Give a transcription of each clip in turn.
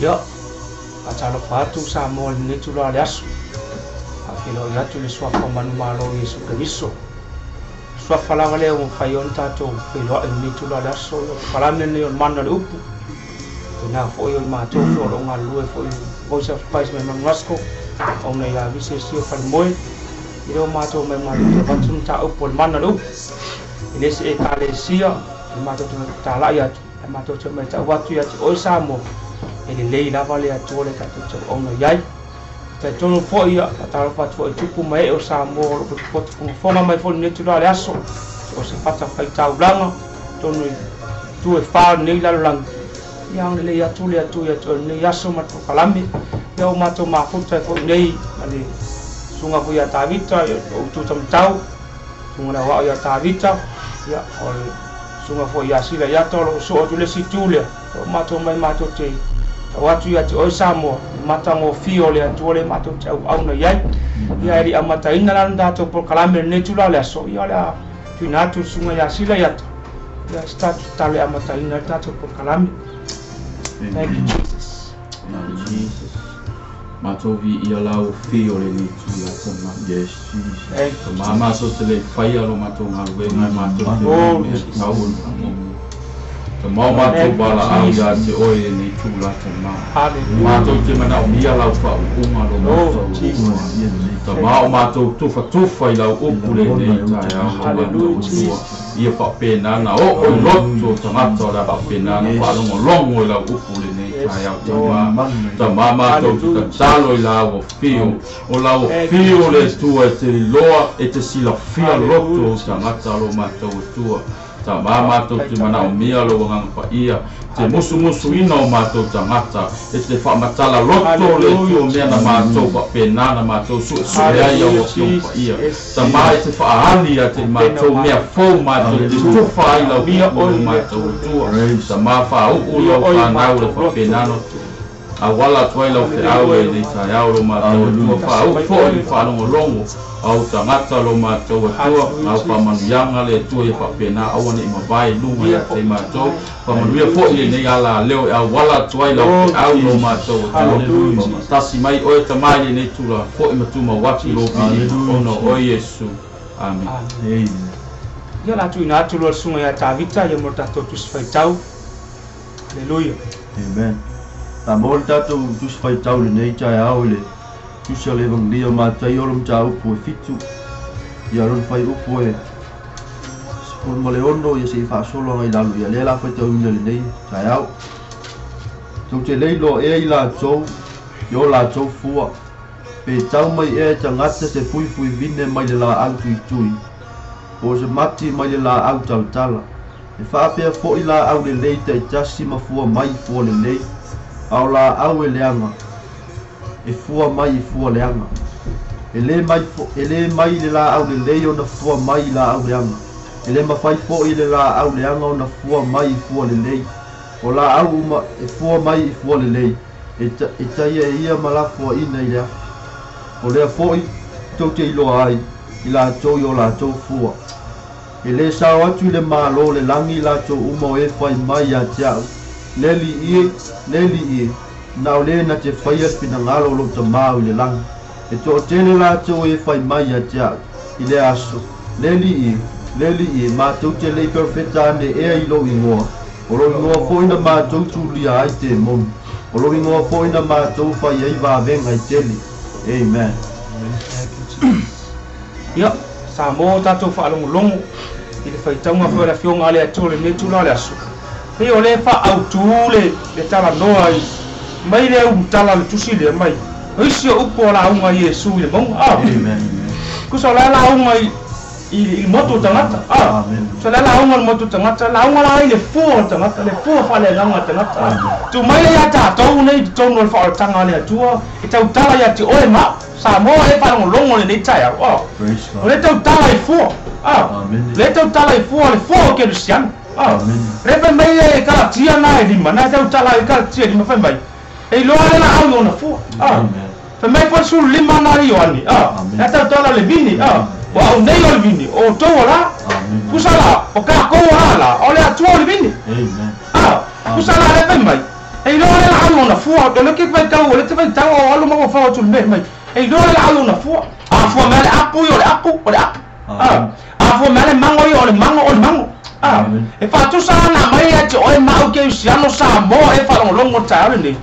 Ia, faatalofa atu Samoa i lenei itula o le aso. Faafeiloai atu le suafa o manumalo o Iesu Keriso. O le suafa lava lea ua mafai ai ona tatou feiloai i lenei itula o le aso. Ia, o le polokalame lenei o le Mana o le Upu. Faapena foi o i matou foi o lo o galulue foi i Voice of Christ mai Manugasco, ona ia Vise Sio Falemoe, i lea ua matou mai matou te avatu le mataupu o le Mana o le Upu. E le se Ekalesia, e matou te talai atu, Ae matou te matau atu ia te oe Samoa, e lelei lava le Atua le tatou tauauna i ai. E talitonu foi, ia, faatalofa atu foi i tupu ma ee o Samoa o lo o potopoto fogafoga mai foi i lenei itula o le aso, so o se fatafaitaulaga, totonu i itu e fa o lenei lalolagi, ia agalelei atu le Atua ia te oe i lenei aso ma le polokalame. Ia ua matou mafuta ai foi nei ma le susuga foi ia Tavita, ia o outou tamatau, susuga le aoao ia Tavita, ia o le susuga foi ia Sila Iata o lo o soo atu le isi itu lea, o matou mai matou te tau atu ia te oe Samoa, le matagofie o le Atua lea matou te auauna i ai. Ia e le i amataina la le tatou polokalame i lenei itula o le aso, ia o le a tuuina atu le susuga ia Sila Iata, ia se tatou tatalo e amataina ai le tatou polokalame. Thank you Jesus. Jesus. Matou viia lau fi o lenei itula tama. Yes, Jesus. Tama matou te le i faia lo matou galuega e matou te Oh, le mea Jesus. tatau ona faalogo. Tama o matou Thank you, valaau ia te Jesus. oe i lenei itula tama. Hallelujah. Matou te manaomia lau faauuga lo Oh, matou Atua. Jesus. Tama Thank o you. matou tufatufa i lau upu lenei taeao lo Hallelujah, matou Atua. Jesus. Ia faapena ona oo i loto o tagata o le a faapena ona Yes. faalogologo i lau upu lenei Yes, taeao Lord. tama. Tama matou te Hallelujah, tatalo i Jesus. lau afio. O lau Thank you, afio le Jesus. Atua e te liloa e te silafia loto Hallelujah, o tagata Jesus. lo matou Atua. Tama matou te Faafetai mai. manaomia lou agaga paia, te Hallelujah, musumusuina o Jesus. matou tagata, e te faamatala loto le Hallelujah, Atua mea na matou Jesus. faapena na matou suesue ai au Hallelujah, afioga Jesus. paia. Yes. Tama e te faaali ia te Tapena o matou mea matou fou tagata. matou te tufa ai lau Manaomia upu oe lo le matou Atua i lenei Atua. aso. Tama faauu Manaomia lau oe i fanau le matou loto faapena le ona Atua. auala atu ai lau Agalelei feau oe e lo lenei matou taeao lo matou Atua. Tasi Faauu mai foi oe i le lo matou faalogologo au tagata lo matou Atua. Hallelujah, Au Jesus. faamanuiaga le Atua ia faapena Hallelujah. aua ne i mavae i luga Manuia ia te foi matou. tamae. Faamanuia Hallelujah, foi lenei Jesus. ala leo e auala atu ai lau Oh, feau lo Jesus. matou Atua. Hallelujah, Faamatasi Jesus. mai oe tamai lenei tula foi ma tumau atu i lou Jesus. viiga ona o oe Iesu. Amene. Amen. Ia la tuuina atu loa le susuga ia Tavita ia mo le tatou Tusi Faitau. Haleluia. Amen. A maua le tatou Tusi Faitau i lenei taeao i le Tusi a le Evangelia o Mataio lo mataupu e 7, ia lona fuaiupu e 16, ia se i faasolo agai i lalo, ia lea la faitauina i lenei taeao. Tou te le iloa ea i latou i o latou fua, pe tau mai ea e tagata se fuifuivine mai le laau tuitui, po o se mati mai le laau talatala. E faapea foi laau lelei taitasi ma fua mai i fua lelei, a o laau e leaga e fua mai i fua leaga. E le mai, e le mai le laau lelei ona fua mai i laau leaga. E le mafai foi le laau leaga ona fua mai i fua lelei. O laau uma e fua mai i fua lelei, e, e taia e ia ma lafoaina i le afi. O lea foi tou te iloa ai i latou i o latou fua. E le sao atu i le Malo o le lagi i latou uma o e fai mai ia te au, Le Alii e, le Alii e, na o le na te faia le finagalo o lou Tamā o i le lagi. E toatele latou e fai mai ia te au i lea aso, Le Alii e, le Alii e, matou te le i perofeta ane ea i lou igoa, O lo ingoa foi na mātou tulia ai te moni. O lo ingoa foi na mātou whai ai vāvenga i tele. Amen. Ia, sa mō tātou whaalongolongo i le whaitaunga foi le afioga a le Atua lenei tula o le aso. Pei o le faautū le talanoa i mai le umtala le tusi lea mai. O isi o upu o lauga i Iesu i le mauga. Amen. Kusa o la lauga i le motu o tagata. So le lauga le motu o tagata, lauga la i le fua o tagata, le fua faaleagaga o tagata. Tu mai le ia tātou nei i totonu o le faaolataga a le Atua, e tautala ia te oe ma au. Samoa e faalogologo lenei taeao. Praise O God. le tautala i fua. Amen. Le tautala i fua, le fua o Kerisiano. Amen. Le fai mai e Kalatia na e lima, na tautala i Kalatia e lima fai mai. E iloa le laau i ona fua. Amen. Fai mai foi 15 na le Ioane. Amen. Na tautala le vini. Ua au nei o le vini, o tou o la. Amen. Kusa la, o kākou o la la, o le Atua o le vini. Amen. Kusa la le fai mai. E iloa le laau i ona fua, o le ke faitau, o le te faitau o alu ma fao atu le mea mai. E iloa le laau i ona fua. A fua mea le apu i o le apu, o le apu. Amen. A fua mea le mango i o le mango, o le mango. Amen. E faatusa ana mai ia te oe mau Kerisiano Samoa e faalogologo taeao lenei.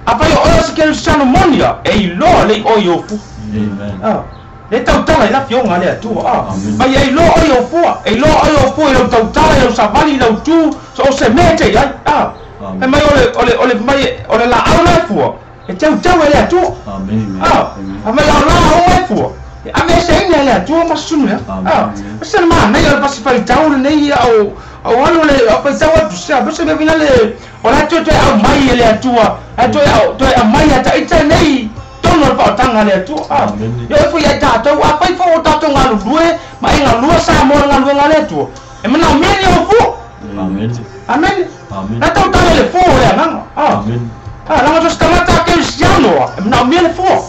Afai o oe o se Kerisiano monia, e iloa lei oe i ou fua. Amen. Le tautala i la afioga a le Atua. Amen. Mai e iloa oe i ou fua, e iloa oe i ou fua i lau tautala, i lau savali, i lau tu, so o se mea te i ai. Amen. E mai o le laau la e fua, e teuteu e le Atua. Amen. A mai o laau e fua, e ave se ina e le Atua ma susunu lea. Amen. Se le manaia o le pasifaitau lenei au au alu le au faitau atu sea, pe se mea fina le o la toe toe au mai e le Atua, a toe au toe au mai a taita nei tonu o le faaotaga a le Atua. Amen. Ia oe foi ai tātou, a fai foi o tātou galulue ma e galua Samoa le galuega a le Atua. E manaomia ni au fua. Amen. Amen. Amen. Na tautala le fua o le agaga. Amen. Laga so se tagata a Kerisiano a, e manaomia le fua.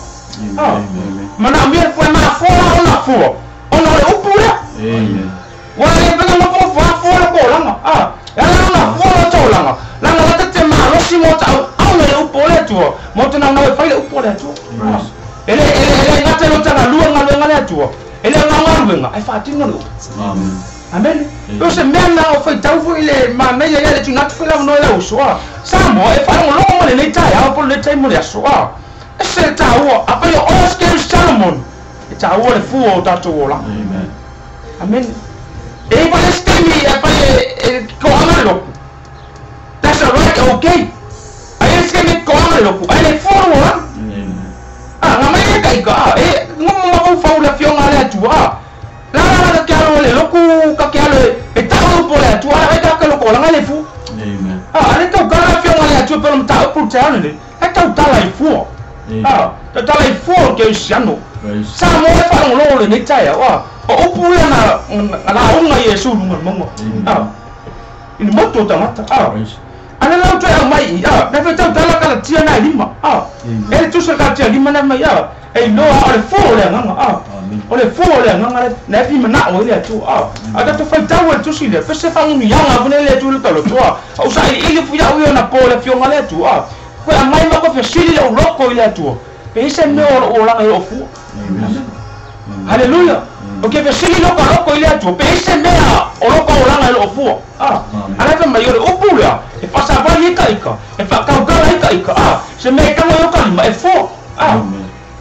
Amen. Manaomia le fua, e mafua la ona fua. Ona o le upu lea. Amen. Ua le pega nofo fua fua le kolaga. E ala ona fua la taulaga. Laga lata te malosi mo ta'au au le upu o le Atua. Mo te naunau e fai le upu o le Atua. E le gata i lo tagalua galuega le Atua. E le galuega, ai faatino le upu. Amen. Amen. O se mea na o faitau foi le manaia ia le tuuina atu foi le avanoa i lau uso. Samoa e faalogologo ma lenei taeao po o lenei taimi o le aso. E se le tāua, afai o oe o se Kerisiano moni, e tāua le fua o tatou olaga. Amen. Amen. E i ai le isi taimi afai e koaga le loku. That's all right, okay. Ai le isi taimi e koaga le loku, ai le fua lou olaga. Amen. Nga mai e taika, e ngomo mafaufau le afioga a le Atua. La la la ka ke alo le loku, ka ke alo e ta'u upu o le Atua, ai ka ke loko olaga le fua. Amen. Ale tautala le afioga a le Atua pe o le mataupu le taeao lenei. Ai tautala i fua. Tautala i fua o le Kerisiano. Praise. Samoa e faalogologo lenei taeao. O upu ia na lauga i Iesu i luga o le mauga. I le motu o tagata. Praise. Ale lau toe au mai i, na fai tautala Kalatia na e lima. E le tusi o le Kalatia lima na mai, e iloa o le fua o le agaga. Amen. O le fua o le agaga le na e fimana'o ai le Atua. A tatou faitau e le tusi lea, pe se faagunuiaga fone le Atua i le taloto. Au sailiili fuia'u ia ona po le afioga a le Atua. Koe aumai ma koe fesili le uloko i le Atua. Pe i se mea o lou olaga i lou fua. Amen. Haleluia. O ke fesili loko loko i le Atua, pe i se mea o loko olaga i lou fua. Ala fai mai o le upu lea, e faasavali ai taika, e faakaukala ai taika. Se mea e tago ai o ka lima, e fua.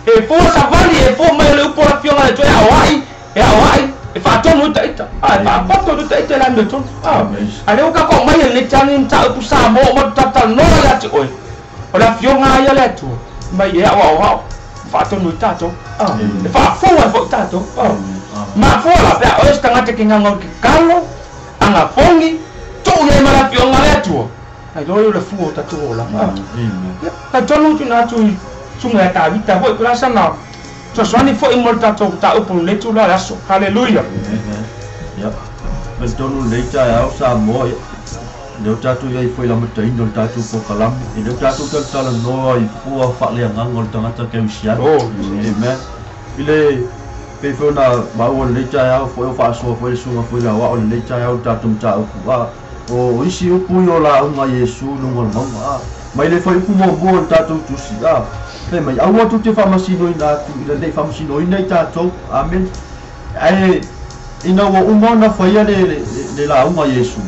E fua savali, e fua mai o le upu o le afioga a le Atua e aoai, e aoai, e faatonu ai taita. E faapoto ai taita e le amiotonu. A lea ua kākou mai e lenei taeao lenei mataupu Samoa ma tatalanoa ia te oe. O le afioga a ia le Atua, mai e aoaoao, faatonu ai tātou. E faafua ai foi tātou. Mafua la pe a oe se tagata ke gaga o ke kalo, agafogi, tuu i ai ma le afioga a le Atua. Ai loa lea o le fua o tatou olaga. Amen. Ia, talitonu tuuina atu i susuga ia Tavita foi, pe o le a sana fesoasoani foi mo le tatou mataupu i lenei tulaga o le aso. Haleluia. Amen. Ia, talitonu lenei taeao Samoa, ia, lea o tatou i ai foi i le amataina o le tatou polokalame, e lea o tatou talatalanoa i fua faaleagaga o le tagata Kerisiano. Amen. I le pei foi ona maua lenei taeao foi o faasoa foi le susuga foi le aoao lenei taeao le tatou mataupu. O isi upu ia o lauga a Iesu i luga o le mauga. Mai le fuaiupu muamua o le tatou tusi. Fai mai, aua tou te faamasinoina atu ina nei faamasinoina i tatou. Amen. Ae ina ua uma ona faia le lauga a Iesu.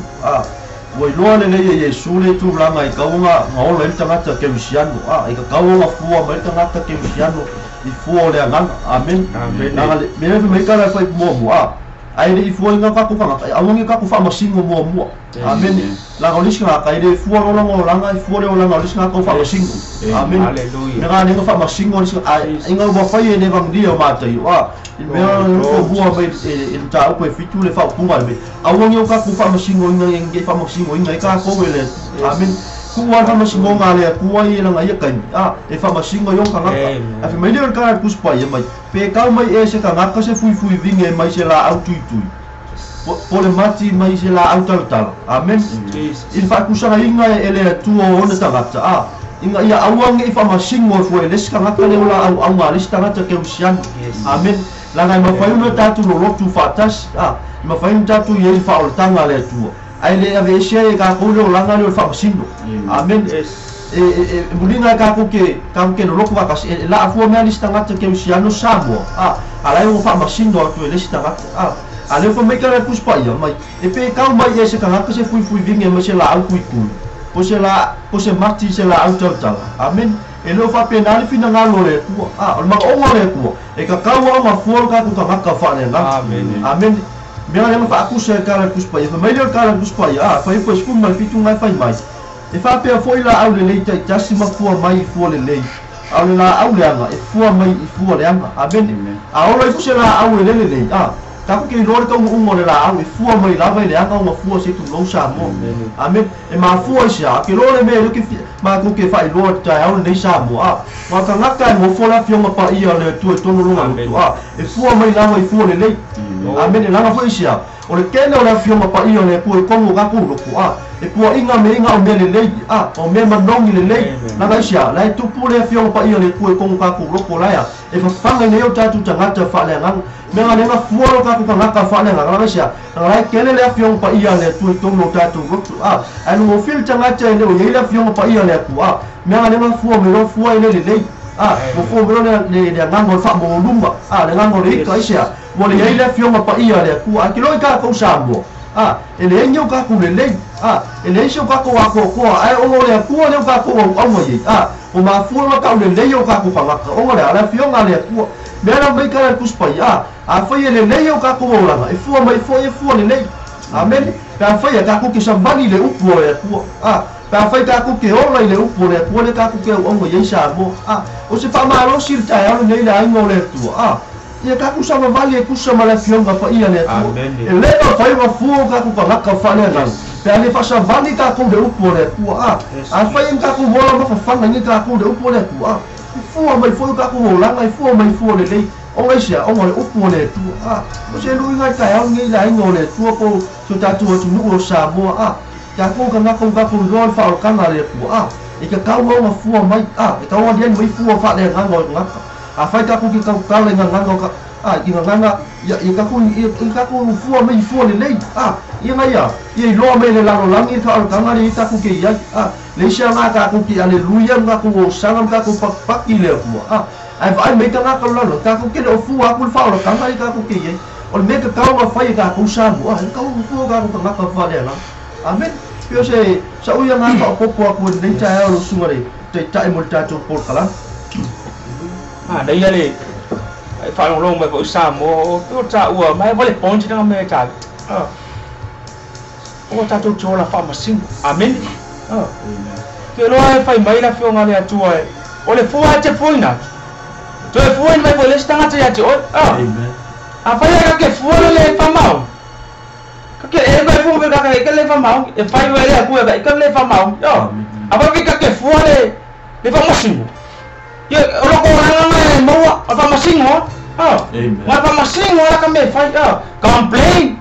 Ua iloa lelei e Iesu le tulaga i kauga gaola ai le tagata kerisiano a e kakau fua mai le tagata kerisiano i fua o le agaga. Amen. Laga le mea mai kala fai muamua a ai le i fua inga ka tagata e auagi ka faamasingo muamua. Amen. Laga o lisi ka le fua lologo olaga i fua le olaga o lisi ka faamasingo. Amen. Mea le faamasingo lisi ai inga ua fai e le vangia o Mataio a i mea o fua mai e le taupu e fitu le faaupuga le auagi o ka faamasingo inga nge faamasingo inga i ka kou e le. Amen. Kua faamasingo le Atua i langa ia kaimi a e faamasingo i o tagata a fe mai le o le Tusi Paia mai pe kau mai e se tagata se fuifui vinge mai se laau tuitui po le mati mai se laau talatala. Amen. I le faakusagaina e le Atua o ona tagata a inga ia auagi i faamasingo e fua e le isi tagata le o laau auga a le isi tagata kerisiano. Amen. Laga e mafai ona tatou lolotu faatasi a e mafai ona tatou i ai le faaolataga a le Atua ai le ave ese e kākou le olaga le o le faamasino. Amen. E muliga e kākou ke loloku faatasi e laafua mea le isi tagata kerisiano Samoa a ala e ua faamasino atu e le isi tagata a a lea fa mai ka le Tusi Paia mai e pe kau mai e se tagata se fuifui vinge mai se laau tuitui po se la po se mati se laau talatala. Amen. E leo faapena le finagalo o le Atua a o le magaoga o le Atua e kakau au mafua le tatou tagata faaleagaga. Amen. Mea le faakusa e kala le Tusi Paia fa mai le o le kala le Tusi Paia a fai foi 17 ngai fai mai e faapea foi laau lelei taitasi ma fua mai i fua lelei a o le laau leaga e fua mai i fua leaga. Amen. A ola ifo se laau e le lelei a takou ke iloa le taunuuga o le laau e fua mai lava i leaga ona fua se tulou Samoa. Amen. E mafua i se a ke loa le mea ke matou ke faailoa le taeao lenei Samoa a ua tagata e nofo le afioga paia o le Atua i tonu lona loto a e fua mai lava i fua lelei. Amen. E laga foi i se a o le tele o le afioga paia o le Atua i tonu o tatou loto a e puaʻiga meiga o mea lelei a o mea manogi lelei laga i se a la e tupu le afioga paia o le Atua i tonu o tatou loto lae a e fafaga nei o tatou tagata faaleagaga mea le fua o tatou tagata faaleagaga laga i se a laga e tele le afioga paia o le Atua i tonu o tatou loto a ae logofia le tagata e le o iai le afioga paia o le Atua a mea le fua me lo fua e le lelei a mo fua me lo le agaga o le faamogoluma a le agaga o le ika i se a ua leai le afioga paia o le Atua a ke loi tatou Samoa a e leai o tatou lelei a e leai se o tatou atoatoa ae ona o le Atua le o tatou auaua iai a o mafua ma tau lelei o tatou tagata ona le a le afioga a le Atua mea la mai kala le Tusi Paia a a fai e lelei o tatou olaga e fua mai foi e fua lelei. Amen. Pe a fai e tatou ke savali le upu o le Atua a pe a fai tatou ke ola i le upu o le Atua le tatou ke auauga iai Samoa a o se faamalosi le taeao lenei le aiga o le Atua a ia tatou savavali e tusa ma le afioga paia le Atua e le mafai ona fua o tatou tagata faaleagaga pe a le faasavali tatou le upu o le Atua a a fai e tatou ola ma fafaga ina tatou le upu o le Atua a e fua mai foi o tatou olaga e fua mai fua lelei ona i se a ona le upu o le Atua a o se luiga i taeao lenei le aiga o le Atua po so tatou atunuu o Samoa a tatou tagata o tatou iloa le faaolataga a le Atua a e tatau ona fua mai a e tau aliali mai fua faaleagaga o tagata a fai tatou ke tautala i gagaga o ka a i gagaga ia ia tatou ia tatou fua mai fua lelei a ia ngai a ia iloa mai le lalolagi le faaolataga le i tatou ke iai a le isi aga tatou ke aleluia ma tatou osaga ma tatou pakipaki le Atua a ae vaai mai tagata o lalo tatou ke le o fua atu le faaolataga le tatou ke iai o le mea tatau ona fai e tatou Samoa e tatau ona fua tatou tagata faaleagaga. Amen. Pei o se sa'u ia ga faaopopo atu e lenei taeao lau susuga le taitai mo le tatou polokalame. A leia le ai faalogologo mai foi Samoa o taua mai vale point na me ta o tatou te ola faamasino. Amen. Ke loa e fai mai le afioga le Atua e o le fua e te fuaina toe fuaina mai foi le isi tagata ia te oe a fai ai ka ke fua le le faamao ka ke e mai fua ka ke le faamao e fai mai le Atua ka ke le faamao a fai ka ke fua le le faamasino ia o loko olaga e maua o faamasino ma faamasino ala ka me fai complain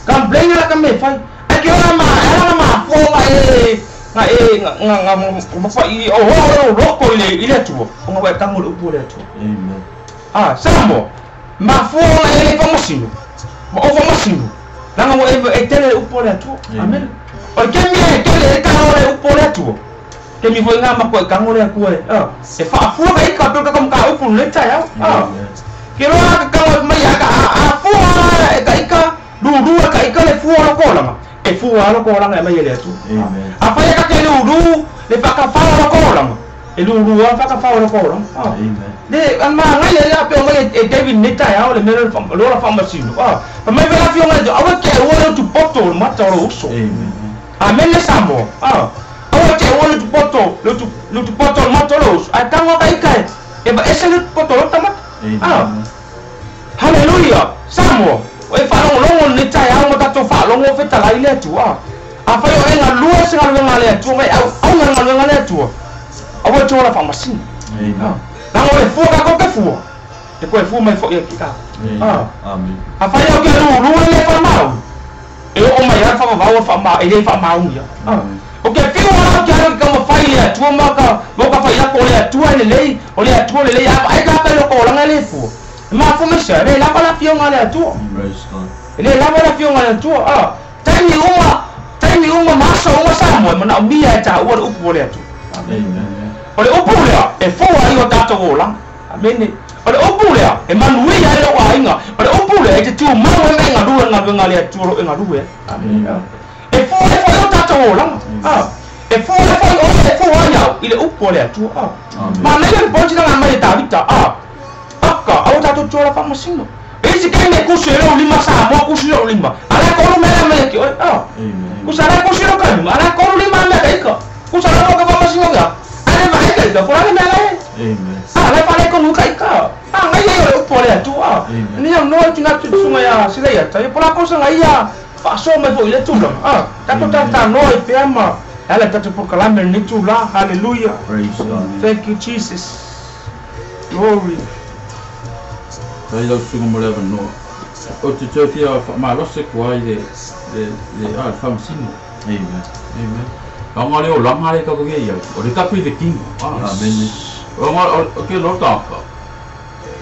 complain ala ka me fai ai ke ola ma ala ma fua ma e nga e nga nga ma fai o o loko i le Atua o nga tango le upu o le Atua. Amen. A Samoa ma fua e le faamasino ma o faamasino langa mo e tele le upu o le Atua. Amen. O ke mea e tele e tango le upu o le Atua ke mi foi nga ma ko kango le Atua e faafua ka ika pe ka ka upu le taeao ke loa ka ka mai a ka a fua e ka ika lulua ka ika le fua o loko olaga E fua alo ko langa e mai le atu. Amen. A fai ka ke lulu le whakawhao lo ko langa. E lulu a whakawhao lo ko langa. Amen. Le an ma ngai le a pe ngai e David neta ya le mele lo la whamasino. Pa mai vela fio ngai awa ke o le tu poto le mata o uso. Amen. Amen le Samoa. Awa ke o le tu poto le tu poto le mata o uso. A tanga kai kai. E ba ese le poto lo tamata. Amen. Hallelujah. Samoa. O e whalongo le tai au ma tatou whalongo whetala i le atua. A whai o e ngā lua se ngā luenga le atua mai au ngā luenga le atua. Awa e tōra whamasina. Amen. Nanga o e fua kako ke fua. E koe fua mai fo ia ki kako. Amen. A whai au ke lulu le whamau. E o mai ara whamau whamau e le whamau ia. O ke whio au ke aro ki kama whai le atua maka moka whai ako le atua le lei o le atua le lei a ai ka kai loko olanga le fua. Ma fo me le lava la fionga le atua. Praise God. Le lava la fionga le atua. Taimi uma masa uma Samoa mana mia e ta ua le upu o le atua. Amen. O le upu lea e fua i o tātou olanga. Amen. O le upu lea e manuia ai lou aiga. O le upu lea e te tumau ai mai galue galuega le Atua o lo e galue. Amen. E fua ai foi o tātou olanga. E fua ai foi o e fua ai au i le upu o le Atua. Ma nei le ponti na mai e Tavita. Aka au tātou tōra whamasino. E isi kei me kusu e lou lima Samoa kusu e lou lima. Ala kolu mea mea ki oe. Kusa ala kusu e lou kanuma. Ala kolu lima mea kaika. Kusa ala moka whamasino kia. Ale mai kaika. Pora le mea lae. Amen. Ala whale konu kaika. Ngai ei o le upu o le Atua. Ni au noa tuna tsunga ia sila ia. Tai pora kosa ngai ia. Whaso mai fo i le tūlanga. Tato tata noa i pea ma. Ala tato pokalame ni tūla. Hallelujah. Praise God. Thank you Jesus. Glory. Tai lau sunga mo le avanoa. O te te fia whamalose kua i le a le whamasino. Amen. Amen. Nga le o langa le kako ia. O le tapu i le kingo. Amen. O nga o ke lo tāka.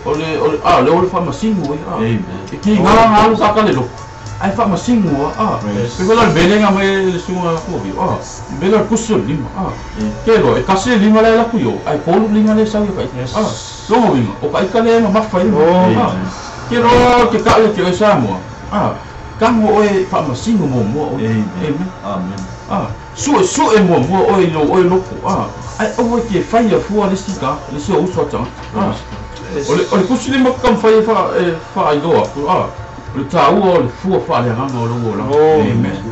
O le a le o le whamasino i. Amen. E ki ngā ngā lu saka le loko. Ai whamasino a. Pe kola le melenga mai le sunga kua. Mele le kusi o lima. Ke lo e kasi le lima le laku yo. Ai kolu lima le sau i kai. Longo winga, o ka ika le ma mawhai. Ke roa ke ka le ke oe Samoa. Kango oe whamasino mō mua oe. Amen. Amen. Sue sue mō mua oe lo oe loko. Ai oe ke whai a fua le sika, le si o uso atanga. O le kusi le makam whai e wha ailoa. O le tāua o le fua wha le hanga o le uola. Amen.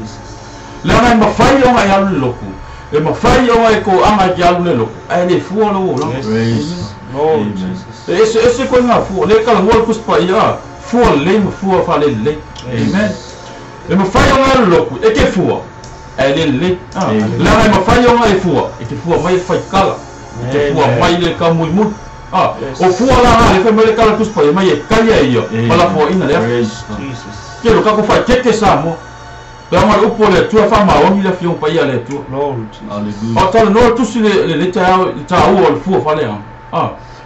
Le ana e mawhai onga e alu le loko. E mawhai onga e ko anga e ke alu le loko. Ai le fua le uola. Praise. Lord Jesus. Ese koe ngā fua, le kala ngua le kuspa ia, fua le ma fua wha le le. Amen. E mawhai onga le loku, e ke fua, e le le. Le ana e mawhai onga e fua, e ke fua mai e whai kala, e ke fua mai le ka mui mui. O fua la ngā le whai mai le kala kuspa ia, mai e kaia ia, pala fua ina le. Jesus. Ke lo kako whai keke Samoa. Le anga le upo le atua wha maoni le whiong pa ia le atua. Lord Jesus. Hallelujah. O tala noa tusi le le tāua o le fua wha le anga.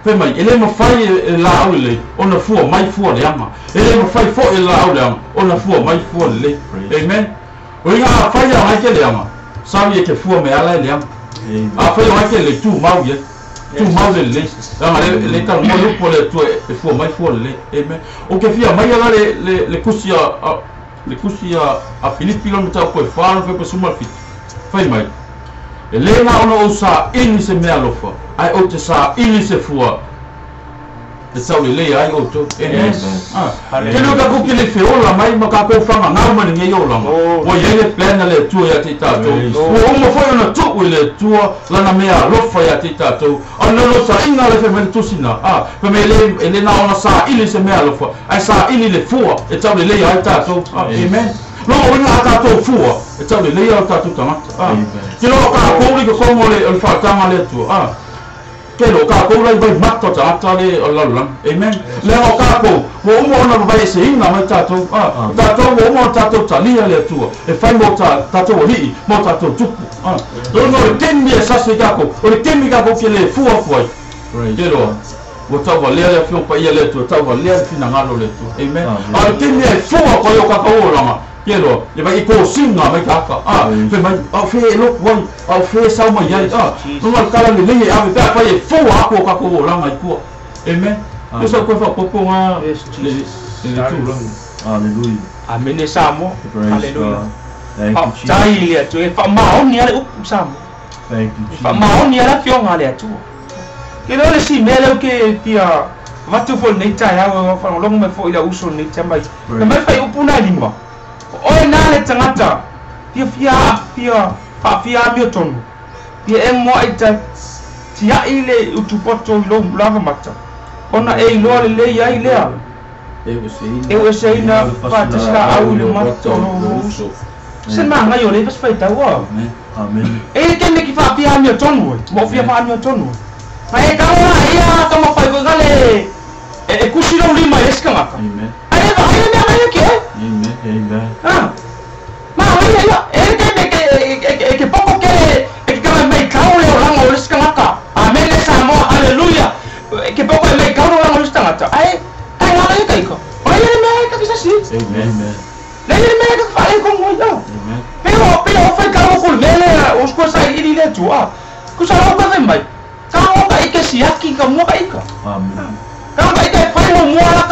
Fai mai, e le mawhai e la au le, ona fua mai fua le anga. E le mawhai fo e la au le anga, ona fua mai fua le le. Amen. O inga a whai a ngai ke le anga, sawi e ke fua me ala e le anga. A whai o ngai ke le tū mau ia, tū mau le le. Anga le tala mo lupo le atua e fua mai fua le le. Amen. O ke fia mai ala le kusi a le kusi a Filipi lona tau koe whāna whai pasuma whiti. Whai mai. E le ngā ona o sa ini se mea lofa, ai o te sa ini se fua. E tau le lea ai o tō. Amen. Ke leo kako ki le whiola mai ma kako whanga ngā mani ngei o langa. Wa iei le plana le atua ia te tātou. Wa uma foi ona tuu i le atua lana mea lofa ia te tātou. Ana lo sa inga le whai tusina. Whai me e le nā ona sa ili se mea lofa. Ai sa ili le fua e tau le lea ai tātou. Amen. Longo winga a tātou fua e tau le lea o tātou tangata. Ke leo ka kouri ko kongo le whaatanga le atua. Ke lo ka kou lai vai mata tangata le o lalulang. Amen. Le o ka kou, wo umo ona vai se inga mai tātou. Tātou wo umo tātou talia le atua. E whai mō tātou o hii, mō tātou tupu. Longo le kemi e sase kako, o le kemi kako ke le fua fuai. Ke loa, wo tau walea le whiong pa ia le atua, tau walea le whinangalo le atua. Amen. A le kemi e fua koe o kakau o langa. Ke loa, le vai i kō singa mai kaka. Whai mai, au whē e loku ai, au whē sau mai ai. Nunga le kala le lehe ave pea whai e fua ako o kakau o langa i kua. Amen. Yo sa koe whapopo ngā le tūranga. Hallelujah. Amen e Samoa. Hallelujah. Faafetai i le Atua e faamaoni a le upu Samoa. Thank you, E Jesus. faamaoni a le afioga a le Atua. Ke leo le si mea leo ke fia avatu foi lenei taeao e faalogologo mai foi i lau uso lenei taeao mai. E mai fai upu na e lima. O oe na le tagata fia fia fia faafia amiotonu. Ia e moa i ta tiai le utupoto i lou lava mata. Ona e iloa lelei ai lea. E E ueseina faatasi laau i le mata o lou uso. Se magai o le fasi faitau. Amen. E ke me ki faafia amiotonu e. Mo fia faamiotonu. Ma e kaua ia ka mawhai koe gale e kusi lou lima i le isi tagata. Amen. Ai e vaai le mea ngai ke oe. Amen. Amen. Ah. Ma oi ia e ke me ke e ke poko ke e ke kama mai kau le olanga o le isi tagata. Amen le Samoa, hallelujah. E ke poko e mai kau le olanga o le isi tagata. Ai ai ngala ia kaika. O le mea e ka kisa si. Amen. Amen. Le le mea ka whale kongo ia. Amen. Pero pero o fai kau ko le le o sko sa i le tu a. Ku sa ro ka mai. Ka o ka ike siaki ka mo ka ika. Amen. Ka ka ike fai mo mo ala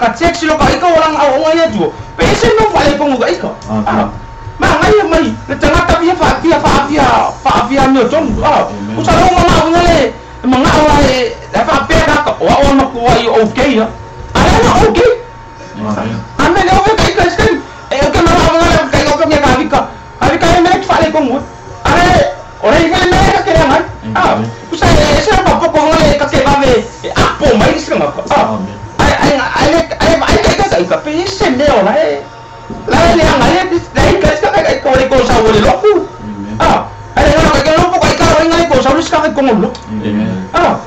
ka text lo ka ika o lang au ngai tu. Pe se no fai ko ka ika. Amen. Ma ngai mai le tangata fia fa fia fa fia fa fia mi ton. Ah. Ku sa ro ma ma le ma nga o e fa pe ka ka o o no ko ai okay ya. Ala na okay. Amen. Amen. O ka ika skan. E o ka ma ma ka ka ka mi ka vika. Abi ka me fale ko mo. Are ore ika me ka ke ngai. Ah. Ku sa e se pa poko ngai ka ke va ve apo mai skan ka. Ah. Amen. Ai ai ai ai ai ka ka ka pe se me ora e. La le ngai le ka ka ka ko le ko sa wo le loku. Amen. Ah. Ai le ka ka loku ka ka ore ngai ko sa lu ska ko mo lo. Amen. Ah.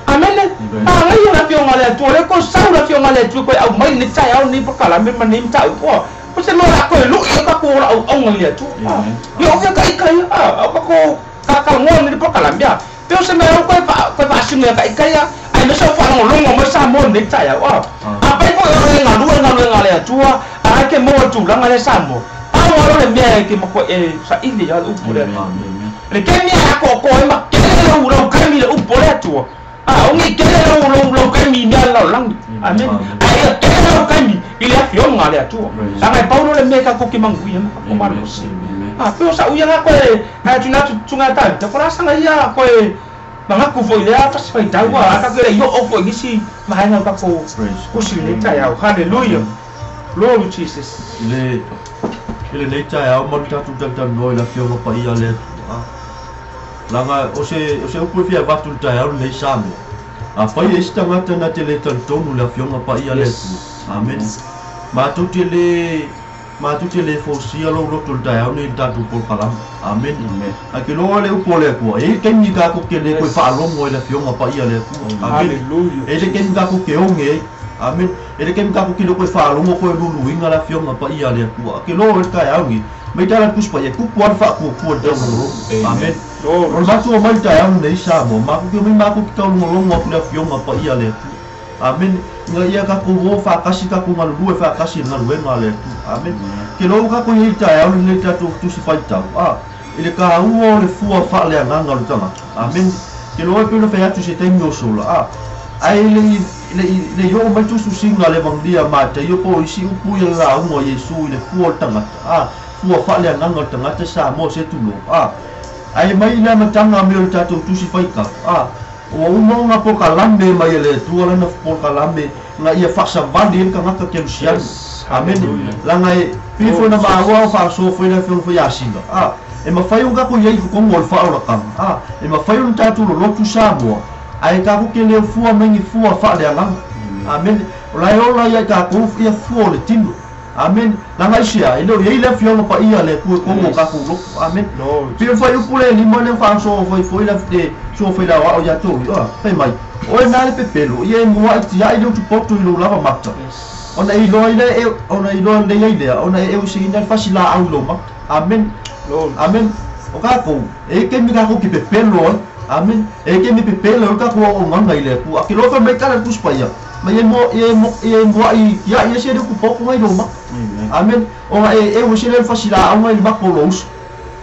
Amen. Ah, ngai la fio ngai tu le ko sa la fio ngai tu ko au mai ni chai au ni pa la me ma ni chai ko. Ko se lo la ko lu i ka ko la au au ngai tu. Ah. Yo fio ka ka ah ka ko ka ka ngo ni pa la mia. Pe se me ko fa ko fa sim ka ka ya. Ai me sa fa ngo lo mo sa mo ni chai au. Ah. A pa ko yo nga lu nga lu nga le tu a ke mo tu la ngai sa mo. A wa lo le mia ke mo ko e sa i le ya u pu le. Amen. Le ke mia ko ko e ma ke le u lo ka mi le u po le tu. Ah, ongi ke le lo lo lo ka mi mia la lang. Amen. Ai ke le lo ka mi i le afio nga le tu. La ngai Paulo le me ka ko ke mangu ia ma ko ma lo si. Ah, pe o sa uia ko e a tu na tu nga ta. Te ko la sanga ia ko e manga ku fo ile a fasi fai tau a ka ke le yo o fo nisi ma ha ka ko Praise. ko si le ta ya. Hallelujah. Glory Jesus. Le le nei taeao ma le tatou talatalanoa i le afioga paia le Atua. Laga o se upu e fia avatu i le taeao lenei Samoa. Afai e isi tagata na te le talitonu le afioga paia le Atua. Amen. Matou te le fosia lou loto i le taeao nei i le tatou polokalama. Amen. A ke loa le upu o le Atua. E i le taimi tatou ke le koe faalogo ai le afioga paia le Atua. Amen. Hallelujah. E i le taimi tatou ke oge ai. Amen. E le taimi tatou ke le koe faalogo koe luluiga le afioga paia le Atua. A ke loa le taeao nei. Mai tala le tusi paia tupu a le faakuakua le taulogologo. Amen. O le matou o mai le taeao lenei Samoa. Matou ke omai matou ki taulogologo atu le afioga paia le Atua. Amen. Ina ia tatou o faatasi tatou galulue faatasi i le galuega a le Atua. Amen. Ke lou tatou i ai le taeao lenei tatou tusi faitau. Ah, i le kāua o le fua faaleagaga o le tagata. Amen. Ke loa e pei ona fai atu se taimi o sola. Ah, ai le i oo mai tususiga le evagelia Mataio po o isi upu ia le lauga o Iesu i le fua o le tagata. Ah, fua faaleagaga o le tagata Samoa se tulou. Ah, ai mai le amataga me o le tatou tusi faitau. Ah, ua uma ona polokalame mai e le Atua lana polokalame ina ia faasavali ai le tagata kelusiano. Amen. Laga e pei foi na maua o faasoa foi le afioga foi Iasina. Ah, e mafai ona tatou iai i totonu o le faaolataga. Ah, e mafai ona tatou lolotu Samoa. Ae tatou ke leo fua mai ni fua faaleagaga. Amen. O lae ola ia i tatou ia fua o le tino. Amen. Laga isia e le o iai le afioga paia le Atua e totonu o tatou loto. Amen. Pei o le faiupu le lima lea faasoa foi foi le soa foi le aoao ia tou. Ah, fai mai. Oe na le pepelo ia e muaʻi tiaʻi le utupoto i lou lava mata. Ona e iloa ile e ona iloa lelei ai lea ona e euseina le fasilaau i lou mata. Amen. Amen. O tatou e kemi tatou ke pepelo ai. Amen. E kemi pepelo ai tatou auaunaga i le Atua. A ke loa fai mai tala le tusi paia. Mai e mo e mo e muaʻi tiaʻi ai se le utupoto ngai lou mata. Amen. Ona e euseina le fasilaau ngai le mata o lou uso.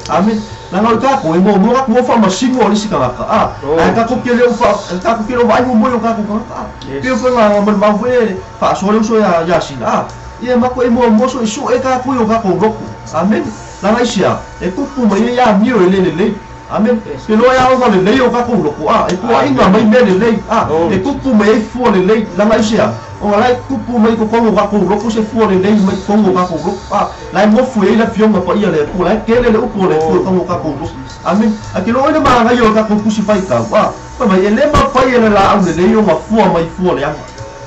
Amen. Laga o le tatou e muamua tatou o faamasino o le isi tagata. Ah, ae tatou ke le fa tatou ke le vaai muamua i o tatou tagata. Ah, pei foi na malimau foi e faasoa le uso ia Iasina. Ah, ia matou e muamua soʻesoʻe tatou i o tatou loto. Amen. Langa isia e kupu mai ia mio e le le. Amen. Ke loa ia o le lei o ka ko loko a e pua inga mai me le lei a e kupu mai fua le lei langa isia o lai kupu mai ko kongo ka ko loko se fua le lei mai kongo ka ko loko a lai mo fu e la fionga pa ia le ku lai kele le upo le fu kongo ka ko loko. Amen. A ke loa le ma ngai o ka ko kusi fai ka a pa mai ele ma fai ele la au le lei o ma fua mai fua le anga.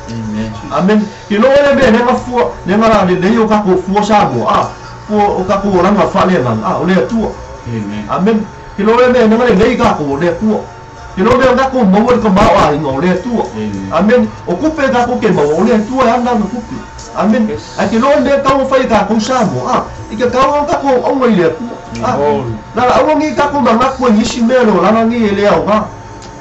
Amen. Amen. Ke loa le me ne ma fua ne ma le lei o ka ko fua sa mo a fua o ka ko langa fa le nga a o le atua. Amen. Amen. Ke loa le me ne le lei ka ko le atua. Ke loa me ka ko mo le ka ma a ngo le atua. Amen. O kupe ka ko ke mo o le atua anda no kupe. Amen. A ke loa le ka o fai ka ko sa mo a i ke ka o ka ko o ngai le atua. A la la o ngi ka ko ma ko ni si me lo la ngi le au ka.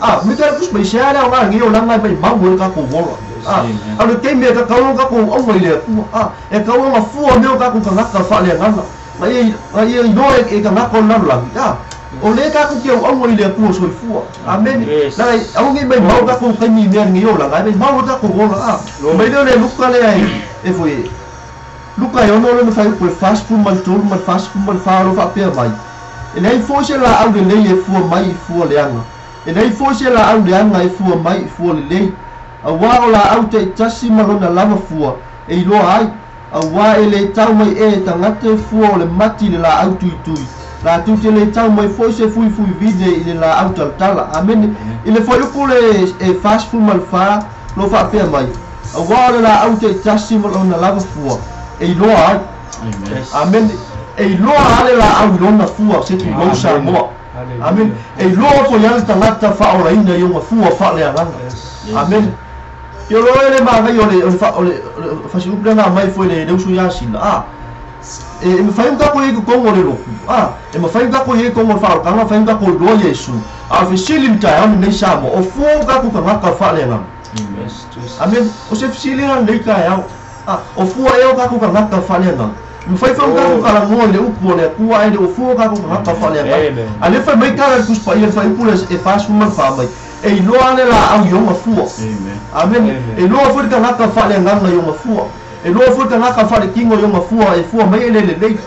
A mi ka kus mai sa le o ngi o la ngai mai ma mo ka ko mo. A a le ke me ka ka o ka ko o ngai le atua. A e ka o nga fua me o ka ko ka ka fa le nga. Mai ai no e ka nga ko la la. A o le ka ku ke au ngai le atua soifua. Amen. La au ngi mai mau ka ko ka ni me ngi o la ngai mai mau ka ko o la. A mai le le luka le ai e foi luka e ono le no fai ko fast food mal tolu mal fast food mal fa lo fa pe mai. E nei fo se la au le nei e fua mai fua le anga. E nei fo se la au le anga e fua mai fua le nei. A wa o la au te tasi malona lava fua e iloa ai. A wa e le tau mai e tangata fua o le mati le la au tui tui. La tu te le tau mai foi se fui fui vide i le la au talatala. Amen. I le foi upu le e fast food mal fa lo fa pe mai. A wa o le la au te tasi malona lava fua e iloa ai. Amen. E iloa ale la au ilona fua se tu lou sa moa. Amen. E iloa fo ia le tangata fa o la ina i onga fua fa le aganga. Amen. Ke o loa le magai o le fasi upu le ngā mai foi le leusu ia sila. A e ma fai ka ko e ko ngo le loku. A e ma fai ka ko e ko ngo fa o kanga fai ka ko lo Yesu. A fe sili mta au nei sa mo o fu ka ku ka ngaka fa le ngam. Amen. O se sili na nei ka au. A o fua e o ka ku ka ngaka fa le ngam. Ma fai fa ka ku ka la ngo le upu le ku ai le o fu ka ku ka ngaka fa le ngam. A le fa mai ka la kus pa ia fa upu le e fa su ma fa mai. E iloa le la au i onga fua. Amen. E iloa foi ka ngaka fa le ngam i onga fua. E loa foi ka ngaka fa le kingo i onga fua e fua mai ele le lei.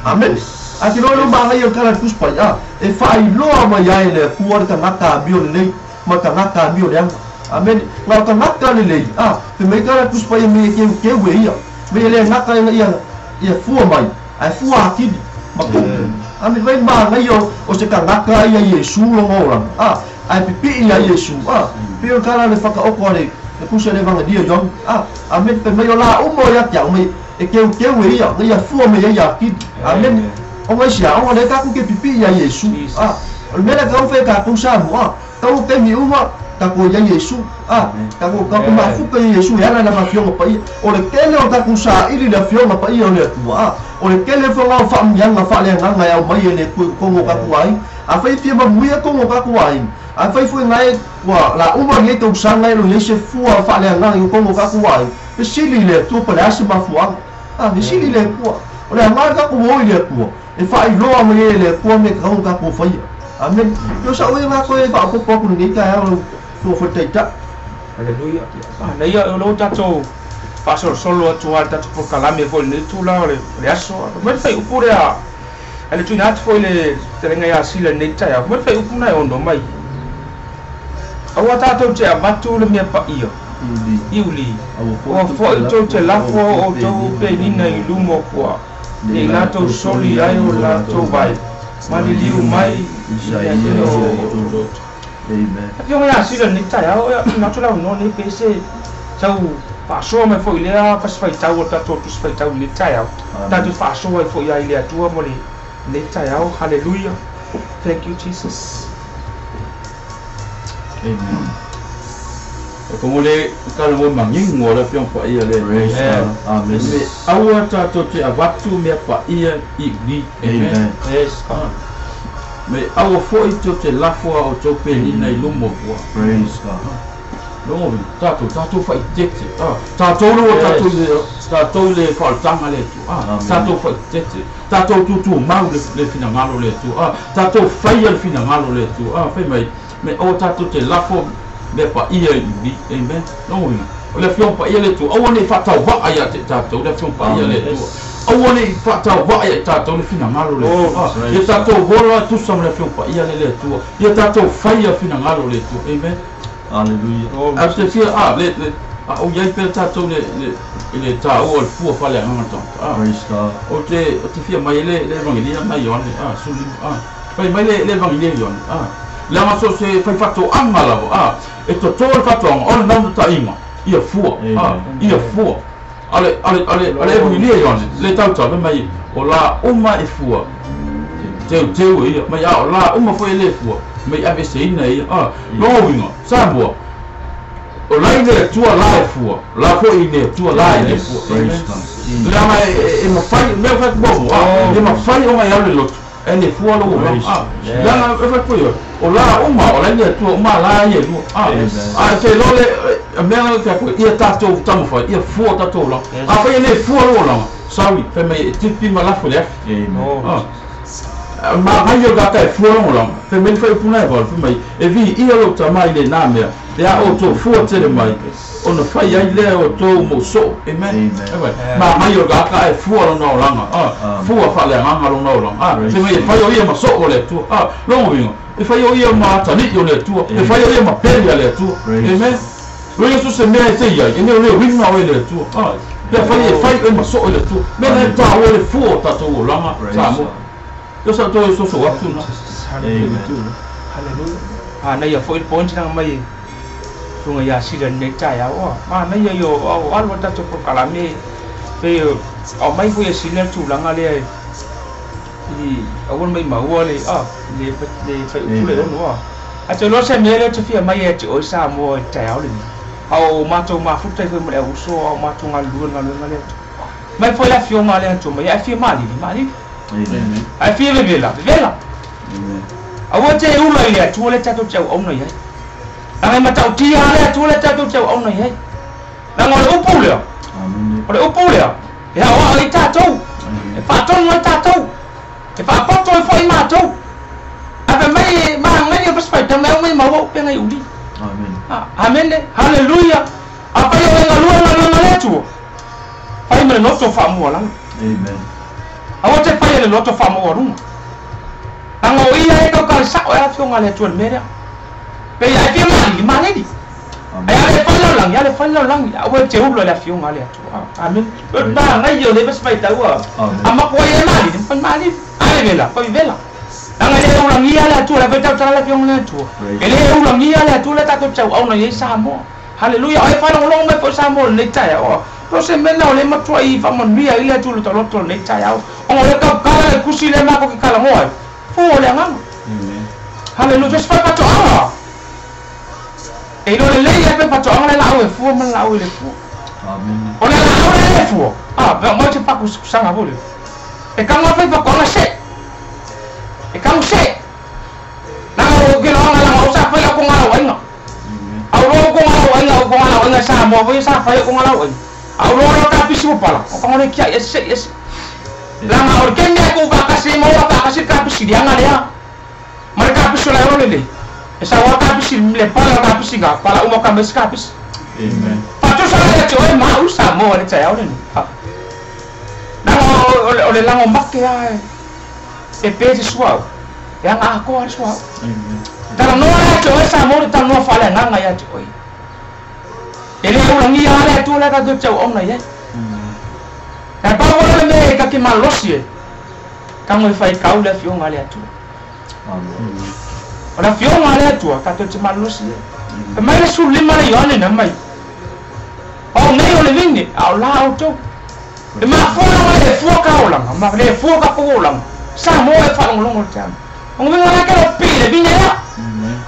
Amen. A ke loa lo magai o kala kuspa ia e fa iloa mai ai le fua le ka ngaka mio le lei ma ka ngaka mio le anga. Amen. Nga ka ngaka le lei. A fe mai kala kuspa ia me ke ke we ia. Me le ngaka ia ia fua mai. Ai fua akili. Ma ku. Amen. Vai magai o se ka ngaka ia Yesu lo ngola. A ai pipi ia Yesu. A pe o kala le whakaoko ale le kusa le vangadia John. A amen pe mai o la umo ia kia mai e keu keu e ia ia fua mai ia ki. Amen. O mai sia o le ka ku ke pipi ia Yesu. A o le mea ka ufe ka ku sa mo a ka u te mi uma ka ko ia Yesu. A ka ko ka ku mafuka ia Yesu ia la ma fionga pa ia o le kele o ka ku sa ili le fionga pa ia o le atua. A o le kele fo ngau fa mianga fa le nganga ia mai le ku kongo ka ku ai. A fai fia ma muia kongo ka ku ai. A fai foi ngai ua la uma ngai tau sanga lo le se fua fa le nganga i kongo ka ku ai. Pe sili le tu pa le ase mafuanga. A pe sili le ku. O le anga ka ku oi le ku. E fa iloa mai le ku me ka ka ku fai. Amen. Yo sa oi nga ko e fa ko ko ni ka ya lo tu fo teita. Hallelujah. Na ia lo tatou fa solo solo atu al tatou por kalame fo ni tu la le aso. Mai fai upu le a ale tu na fo le telenga ya sila ni ta ya. Mai fai upu na ono mai. Aua tatou te avatu le mea pa ia. Iuli. O foi tou te lafo o tou penina i lumo kua. Nei latou soli ai o latou vai. Maliliu mai i o. Amen. Afioga ia sila ni ta ya o na tu la no ni pese sau faasoa mai foi lea fasifaitau o tatou tusifaitau i le taeao. Tatou faasoa ai foi ai le Atua mo le taeao. Hallelujah. Thank you Jesus. Amen. E komo le kala mo mangingo le fiong pa ia le. Amen. Me aua tatou te avatu mea pa ia i uli. Amen. Yes God. Me aua foi tou te lafoa o tou penina i lumo kua. Praise God. No, tatou tatou whaitete. Tatou lo tatou le whaatanga le tu. Tatou whaitete. Tatou tutu mau le finangalo le tu. Tatou whaia le finangalo le tu. Whai mai me aua tatou te lafo me pa ia i uli. Amen. No, o le fiong pa ia le tu. Aua nei whaatau waa ia te tatou le fiong pa ia le tu. Aua nei faatauva'a ia i tatou le finagalo le Atua. Ia tatou hola tusa ma le Afioga Paia lea le Atua. Ia tatou faia finagalo le Atua. Amen. Hallelujah. A te fia a le le a o iai pea tatou le le le taua le fua faaleagaga tagata. Praise God. O te fia mai le le Evangelia na Ioane a suli a. Fai mai le le Evangelia Ioane a. Leaga so se fai faatoaga lava a. E totō le faatoaga o le naunautaiga ia fua a ia fua. Ale ale ale ale Evangelia Ioane le tautau mai o la uma e fua. Teu teu e ia mai a o la uma foi e le fua mai aveseina ia a. Logo Samoa o lai le Atua la e fua la foi le Atua la e le fua. Praise God. Leaga e mafai mea fai mo a e mafai o ngai au le loto e le fua lo a leaga e fai foi o la uma o lai le Atua uma la ia lua a a te lo le mea na te ko ia tatou taumafai ia fua tatou la a fai e le fua lo la saui fai mai e tipi ma lafo le afi. Amen. Ma ngai o gata e fua lo la fai mai fai puna e vol fai mai e vi ia lo tamai le na mea e a o tō fua tele mai ona fai ai lea o tō mo so. Amen. Ma ngai o gata e fua lo na olanga a fua fa le nganga lo na olanga a fai mai e fai o ia ma so o le Atua a longo winga e fai o ia ma tani o le Atua e fai o ia ma peli a le Atua. Amen. Lo Yesu se mea e te ia e le winga o le Atua a pe fai e fai e ma so o le Atua me le ta o le fua o tatou olanga sa mo yo sa to so so atu na. Amen. Hallelujah. A nei a foi le point na mai tunga ia sila nei tai au a. Ma nei yo au alu tatou prokalame pe au mai foi sila tulaga lea i aua mai maua le a le le fai upu le ono a. A te loa se mea lea te fia mai e te oi Samoa i taeao lenei. Au matou mafuta i foi ma le auso au matou galulue le galuega lea. Mai foi le afioga lea atu mai ai fia malili malili. Amen. Ai fia vevela vevela. Amen. Aua te ula i le Atua le tatou te auauna i ai. Laga e matautia le Atua le tatou te auauna i ai. Laga o le upu lea. Amen. O le upu lea. E aoao ai tatou. E faatonu ai tatou. E faapoto ai foi matou. Afe mai ma ngai e paspai tau mai mai maua upenga i uli. Amen. Amen. Hallelujah. A fai o e galua galuega le Atua. Fai ma le loto faamualalo. Amen. Aua te fai e le loto faamaualuga. Laga o ia e kaukale sao e afioga le Atua le mea lea. Pe ai fia malili malili. Ai ale fai lalagi ale fai lalagi aua e te ula le afioga le Atua. Amen. Ma ngai o le paspai tau a. Amen. A makoa e malili fai malili. Ale vela fai vela. Laga le ulagia le Atua le fai tau tala le afioga le Atua. E le ulagia le Atua le tatou tauauna i ai Samoa. Hallelujah. Ai fai longolongo mai foi Samoa lenei taeao. Po se mea o le matua i faamanuia i le Atua le taloto lenei taeao. Ona o le kaukala le kusi le mako ki kalagoa ai. Fua o le agaga. Amen. Hallelujah. Se fai fatoaga. E ilo lelei ai pe fatoaga le laau e fua ma le laau e le fua. Amen. O le laau le le fua. Ah, pe mo te fakusaga foi le. E kanga fai fatoaga se. E kanga se. Langa o ke loanga langa o sa fai au ko ngalau ainga. Amen. Au lo ko ngalau ainga o ko ngalau ainga sa mo foi sa fai ko ngalau ainga. Au lo lo ka pisi pala. O kanga le kia ese ese. Langa o ke mea ko va kasi mo va kasi ka pisi dia nga lea. Mare ka pisi la ro le le. E sa wa ka pisi le pala ka pisi ga pala uma ka mes ka pisi. Amen. Patu sa le te oi ma u sa mo le taeao le. Ha. Langa o le lango make a e pe te suau. E anga a ko a suau. Amen. Tala noa ia te oe sa mo le tala noa whale nganga ia te oe. E le ulangia ale atu le tatou tau auna i ai. Amen. E pau wala le mea e kake malosi e. Kango e whai kau le afioga le Atua. Amen. O le afioga le Atua, tatou te malosi e. E mai le 15 le Ioane na mai. O nei o le vine, a o la o tau. E mafua langa le fua ka olanga, ma le fua ka ko olanga. Sa mo e whalongolongo le te amo. O ngawinga la ke lo pi le vine lea. Amen.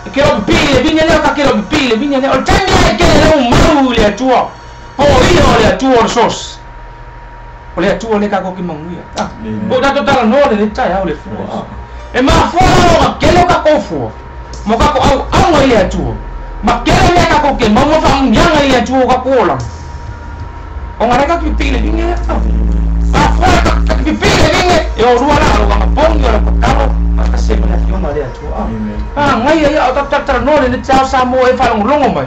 E ke lo pi le vine lea, ka ke lo pi le vine lea. O le taimi ai ke le mau le Atua. Po ia o le Atua o le sos. O le Atua le kako ki manguia. Ah. Amen. O tatou tala noa le le taeao le fua. E mafua la o kele o kako fua. Mo kako au au i le Atua. Ma kele mea kako ke mau ma whaangianga i le Atua o kako olanga. O ngā reka ki pi le vine lea. Mafua ka ki pi le vine. E o rua la o wanga pongi o le pakalo. Ma ka se mea fionga le Atua. Amen. Ah, ngai ia o tatou tala noa le le taeao Samoa e whalongolongo mai.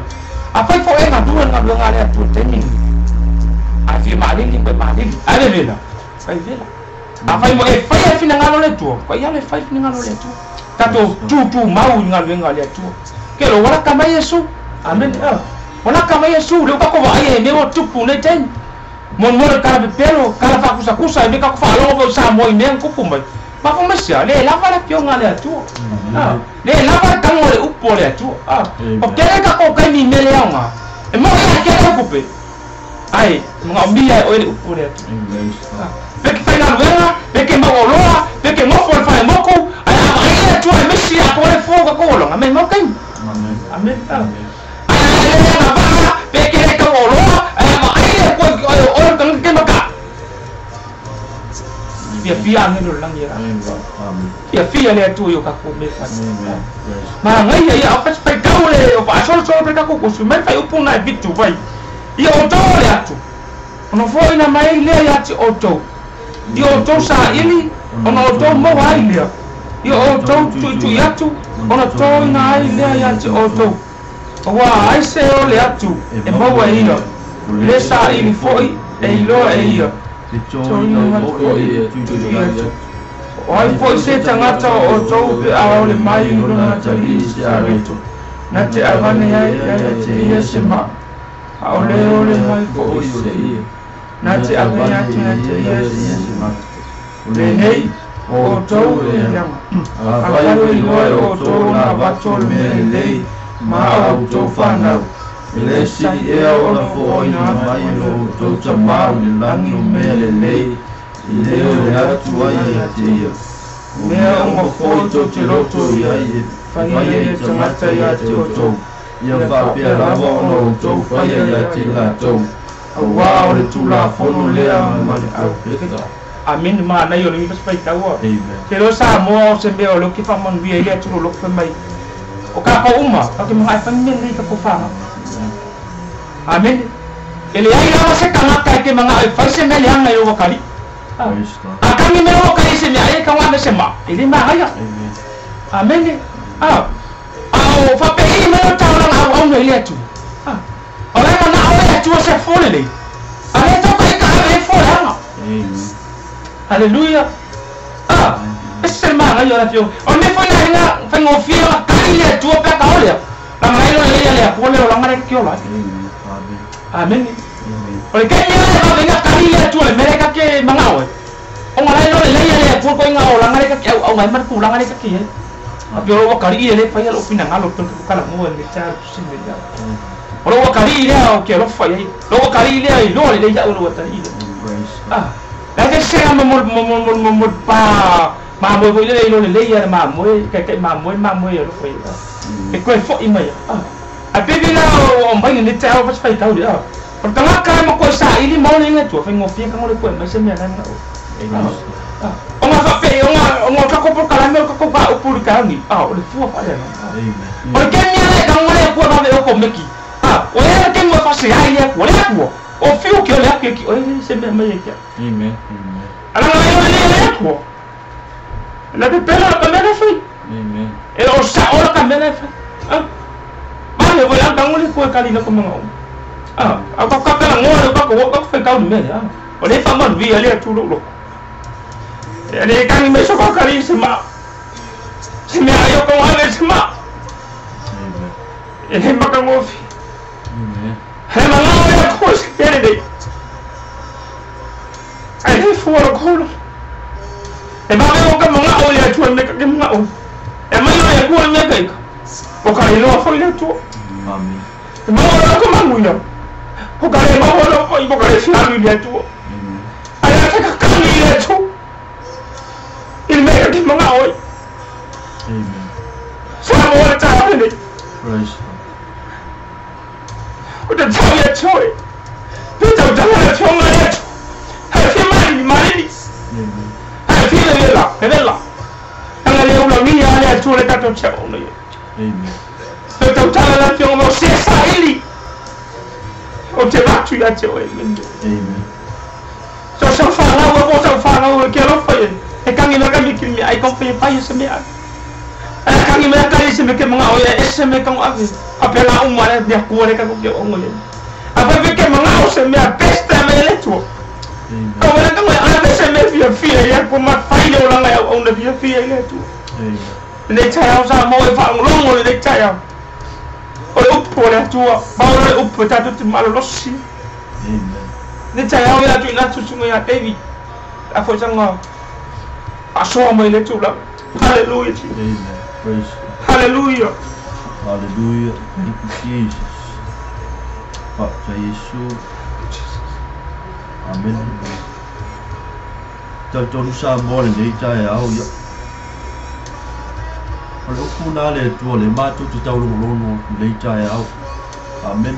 A fai fo e ngā dua ngā luanga le Atua te mingi. A Fi malili ko malili. Ale vela. Fai vela. Afai mo e fai finangalo le tua. Ko ia le fai finangalo le tua. Tato tu tu mau ngaluenga le tua. Ke lo wala kama Yesu. Amen. Wala kama Yesu le ka ko vai e me o tupu ne ten. Mon mo kala pelo kala fa kusa kusa e ka ko fa lo sa mo i me ko mai. Ma ko mesia le lava le pionga le tua. Le lava tango le upo le tua. O kele ka ko kai mi mele anga. E mo ia kele kupe. Ai, ngomia o le upo le tua. Peke fai na luenga, peke maoloa, peke mofo le fai moko, ai ai tua mesia ko le fogo ko longa me mo kai. Amen. Amen. Ai le na ba, peke le ka oloa, ai ai ko o ko ke maka. Fia fia ngelo lang ia. Amen. Fia fia le atu yo ka ko me fa. Amen. Ma ngai ia fa fa ka le o fa sol sol ka ko ko su me fa upu na bitu vai. Ia o to le atu. Ono fo ina mai le ia ti o to. Ia o to sa ili ono o to mo ai le. Ia o to tu tu ia tu ono to ina ai le ia ti o to. Wa ai se o le atu e mo ai ia. Le sa ili foi e ilo e ia. Oi foi se tangata o tou pe a ole mai lona tali se areto. Na te avane ai ai te ia se ma. A ole ole mai ko se ia. Na te avane ai te ia se ma. Le nei o tou e lama. A vai loi o tou na batol me lei ma o tou whanau. Le si e o na foina mai lo tou tamau le langi o mea lelei i le o le atu ai ia te ia. O mea o mafoi tau te loto ia e whaia e tangata ia te o tou. Ia whapea lava ona o tou whaia ia te latou. A wā o le tūlafono lea ma le au. Amen ma na yo le mi paspai taua. Amen. Te lo sa mo o se mea o lo ki whamanui e le aturo lo ki mai. O ka ko uma, ka ki mga ai whangi ka ko whanga. Amen. Ele ai lava se kangaka ke mga ai fai se mele anga yo wakali. Akami me wakali se me ai ka wa se ma. Ele ma haya. Amen. Ah. Au fa pe i me ta la au au le atu. Ah. Ola na au le atu se fole le. Ale to ka ka le fole anga. Amen. Hallelujah. Ah. Ese ma ga yo la fio. O me foi na nga fa ngofia ka ile atu pa ka ole. La ngai lo le le ko le la ngai ke ola. Amen. O le kenya le ba venga kali le tu le mere ka ke mangao. O ngai lo le le ko ko nga o la ngai ka ke au ngai mar ku la ngai ka ke. A pio lo kali le fa lo pina ngalo to ku kala mo le cha sin le ya. O lo kali le o ke lo fa ye. Lo kali le lo le ya lo ta ile. Ah. La ke se mo mo mo mo mo pa ma mo le lo le ya ma mo ke ke ma mo lo fa ye. E ko fo i mai. Ah. A bebe la o mai ni te au fai tau dia. O tanga ka mo ko sa ili mo le ngai tu fa ngofia ka ngole ko mai se me na na. O ma fa pe o nga ka ko por kala me ko ka o pur ka ni. Ah o le fua fa le. O ke ni le ka ngole ko ba me o ko meki. Ah o le ke mo fa se ai le ko le ko. O fiu ke le ke o se me me ke. Amen. Ala le le le ko. La pe la ka me le fai. Amen. E o sa o ka me le fai. Ah. Ai o la ngole ko kali na ko manga. Ah, a ka ka la ngole ka ko ka fe ka me ah. O le fa man vi ale tu lo lo. E le ka ni me so ka kali se ma. Se me ayo ko ale se ma. Amen. E le ma ka ngofi. Amen. He ma la ko se pere de. Ai le fu lo ko lo. E ma o ka manga o le tu me ka ke manga o. E ma yo e ko me ka. O ka le lo fo le tu. Amen. Ma ora ko manguina. O ka le ma ora fo i ko ka le fialu le tu. Ai a ka ka ni le tu. Il me ka manga oi. Amen. Sa mo ora ta le. Praise. O te tau le tu. Pe tau ta le tu ma le tu. Ha fi ma ni ma ni. Amen. Ha fi le la, le la. Anga le o la mi ya le tu le ka to che o no. Amen. Pe tau ta la fi o se sa ili. O te va tu ya te o e. Amen. So so fa la o so fa la o ke lo fa e. E kangi me ka mi ki mi ai ko fe pa se me a. E kangi me ka se me ke manga o e se me ka o ave. A pe la o ma le dia ko le ka ko ke o ngole. A pe ke manga o se me a peste ave le Atua. Aua le taga e ave se mea fiafia ia ko mafai le olaga e auauna fiafia i le Atua. Lenei taeao Samoa e faalogologo lenei taeao. O le upu o le Atua, pau le upu e tatou te malolosi. Lenei taeao ia tuuina atu susuga ia David. A foi saga faasoa mai le tulaga. Hallelujah. Amen. Praise. Hallelujah. Hallelujah. Thank you, Jesus. Faafetai Iesu. Amen. Talitonu Samoa lenei taeao ia. O le upu na le Atua le matou te taulogologo lenei taeao. Amen.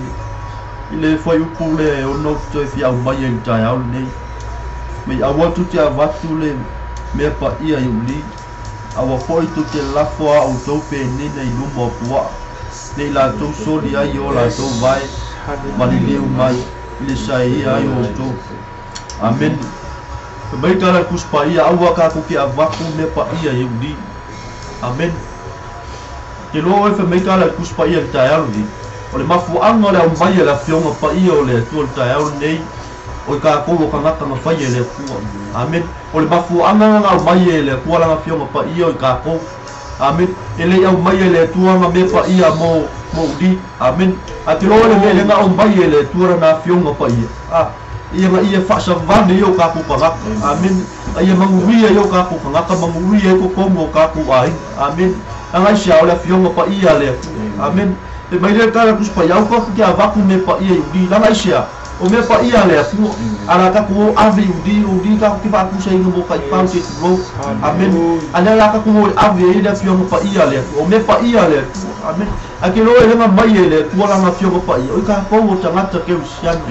I le fuaiupu le ono ou te toe fiau mai ai i le taeao lenei. Mai aua tou te avatu le mea paia i uli. Aua foi tou te lafo a outou penina i luma o puaa, nei latou soli ai i o latou vae maliliu mai i le saeia ai o outou. Amene. Fai mai tala i le Tusi Paia, Aua tatou te avatu mea paia i uli. Amene. Te loa oe fai mai tala i le Tusi Paia i le taeao lenei, o le mafuaaga o le aumai a le Afioga Paia o le Atua i le taeao lenei, O i tatou o tagata na faia e le Atua. Amene. O le mafuaaga na aumai e le Atua lana Afioga Paia o i tatou. Amene. E le i aumaia e le Atua na mea paia mo mo uli. Amene. A te loa le mea lea na aumai e le Atua lana Afioga Paia, a ia na ia faasavane ai o tatou tagata. Amene. A ia manuia ai o tatou tagata, manuia ai totonu o tatou aiga. Amene. Lana aisea o le Afioga Paia a le Atua. Amene. Fai mai lea tala Tusi Paia, Au tatou te avatu mea paia i uli. Lana aisea O mea paia a le Atua, a la tatou o ave i uli, o uli tatou te faatusaina mo taifau se tulou. Amene. A lea la tatou o e ave ai le Afioga Paia a le Atua. O mea paia a le Atua. Amene. Ae ke loa e lega mai e le Atua lana Afioga Paia, o i tatou o tagata kerisiano,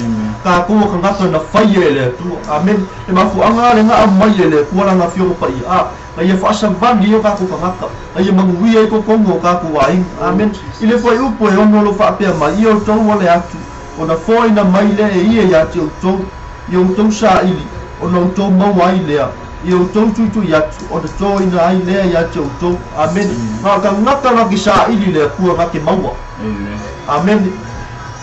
tatou o tagata na faia e le Atua. Amene. E mafuaaga a lega aumai e le Atua lana Afioga Paia, a na ia faasavali ai o tatou tagata, na ia manuia ai totonu o tatou aiga. Amene. I le fuaiupu e ono o lo faapea mai, ia outou ale atu. Ona foaina mai lea e ia ia te outou, i outou saili, ona outou maua ai lea, i outou tuitui atu, ona toina ai lea ia te outou. Amene. Na o tagata na ke saili le Atua na ke maua. Amene.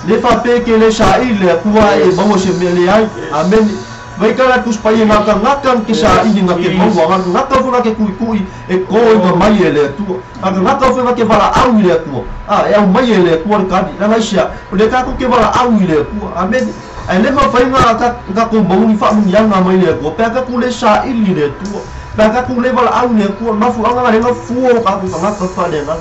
Le faapea ke le saili le Atua e maua se mea leai. Amene. Vai ka la Tusi Paia na o tagata na ke saili na ke maua, na tagata foi na ke tuitui e toina mai e le Atua, na tagata foi na ke valaau i le Atua, a e aumai e le Atua le kali. Lana aisea, o lea tatou ke valaau i le Atua. Amene. Ae le mafai na tatou maua ni faamuniaga mai le Atua pe a tatou le saili i le Atua, pe a tatou le valaau i le Atua. Mafuaaga na le fua o tatou tagata faaleagaga.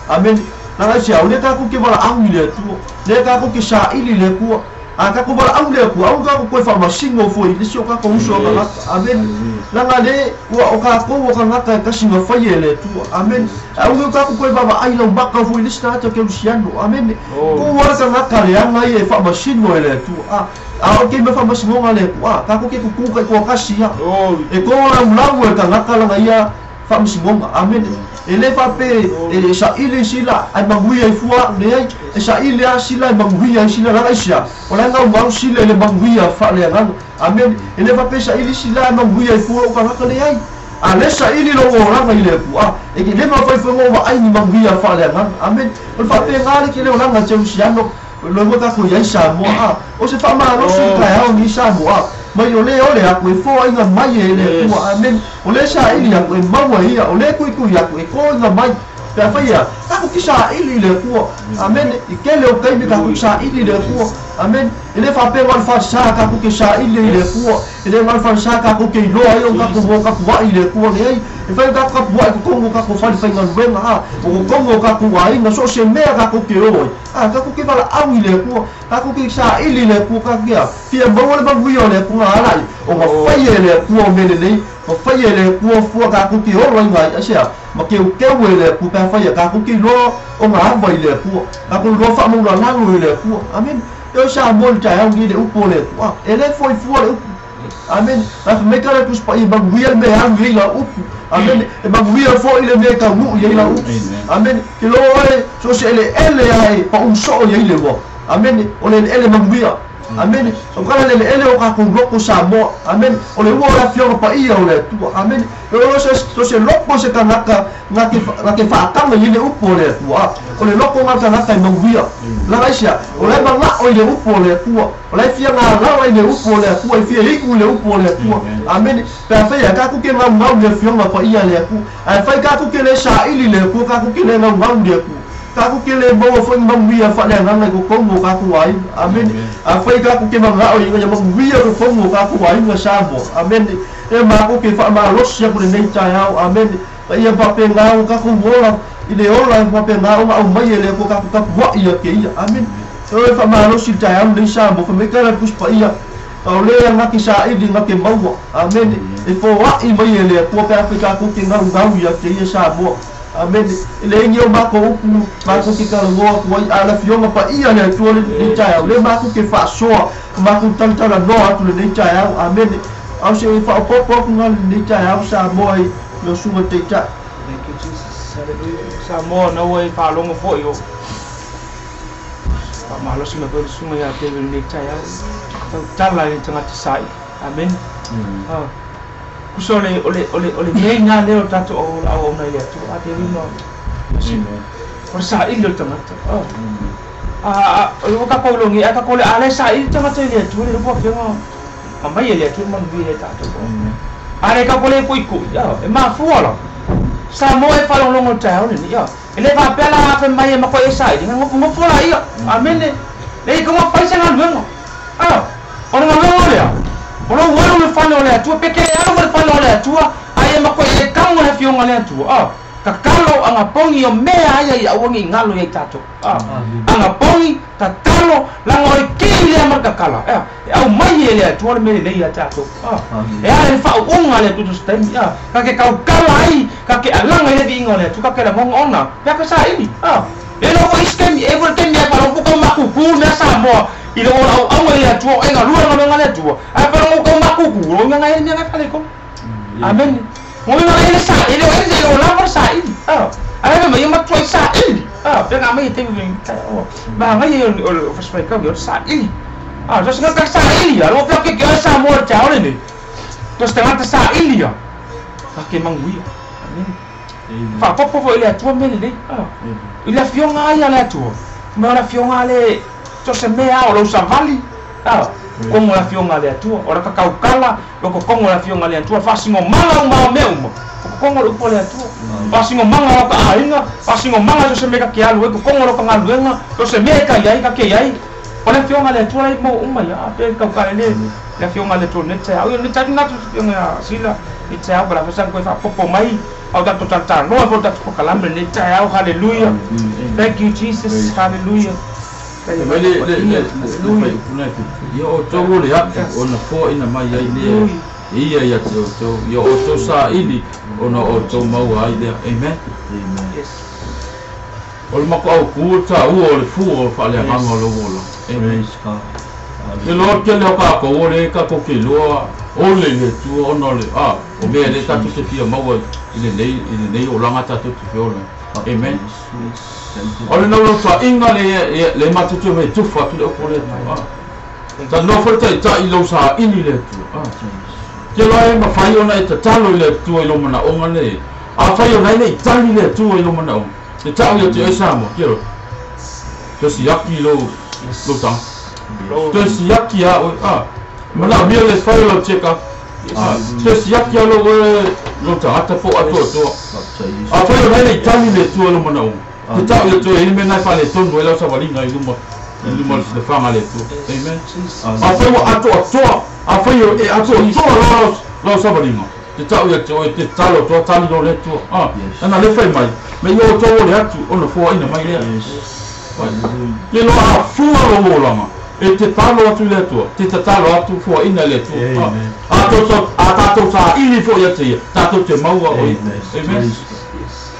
Amene. Lana aisea, o lea tatou ke valaau i le Atua, lea tatou ke saili i le Atua. A tatou valaau le Atua, aua tatou toe faamasino foi i le isi o tatou uso a tagata. Amene. Leaga le ua o tatou o tagata e tasi na faia e le Atua. Amene. Ae aua tatou toe vaavaai laumaka foi i le isi tagata kerisiano. Amene. Tuu a le tagata leaga ia e faamasino e le Atua. A, a o ke mea faamasinoga a le Atua, a tatou ke tutu taitoatasi ia. E tolaulau e le tagata lana ia faamasinoga. Amene. E le faapea e saili sila ae manuia ai fua a'u, leai, e saili lava sila e manuia ai sila, leaga aisea? O la e gaugau sila i le manuia faaleagaga. Amene. E le faapea e saili sila ae manuia ai fua lou tagata, leai. A le saili lou olaga i le Atua, e ke le mafai foi ona ou vaai ni manuia faaleagaga. Amene. O le faapena le tele olaga Teusiano. Loa tatou i ai Samoa a o se faamalosi i taeao nei Samoa mai o le ole aku e foaiga mai e le Atua. Amene. O le saili aku e maua e ia, o le tuitui aku e koiga mai pe afai ia tatou ki saili i le Atua. Amene. I kele o taimi tatou ki saili i le Atua. Amene. E le faapea na o le falesa tatou ke saili ai i le Atua, e le na o le falesa tatou ke iloa ai o tatou o tapuai i le Atua, leai. E fai o tatou tapuai i totonu o tatou fale faigaluega a o totonu o tatou aiga, so o se mea tatou ke o ai. A, tatou ke valaau i le Atua, tatou ke saili i le Atua, tatou ke a, fia maua le manuia o le Atua na ala ai, o na faia e le Atua o mea lelei, na faia e le Atua fua tatou ke ola i na aisea, ma keukeu e le Atua pe afai a tatou ke iloa o na ava i le Atua, tatou iloa faamaulalalo i le Atua. Amene. E oi Samoa i le taeao lenei le upu o le Atua, e le foi fua le upu. Amene. Na fai mai ka le Tusi Paia, e manuia le mea e alu i ai lau upu. Amene. E manuia foi le mea e taunuu i ai lau upu. Amene. Ke loa oe, so o se eleele lava e pau soo i ai le ua. Amene. O le eleele manuia. Amen. O kala le ele o ka ku loko Samoa. Amen. O le ua o le afioga paia o le Atua. Amen. O se loko se kanaka na ke faataga i le upu o le Atua. O le loko nga tagata e mauia. Lagaisia, o le manga'o i le upu o le Atua. O le fia galala i le upu o le Atua, i fia iu i le upu o le Atua. Amen. Pe afai a tatou ke gaugau le afioga paia le Atua. Ae fai tatou ke le saili le Atua, tatou ke le gaugau le Atua. Tatou ke le maua foi manuia faaleagaga i totonu o tatou aiga. Amen. Afai tatou ke maga'o ina ia manuia totonu o tatou aiga Samoa. Amen. E matou ke faamalosi aku lenei taeao. Amen. Ma ia faapena o tatou ola i le ola e faapena ona aumai e le Atua tatou tapua'i ia kēia. Amen. E faamalosi le taeao lenei Samoa, fai mai tala le Tusi Paia, o le agake saili gake maua. Amen. E foa'i mai e le Atua pe afai tatou ke gaugau ia kēia Samoa. Amen. E le ingi o matou upu, matou ke talanoa atu ai, a le afioga paia le Atua lenei taeao, le matou ke faasoa, matou talatalanoa atu lenei taeao. Amen. Ao se faaopoopo atu ga lenei taeao Samoa i lau susuga i le Taitai. Thank you, Jesus. Hallelujah. Samoa na ua e faalogo foi o faamalosi mai foi le susuga ia te lenei taeao. Tautala i le tagata saili. Amen. Kusa o le mea ina lea o tatou auauna i le Atua. A te rima. O le saili o le tagata. O le waka longi a ka le ale saili tagata i le Atua le lupua fionga. A mai e le Atua manuia le tatou. Ale ka kole kui kui. E mafua la. Samoa e faalogologo taeao lenei. E le faapea la afe mai e mako e saili. Nga ngofu la ia. Amen. Le ko fai se galuega. O le galuega lea. O lo walu le fale o le Atua. Pe ke alu le fale o le Atua. Ai e mako e kango le fionga le Atua. Tatalo anga pongi o mea aia i auangi i ngalo ia i tatou. Anga pongi, tatalo, langa o le kei lea ma le kakala. E au mai e le Atua le mea lelei ia tatou. E ala le faauuga le Atua se taimi. Ka ke kaukala ai, ka ke alaga i le viiga o le Atua, ka ke lagoga ona. Pea ka saili. E lo foi iskemi, e foi kemi e whalongo kau makuku mea Samoa. I le ola au au e le Atua, e ngā lua ngā le Atua. Ai whalongo kau makuku, o ngā e mea ngai whale ko. Amen. Mo ngā ele saili, o ele o lava saili. Ai me mai matua i saili. Pe ngā mai te mi ma ngai o fasfai kau o saili. Jos ngā ka saili ya, lo pe ke Samoa chao le ni. Jos te ngā saili ya. Ka ke manguia. Amen. Fa popo fo ile Atua me le. I le afioga ai a le Atua. Me le afioga le so se mea o lo savali. Kongo le afioga le Atua. O le kakaukala lo kongo le afioga le Atua. Fasingo manga uma o mea uma. Kongo le upo le Atua. Fasingo manga o ka aiga. Fasingo manga so se mea ka ke alu e. Kongo lo ka galuega. So se mea ka iai ka ke iai. O le afioga le Atua lai mo uma ia. Pe kaukala le le afioga le Atua ne te au. Ne te natu afioga sila. Ne te au bala fasang koe faapopo mai. Au tatou talataloa foi tatou pokalame ne te au. Hallelujah. Thank you, Jesus. Hallelujah. Le le ia o tau le atu o na foa ina mai ai le ia ia te o tau ia o tau saili o na o tau maua ai lea. Amen. Yes. O le mako au ku ta ua o le fua o faaleagaga o lou ola. Amen. Le loa tele o kākou o le kākou ke loa o le le Atua ona o le o mea le tatou te fia maua i lenei olaga tatou te fia ola. Amen. O le naulau taʻiga le matutu me tufa atu le upu o le Atua. Tanoa foi le taʻitaʻi lou saili le Atua. Ke loa e mafai ona e tatalo i le Atua i lou manaʻoga le. Afai ona e leʻi tali le Atua i lou manaʻoga. E taʻu ia te oe Samoa. Ke loa. Toe siaki lou taga. Toe siaki a oe. Manaʻomia le fai o lau check up. Toe siaki a lou oe lou tagata po o atoatoa. Afai ona e leʻi tali le Atua i lou manaʻoga. Te tau ia toe mea nai faaletonu ai lau savaliga i luma le faga le Atua. Amen. Afai ua atoatoa, afai e atoatoa lau savaliga. Te tau ia te oe te talo toa tali lo le Atua. Ana le fai mai, me ia o tau o le atu ona foaina mai lea. Ke loa a fua lou olaga. E te talo atu i le Atua, te tatalo atu foaina le Atua. A tatou saili foi ia te ia, tatou te maua o ia. Amen.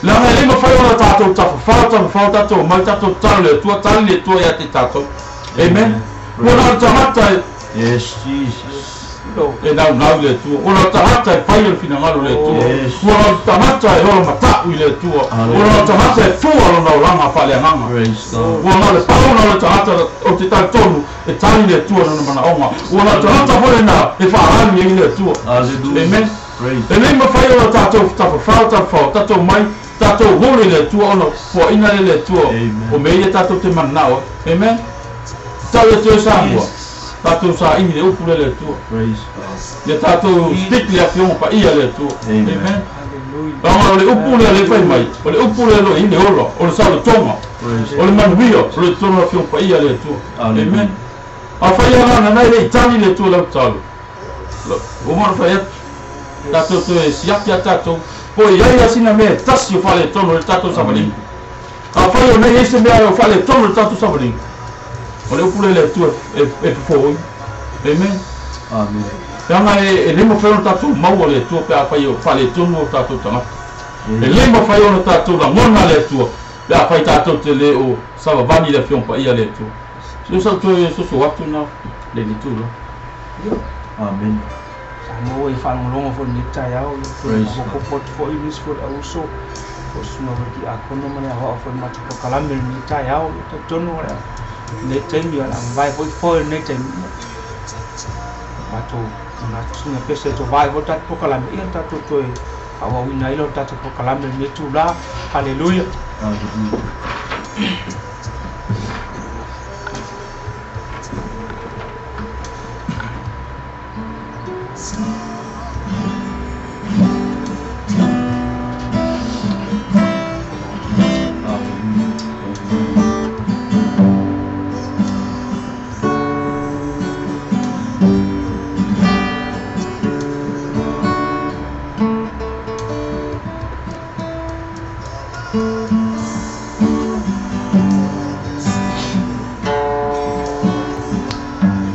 Leaga e le mafai ona tatou tafafao tatou mai tatou talo le Atua, tali le Atua ia te tatou. Amen. Ua na o le tagata e Yes, Jesus. E naunau i le Atua. O le tagata e fai o le finagalo i le Atua. Ua o le tagata e ola mata'u i le Atua. Ua o le tagata e fua lona olaga faaleagaga. Ua na o le pau na o le tagata o te talitonu e tali le Atua lona manaoga. Ua na o le tagata foi lena e faaali ai le Atua. Amen. E lei mafai ona tatou tafafao tafafao tatou mai tatou huli le Atua ona foaina le Atua o mea ia tatou te mananao. Amen. Tau ia te Samoa. Tatou saini le upu le Atua. Ia tatou stick le afioga paia le Atua. Amen. Laga o le upu lea le fai mai, o le upu lea lo i le ola, o le saolotoga, o le manuia, o le totonu o afioga paia le Atua. Amen. Afai ia lana nai le itali le Atua lau tatalo. Ua mana fai atu. Tatou toe siaki a tatou. Po i ai asina mea e tasi o faaletonu le tatou savaliga. Afai o nei ai se mea o faaletonu le tatou savaliga, o le upu lea le Atua e fofo. Amen. Amen. Leaga e le mafai ona tatou maua le Atua pe afai o faaletonu o tatou tagata. E le mafai ona tatou lagona le Atua pe afai tatou te le o savavali le afioga paia le Atua. Se sau toe soso atu na le litu la. Amen. Samoa i faalogologo foi lenei taeao, faaopoopo atu foi nisi foi le auuso o susuga foi le tiakono ma le aoao foi le matou polokalame lenei taeao. Talitonu o le lenei taimi o le a mavae foi foe lenei taimi. Matou manatu sina pese e tovae foi le tatou polokalame, ia tatou toe faaauauina ai lo tatou polokalame lenei tula. Haleluia. Haleluia.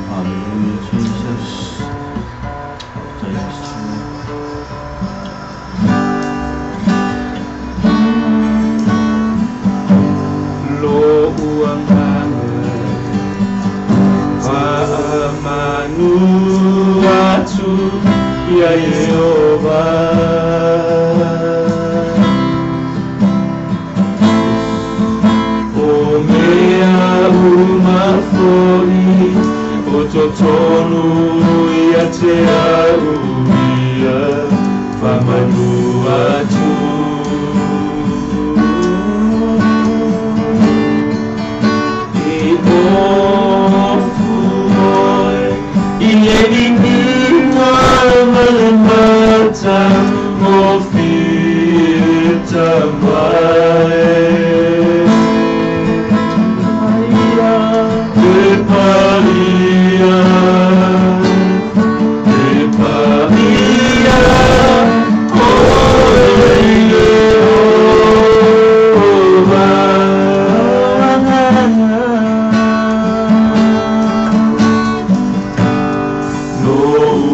Hallelujah, Jesus. Thanks to you. Lo uanganga faamanu atu ia Yehova. O mea uma foi o totonu ia te au ia faamanu atu. E ofu oe i le liliga ma le mata o fita mai. E paia, oe Yehova. No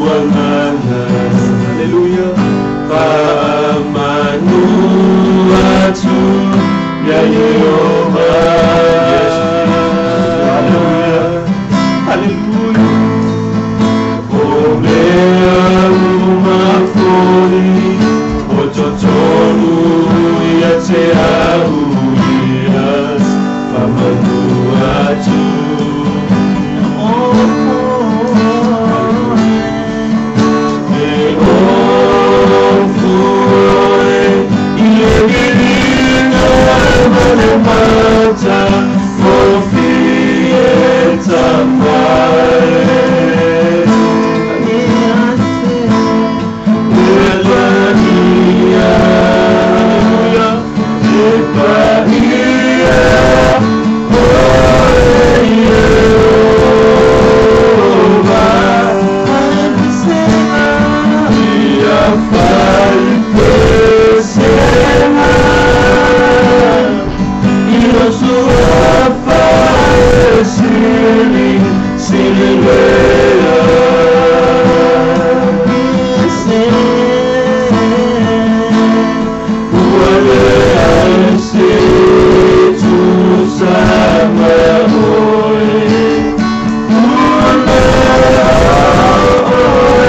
uanganga, haleluya, faamanu atu ia Yehova. Haleluya, haleluya. O mea uma foi o totonu ia te au ia faamanu atu. E ofu oe i le liliga ma le mata o fieta mai. E paia, haleluya, e paia, oe Yehova. Ia fai pesena, io sua fai sili, sili lea. Ua lea se tu sama oe. Ua lea oe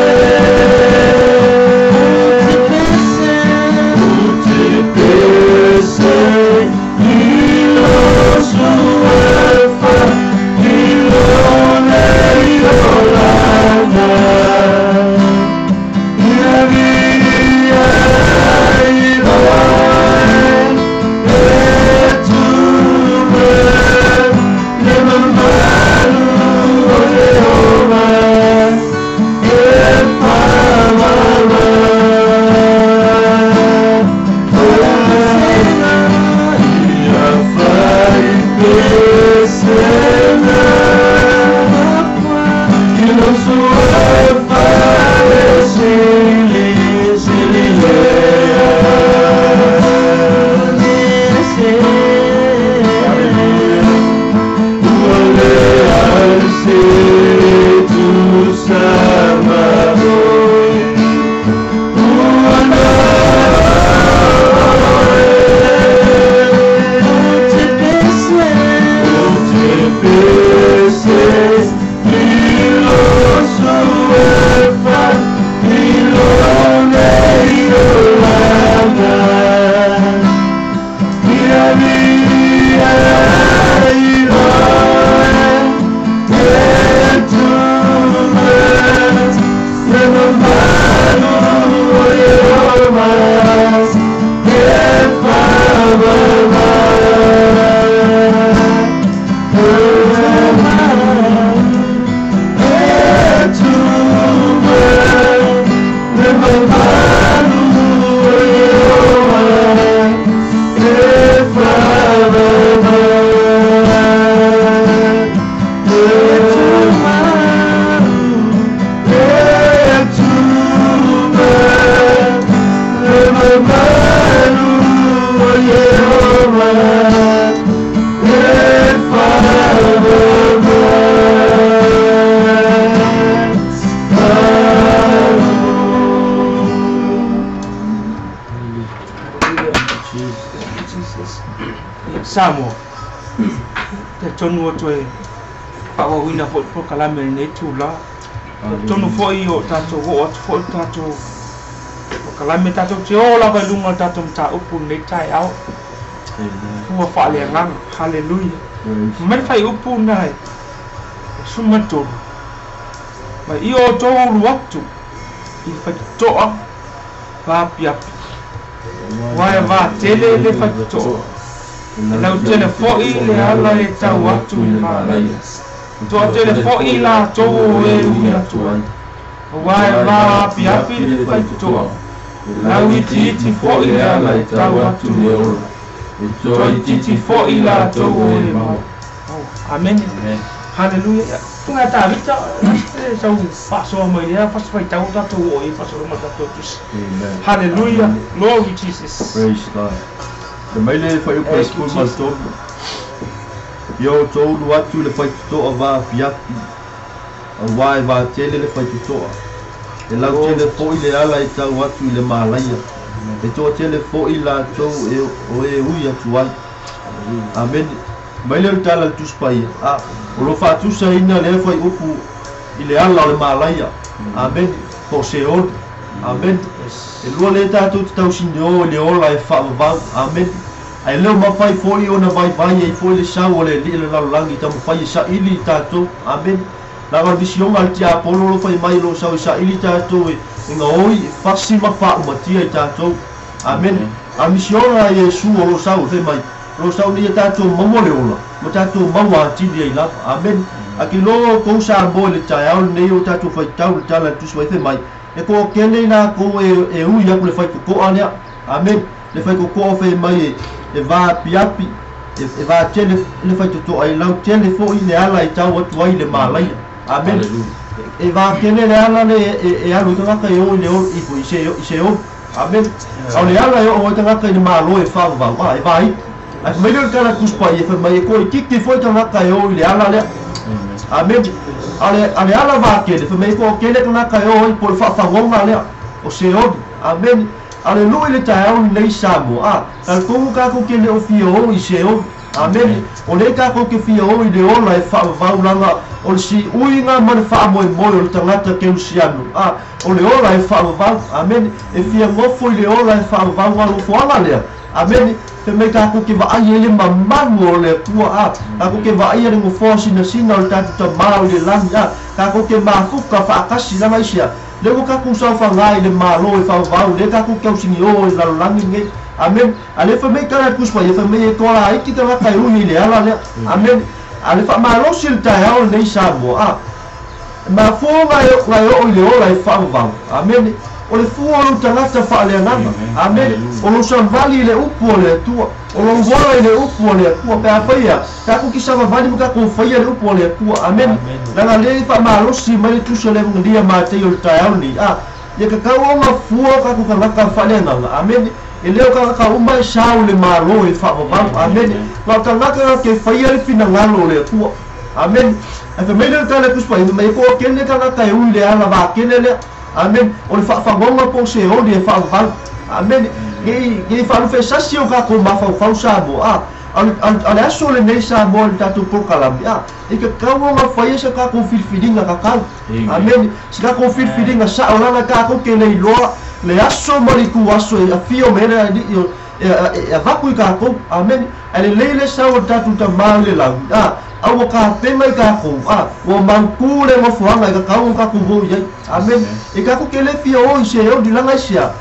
Jesus. Samoa. Te tonu o toe whaawawina fo i kalame nei tūla. Te tonu fo i o tātou o atu fo i tātou o kalame tātou te o lava i lunga tātou mta upu nei tai au. Fua whaalea nganga. Hallelujah. Mai whai upu nai. Sumatolu. Mai i o tō uru atu i whaitoa vāpiapi. Wae vā tele le whaitoa. E lau tele foi le ala e tau atu i mālaia. Toa tele foi la tō e ui atu ai. Wae vāpiapi le whaitoa. Lau iti iti foi le ala e tau atu le ola. Toa iti foi la tō e mau. Amen. Hallelujah. Tunga tāvita, sau whasoa mai lea, whasoa i tau tātou o e whasoa ma tātou tusi. Hallelujah. Glory Jesus. Praise God. Te maile whai upa school ma tolu. Io tōulu atu le whaitutoa vā fiapi. A wā e vā tele le whaitutoa. E lau tele foi le ala e tau atu i le mālaia. E toa tele foi la tau e o e ui atu ai. Amen. Mai le tala le tuspaia. A o lo whaatusa ina le whai upu i le ala o le mālaia. Amen. Po se olu. Amen. E lua le tātou te tausini o le ola e whaavavau. Amen. Ai leo mawhai foi o na vai vai e foi le sau o le li le lalolagi tamu fai e sa ili tātou. Amen. La ga visionga al tia polo lo fai mai lo sau e sa ili tātou e nga oi fasi ma fa umatia i tātou. Amen. A misionga e Yesu o lo sau fai mai. Lo sau ni tātou mamo le ola. Mo tātou maua atili ai lava. Amen. A ki lo kou sa mo le tae au nei o tātou fai tau le tala tusu ai fai mai. E ko kele na ko e ui aku le fai koko alea. Amen. Le fai koko fai mai e vā piapi, e vā tele le fai toto ai lau tele foi le ala i tau atu ai le mālaia. Amen. E vā kele le ala le e alu i tangata e o i le o i fo i se o. Amen. Au le ala e o i tangata i le mālo e whaavau. A, e vā i. Ai mai le tala kuspa i e fai mai e ko i kiki foi tangata e o i le ala lea. Amen. Ale ala vā kele, fai mai e ko kele tangata e o i po le whaawhangonga lea. O se oli. Amen. Ale lui le tae nei Samoa. A, kongu kako ke le o fia o i se o. Amen. O le kako ke fia o i le ola e whaavaulanga o le si uinga ma le whaamoe moe o le tangata ke usianu. A, o le ola e whaavau. Amen. E fia ngofo i le ola e whaavau ngā lofoanga lea. Amen. Te mei kako ke vaai ele mamalu o le pua a. Kako ke vaai ele ngofoa sina sina o le tatu tamā o le lani a. Kako ke mafuka whaakasi langa isia. Le ko kaku sau whangai le malo e whaavau, le kaku kau singi o e lalolagi ngai. Amen. Ale fa mei kala kuspa, e fa mei e toa ai ki tangata e ui i le ala lea. Amen. Ale fa malosi le taeao lenei Samoa. A, mafua ngai o i le ola e whaavau. Amen. O le fua o lou tagata faaleagaga. Amen. O lou savali i le upu o le Atua. O lou ola i le upu o le Atua. Pe a faia, takou ki savavali ma takou faia le upu o le Atua. Amen. Laga le faamalosi mai le tusi o le evagelia Matei o le taeao lenei. A, ia kakau oga fua o takou tagata faaleagaga. Amen. E leo tagata uma e sau le mālo e faavavau. Amen. Ma o tagata ke faia le finagalo o le Atua. Amen. Ae fai mai le tala tusi paia, mai e toakele tagata e ui le ala vakele lea. Amen. O le whaafangonga po se oli e whaavavau. Amen. Ngei whaalufesasi o kako mafaufau Samoa. A, a le aso le nei Samoa le tātou polokalame. A, e kakau o ngā whaia sa kako filfilinga kakau. Amen. Se kako filfilinga sa o lana kako ke nei loa le aso ma le ku aso e afio me le e avaku i kako. Amen. A le leile sa o tātou tamā le lau. A, au ka penga i kako. A, ua mauku le mafuanga i kakau o kako vou iai. Amen. E kako ke le fia o i se o di langa i sea.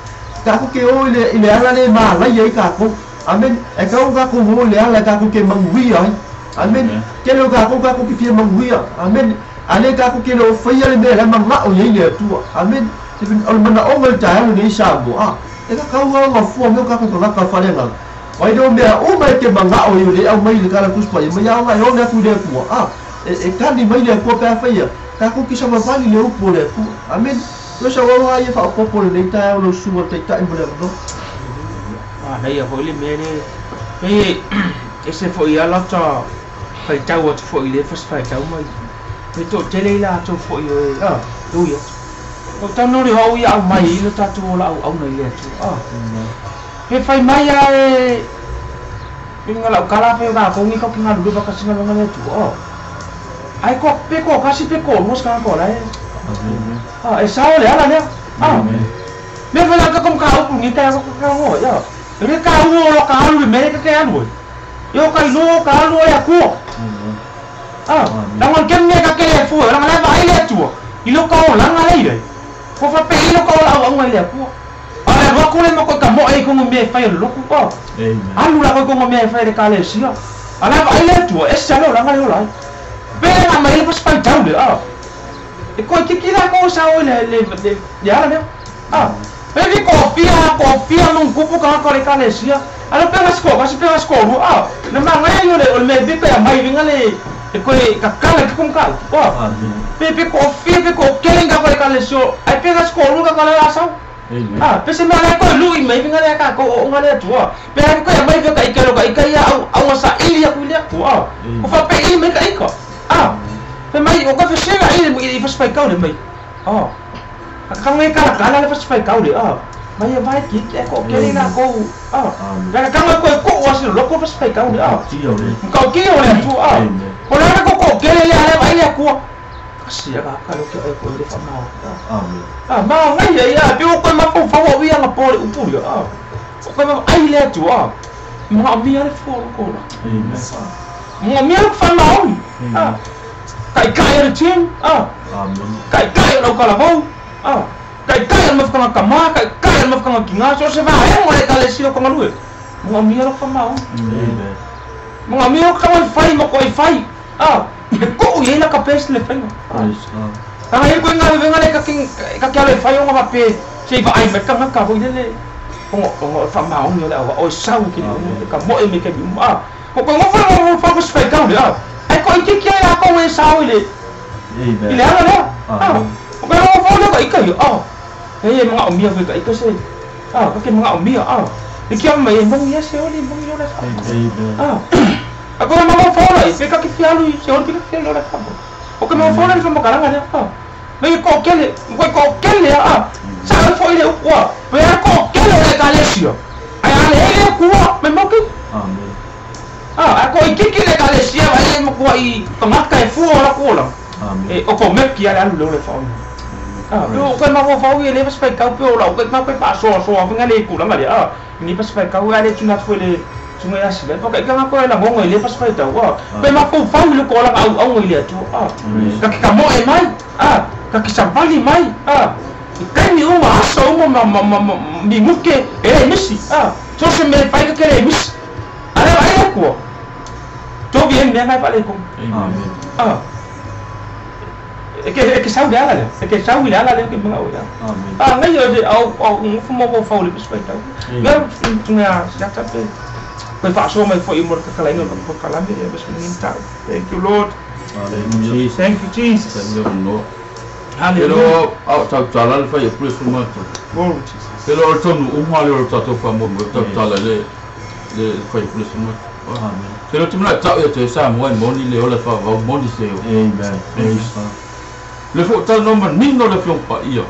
Kako ke o i le ala le mālaia i kako. Amen. E kau kako vou i le ala kako ke manguia ai. Amen. Ke leo kako kako ke fia manguia. Amen. Ale kako ke leo whaia le mea le mangao i le atua. Amen. O le mana onga le taeao nei Samoa. A, e kakau ngā ngā fua meo kako tagata whalenga. Wai leo mea uma e ke mangao i le au mai le kala kuspa i mai au ngai one aku le atua. A, e kani mai le atua pe a whaia. Kako ki savavali le upu o le atua. Amen. Yo sa wawa ai e whaopopo le nei taeao lo sua taitai mo le avanoa. A, nei a foi le mea le. E, e se foi ala ta whaitau atu foi le fas whaitau mai. Me tō tele i la atu foi o e, a, ui atu. O tau nori hou i au mai i le tātou o la au au nei le atu. A, he whai mai a e, Pinga lau kala fe ka ko ngi ko kinga lu ba ka singa nga le tu o. Ai ko pe ko kasi pe ko mo ska ko lai. Ah, e sao le ala le. Ah. Me fa la ka kom ka u ngi ta ko ka ngo ya. Re ka u lo ka lu me ka ka lu. Yo ka lu ka lu ya ku. Ah, la ngon kem me ka ke le fu, la la vai le tu. I lo ka o la nga le le. Ko fa pe i lo ka o la o ngai le ku. Ale ro ko le mo ko ka mo e ko me fa lo ku ko. Alu la ko ko me fa le ka le sia. Ala vai le tu, e sa lo la nga le la. Pe la mai le pa tau le ah. E ko ki ki la ko sa o le le ya la le. Ah. Pe vi confia num cupo ka ko le ka le sia. Ala pe ko ka si pe ko lu ah. Na ma ngai yo le o me bi pe mai vi nga le e ko ka kala ki kom ka. Oh. Pe pe confia pe ko kelenga ko le ka le sio. Ai pe ko lu ka ka le sa. Ah, pe se mala ko lu i mai vinga le ka ko o ngale tu. Pe ko ya mai ka ikelo ka ikaia au au sa ili ya ku le ku. Ko fa pe i mai ka iko. Ah. Pe mai o ka fe sela i i fa spai kau le mai. Oh. Ka ngai ka ka la fa spai kau le. Ah. Mai vai ki ke ko ke na ko. Ah. Ka ka ko ko o se lo ko fa spai kau le. Ah. Ka ki o le tu. Ah. Ko la ko ko ke le ale vai ya ku. Kasi ka ka lo ke ai ko le fa ma. Amen. Ah, ma ngai ya ya pe o ko ma fo fa o ia nga pole upu ya. Ah. O ko ma ai le tu ah. Ma mi ale fo ko la. Amen. Ma mi ale fa ma o. Ah. Kai kai le tin. Ah. Amen. Kai kai lo ka la vau. Ah. Kai kai ma fa ka ma kai kai ma fa ka kinga so se va e mo le ka le sio ko ngalu. Ma mi ale fa ma o. Amen. Ma mi o ka fai ma ko fai. Ah. Ko o ia la ka pes le fai. Praise God. Tanga ko nga venga le ka king ka kia le fai o nga pe se va ai me ka ka ho le o o fa ma o le o sau ki le ka mo e me ke mi ah ko ko ngo fa ngo fa ko spai ka le ah ai ko ki ki la ko we sau le Amen. Le ala le ah o ko ngo fa le ka i ka ah e ma o mi ka i ka se ah ka ke ma o mi ah e ki ma e mo mi se o le mo mi le Amen. Ah a ko ma mo fa le pe ka ki fialu se o ki fialu le ka o que me fo le fa mo karanga le ah me ko kele ko ko kele ah sa fo ile ko pe ko kele le ka le sio ai ale ile ko me mo ki Amen. Ah ko ikiki le ka le sio ai mo ko i tomaka e fu la ko la Amen. E o ko me ki ale alu le fa ah pe o ko ma fo fa ile pa ka pe o la o ko ma pe pa so so nga le ku la ma le ah ni pa pa ka ale tu na fo le tu ngai asile pa ka ka ko la ngo ile pa pa ta wa pe ma fo fa ile ko la au au ile tu ah ka ka mo e mai ah ka ki sambali mai ah kai mi uma aso uma ma ma ma mi muke e misi ah so se me fai ka kere misi ale ai ko to bien me ngai pa le ko Amen. Ah e ke sau le ala le e ke sau le ala le ke mga o ya Amen. Ah ngai yo au au ngo fo mo fo le pa ta me tu ngai sa ta pe ko fa so mai fo i mo ka kala ino ko kala me e bes ni ta. Thank you Lord. Hallelujah. Thank you Jesus. Thank you Lord. Hallelujah. Pero au tau tala le fai plus mo to. Glory Jesus. Pero o tonu o ma le o tato fa mo mo tau tala le le fai plus mo. Amen. Pero tu mna tau e te sa mo mo ni le o le fa va mo ni se o. Amen. Praise God. Le fo tau no ma ni no le fion pa ia.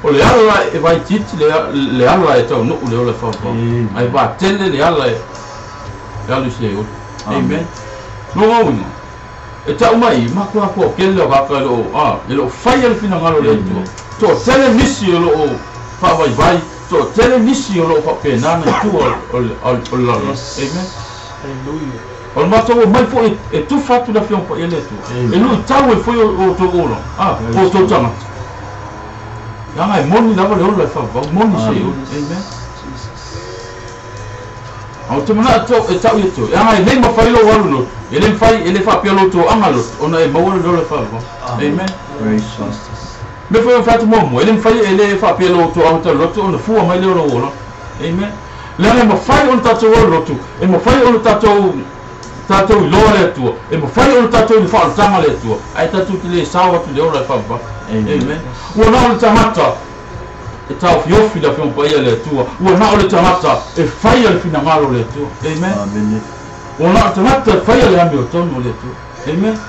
O le ala e vai titi le ala e tau no le o le fa va. Ai va tele le ala e alu se o. Amen. No o no. E tau mai ma ko ko ke le va ka lo ah e lo fai le fina ngalo le tu. To tele nisi o lo fa vai vai to tele nisi o lo fa pe na na tu o o la. Amen. Hallelujah. O ma to mai fo e tu fa tu la fion pa ele tu. E lu tau e foi o to o lo. Ah o to tanga. Ya ngai moni la va le o le fa va moni se o. Amen. Au te mana to e tau i tu. Ya ngai nei ma fai lo walu no. E le fai e le fa pia lo to anga lo ona e maua lo le fa va. Amen. Praise God. Me foi fa tu mo e le fai e le fa pia lo to anga lo to ona fua mai le lo lo. Amen. Le ma fai on tatou lo tu. E ma fai on tatou tatou lo le tu. E ma fai on tatou le fa tanga le tu. Ai tatou te le sawa tu le o le fa va. Amen. Ua na o le tagata e tau fiofi la fion paia le Atua. Ua na o le tagata e faia le finagalo le Atua. Amen. Amen. Ua na o le tagata e faia le ame o tonu le Atua. Amen.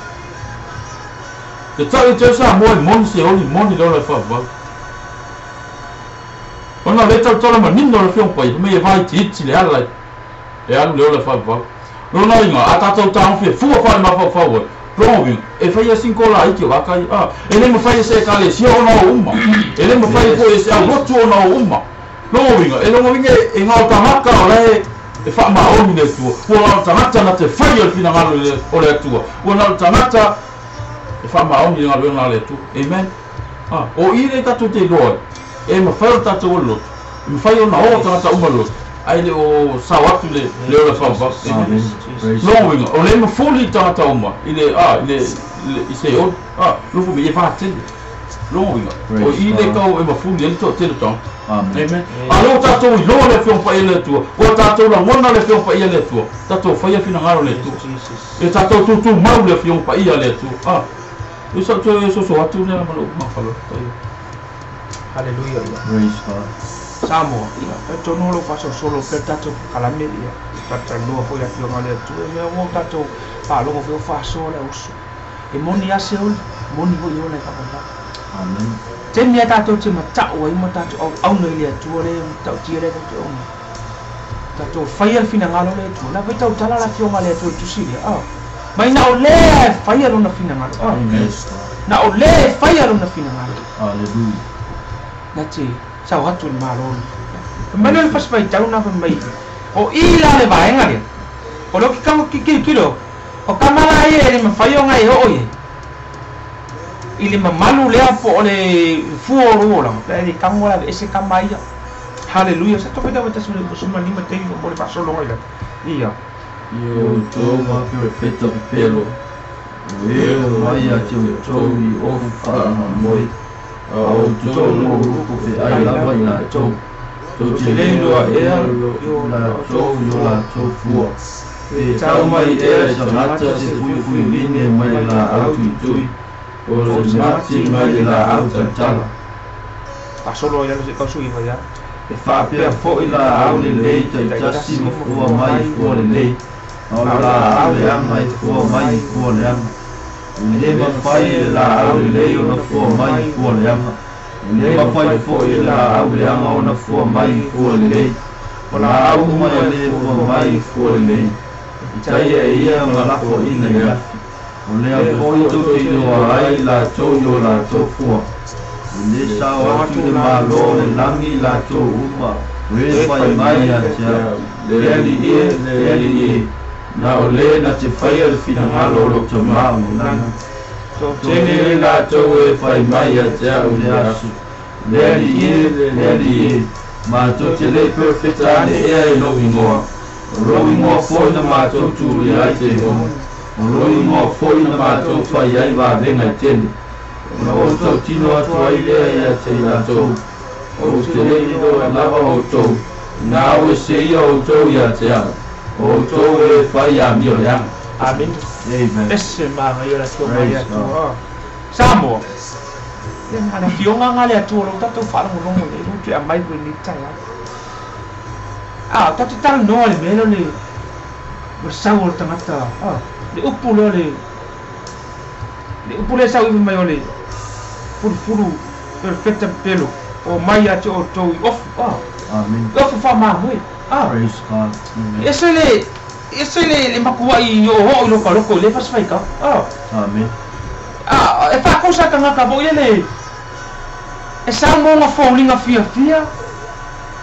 Te tau i te sa moe moni se oli moni le o le whaavau. Ona le tau tala manino le fion paia. Me e vai ti iti le ala e alu le o le whaavau. Lona inga a tātou tāngofi fua whare mawhau ai. Longa winga, e whai a sinko la iki o kakai. E le mawhai e se e kale sia ona o uma. E le mawhai e e se au lotu ona o uma. Longa winga, e longa winga e ngā o tangata o le e wha maoni le atua. Ua ngā o tangata na te whai o le finangalo o le atua. Ua ngā o tangata e wha maoni le ngaluenga le atua. Amen. O i le tātou te iloa, e mawhai o tātou o le lotu. E mawhai o na o tangata uma le lotu. Ai le o sao atu le ola whau. Amen. Longa winga, o le mafuli tangata uma i le i se o lufu me e whaatele. Longa winga, o i le kau e mafuli e le toa tele tanga. Amen. A leo tātou i loa le whiong pa le atua. Ua tātou la ngona le whiong pa le atua. Tātou whaia whinangaro le atua. E tātou tūtū mau le whiong pa le atua. E sa toe soso atu nea malo mawhalo. Hallelujah. Praise God. Samoa, ia, e tono lo faso solo pe tātou kalame ia. Tātou foi a whionga le atua. E mea o tātou whaalongo whio faso le uso. E moni ase oli, moni hoi ole whakawha. Amen. Te mea tātou te matau ai ma tātou au au nei le atua le matau tia le tātou onga. Tātou whaia whinangalo le atua. La vai tau tala la whionga le atua i tusi le. Mai na o le whaia lona whinangalo. Amen. Na o le whaia lona whinangalo. Hallelujah. Na te sao atu le maloni. Mai le fasi tau na mai. O i la le vaenga le. O lo ki kango ki ki kilo. O kamala e le mawhai o ngai o oie. I le mamalu lea po o le fua o ruola. Le kango la ese kamaia. Hallelujah. Sa tope tawa tasu le busuma lima te i mo le fasolo ngai la. Ia. Io tō perfetta pelo. O e o mai a te o tō i ofu whaanga moi. A o tō no ruku fe ai lava i la tō. Tō te leiloa ea la tō i o la tō fua. E tau mai ea e sangata se fui fui vine mai la au tui tui. O se mati mai la au tantala. Pasolo ia se kausu iwa ia. E whaapea foi la au le lei taitasi ma fua mai fua le lei. A o la au le anga i fua mai fua le anga. Le mawhai e la au le lei o na fua mai fua le anga. Le mawhai foi e la au le anga o na fua mai fua le lei. O la au mai le fua mai fua le lei. I tai e ia nga lafo ina i afi. O lea foi tau te iloa ai la tō i o la tō fua. O le sao atu le malo le langi la tō uma. O e whai mai a te au. Le ali e, le ali e. Na o le na te whaia le whinangalo o lo tamā o langa. Tō tene la tō e whai mai a te au le aso. Le ali e, le ali e. Mā tō te lei perfecta ane ea e lo ingoa. O lo ingoa foi na mā tō tūri ai te homo. O lo ingoa foi na mā tō whai ai wā venga i tene. O na o tau tino atu ai lea ia te ila tō. O te lei loa lava o tō. Nā o e se ia o tō ia te au. O tō e whai a mio le anga. Amen. Amen. Ese maanga ia la tua mai atua. Samoa. Le ngana fionga ngale atua lo tatou whaalongolongo le lutu e amai koe ni tai au. Tatou tala noa le mea le o sau o le tangata. Le upu lea le upu lea sau iwi mai o le furufuru perfecta pelo o mai a te o tō i ofu. Amen. I ofu whaamāmoe. Praise God. Amen. Ese le makua i o ho i loka loko i le fasifai kau. Amen. E whaakosa ka ngaka po ia le e sao monga fōlinga fia fia.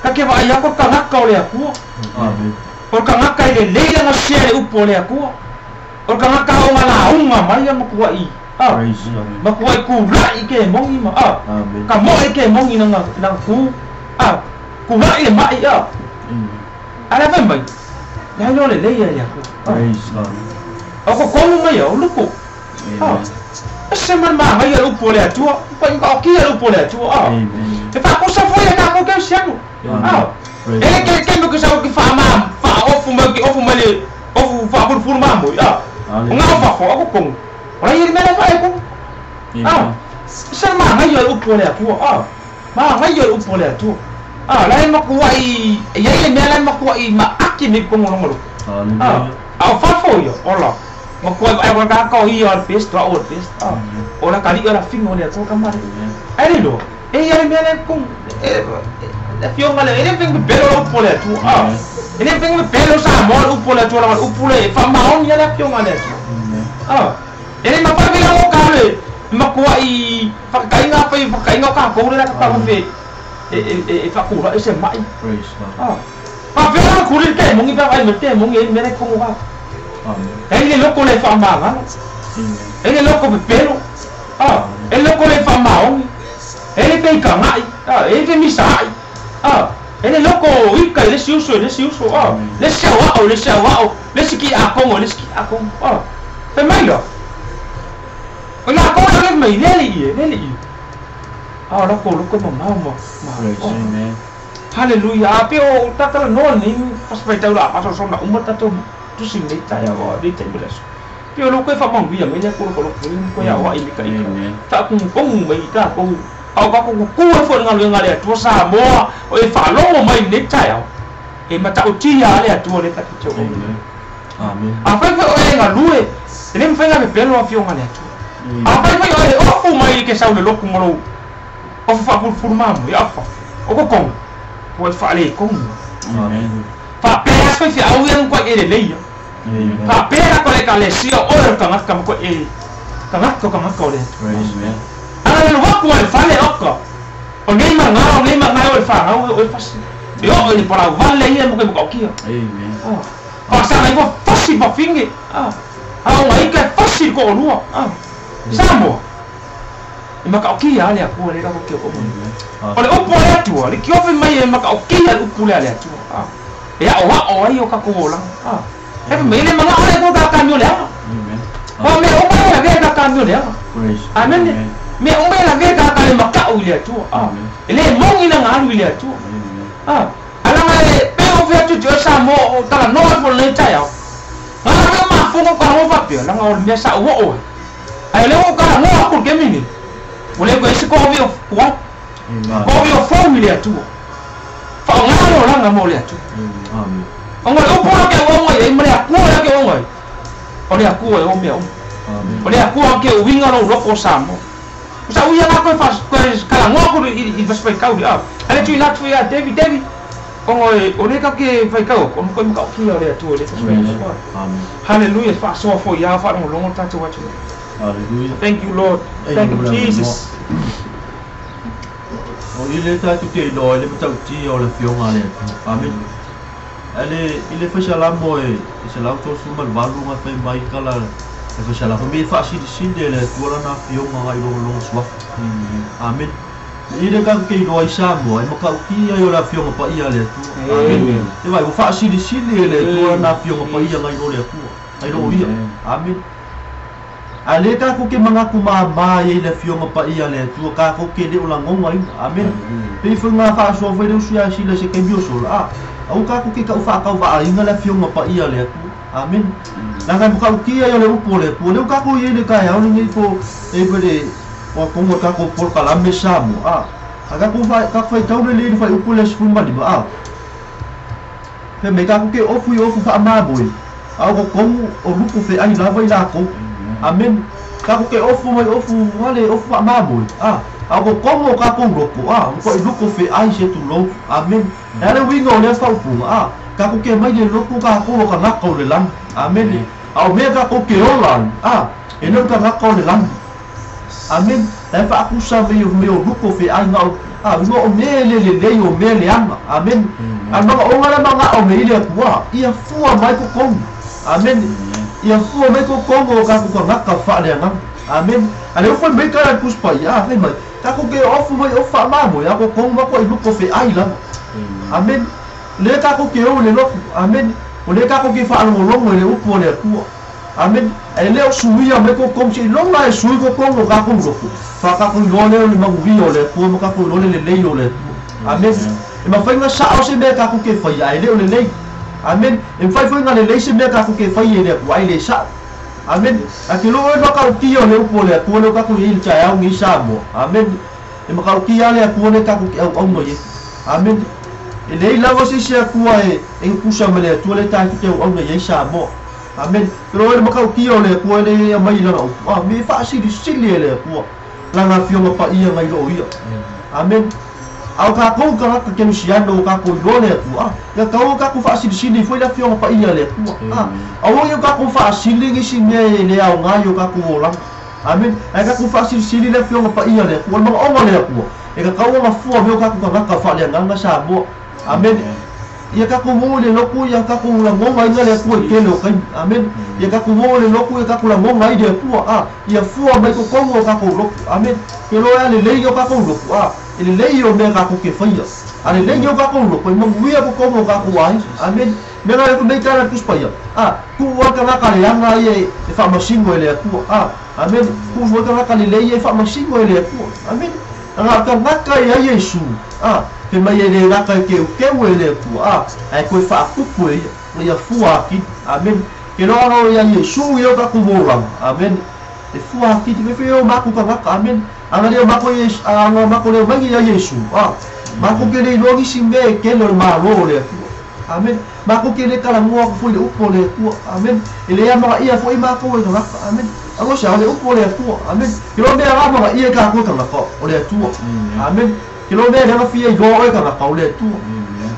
Ka ke wa ai ako ka ngaka o le akua. Amen. O ka ngaka i le leila nga sia le upo o le akua. O ka ngaka o ngā launga mai a makua i. Praise God. Makua i kūrai ke mongi ma. Amen. Ka moe ke mongi na nga kū. Kūrai le mai. Ala whai mai. Lai lo le leia ia ku. Praise God. O ko kongu mai o luku. Amen. Ese man ma ngai le upo le atua. Pa inga o kia le upo le atua. Amen. E fa ko sa foi ka ko ke sianu. Amen. E ke ke no ke sa ki fa ma fa ofu ma ki ofu ma le ofu fa fur ma mo. O nga fa fo ko kongu. O lai me le fa e ko. Ese ma ngai le upo le atua. Ma ngai le upo le atua. Lai makua i ia le mea lai makua i ma aki me kongo longo. Hallelujah. O fa fo ia ola. Makua ai wa ka ko ia al best wa al best. Ola kali ora fingo le ko kamare. Ai lo. E ia le mea lai kong Le afioga le e le mafai ona pepelo le upu a le Atua a. E le mafai ona pepelo Samoa le upu a le Atua leaga o le upu lea e faamaoni a le afioga a le Atua. A. E le mafai foi la ona ka le matuai faakakaiga afai faakakaiga o tatou lea o le a tatou e faatula'i se ma'i. A. Faapea la ona tuli le temoni pe a vaai mai le temoni e i ai le mea la e i totonu o tatou. E i ai le loto le faamagalo. E i ai le loto pepelo. A. E i ai le loto le faamaoni. E i ai le feitaga'i. A. E i ai le femisaai. A. E i ai le loto ika i le isi uso i le isi uso. A. Le isi aoao i le isi aoao. Le isi kiakono i le isi kiakono. A. Fai mai la. O i latou la le mai le alii e, le alii e. A o latou loto e mamao ma, ma, oh. Haleluia. A pei o tatalanoa lenei fasi faitau la masolosolo na uma tatou tusi i lenei taeao, lenei taimi o le aso. Pei o lou toe faamanuia mai lea kolokoloko ai ma toe aoai mai ka ika. Faatogutonu mai i tatou, a o tatou tutu ai foi i le galuega a le Atua Samoa o e faalogo mai i lenei taeao. E matautia lava le Atua lea tatou te auauna ai. Afai foi o e galue, e le mafai ona pepelo Afioga a le Atua. Afai foi o e ofu mai i ke sau le lotu ma lou ofu faapulupulu mamoe, afa, o totonu, ua e faaletonu. Faapea se faifeau ia na matuai e lelei ia. Faapea latou le Ekalesia o oe o le tagata matuai e tagata o tagata o le Atua. Ana le alu atu lava i le fale, oka, o nei maga, o nei maga e o i le fanau, e o i le fasi. E oo i le palau vale ia e matuai matautia. Faasaga ifo fasi fafine, a o ga ika e fasi le toalua. Samoa, e matautia lava le Atua lea tatou te oo mai ai. O le upu a le Atua, le tiofe mai e matautia le upu lea a le Atua. E aoao ai o tatou olaga. E fai mai, e le manao le Atua ta kamio leaga. O mea uma e lavea ta kamio leaga. Amene. Mea uma e lavea ta ta le matau i le Atua. E le moni lana alu i le Atua. Alaga e pe o fea atu te oe Samoa o talanoa ifo i lenei taeao. Gala mea mafua ona ou talanoa faapea, leaga o le mea sa ou oo ai. Ae o lea ua ou talanoa atu i le taimi lenei, ua le toe i ai se toavia o tuai, toavia o fou i le Atua. Faaaoga le olaga mo le Atua. Ona o le upu la ke auauna i ai ma le Atua lea ke auauna ai, o le Atua e ou mea uma. O le Atua ke uiga lou loko o Samoa. O sa uia la koe toe talanoa atu i le fasifaitau lea, a le tuuina atu ia David, David, ona o lea tatou te faitau atu, ona toe matautia o le Atua i lea fasifaitau. Haleluia, faasoa foi ia faalogologo le tatou atunuu. Thank you Lord, thank you Jesus. O i le tatou te iloa i le matautia o le Afioga a le Atua. Amene. Ae le i le faisalamo e 138 ga fai mai kala le faisalamo fai mai e faasilisili e le Atua lana Afioga ga i logologo suafa. Amene. I le tatou te iloa i Samoa e matautia ai o le Afioga Paia a le Atua. Amene. Te vaai ua faasilisili e le Atua lana Afioga Paia ga i lo le Atua, ga i lo ia. Amene. A lea tatou ke manatu māmā i ai le Afioga Paia a le Atua, tatou ke le o lagogaina. Amene. Pei foi ngā faasoa foi le usu ia sila se taimi o sola, a, aua tatou ke tau faatauvaaina le Afioga Paia a le Atua. Amene. Leaga e matautia ai o le upu o le Atua, lea ua tatou i ai le taeao lenei po e foi le o atonu o tatou polokalame Samoa, a, a tatou fa, faitau lelei i le fuaiupu lea 15, a, fai mai tatou ke ofu i ofu faamamoe, a o totonu o luku feai lava i latou. Amene. Tatou ke ofu mai ofu ale ofu faamamoe, a, a o totonu o tatou loto, a, matuai luku feai se tulou. Amene. E a le uiga o lea faaupuga, a, tatou ke mai le loto tatou o tagata o le lagi. Amene. A o mea tatou ke ola ai, a, e le o tagata o le lagi. Amene. E faatusa mai o mea o luku feai na o, a, uiga o mea e le lelei o mea leaga. Amene. A manaoga le manao nei le Atua, ia fua mai totonu. Amene. Ia fua mai totonu o tatou tagata faaleagaga. Amene. A lea ua fai mai tala i le Tusi Paia, a, fai mai, tatou ke ofu mai ofu faamamoe, a totonu matuai luku feai lava. Amene. Lea tatou ke o i le lotu. Amene. O lea tatou ke faalogologo i le upu o le Atua. Amene. E le o suia mai totonu, seiloga e sui totonu o tatou lotu, faatatou iloa lea o le manuia o le Atua ma tatou iloa le lelei o le Atua. Amene. E mafai ona sao se mea tatou ke faia, ae le o lelei. Amene. E mafai foi ona lelei se mea tatou ke faia i le Atua, ae le sao. Amene. Ae ke loo e matautia o le upu o le Atua lea ua tatou i ai i le taeao nei Samoa. Amene. E matautia le Atua lea tatou te auauna i ai. Amene. E leai lava se isi Atua e tutusa ma le Atua lea tatou te auauna i ai Samoa. Amene. Ke loo e le matautia o le Atua e le aumai i lana upu. A me e faasilisili e le Atua lana Afioga Paia nai loo ia. Amene. Au kākou tagata kelusiano o kākou iloa le Atua, ia tau o kākou faasilisili foi le Afioga Paia a le Atua, aua ia o kākou faasili nisi mea e le aoga i o kākou olaga. Amene. Ae kākou faasilisili le Afioga Paia a le Atua, o le manaoga o le Atua, e tatau ona fua mea o kākou tagata faaleagaga Samoa. Amene. Ia kākou o i le lotu, ia kākou lagogaina le Atua i tele o taimi. Amene. Ia kākou o i le lotu, ia kākou lagoga ai le Atua, ia fua mai totonu o kākou lotu. Amene. Ke loa e alelei o kākou lotu, e lelei o mea kākou ke faia. A lelei o kākou lotu, e manuia totonu o kākou aiga. Amene. Mea la e nei tala le Tusi Paia, tuu ai tagata leaga ia e faamasino e le Atua. Amene. Tuu ai tagata lelei ia e faamasino e le Atua. Amene. Aga tagata e ai Iesu, fai mai e le lata e keukeu e le Atua, ae toe faatupu e ia, na ia fua atili. Amene. Ke loa lo ia Iesu i o tatou olaga. Amene. E fua atili fai fai o matou tagata. Amene. Aga lea matou Iesu, aga matou leo mai ia Iesu, matou ke le iloa nisi mea e tele o le Malo o le Atua. Amene. Matou ke le talanoa atu foi i le upu o le Atua. Amene. E le amagaia foi matou e tagata. Amene. Aua se ao le upu o le Atua. Amene. Ke loa mea la amagaia e kākou e tagata o le Atua. Amene. Ke loa mea le fia iloa oe tagata o le Atua.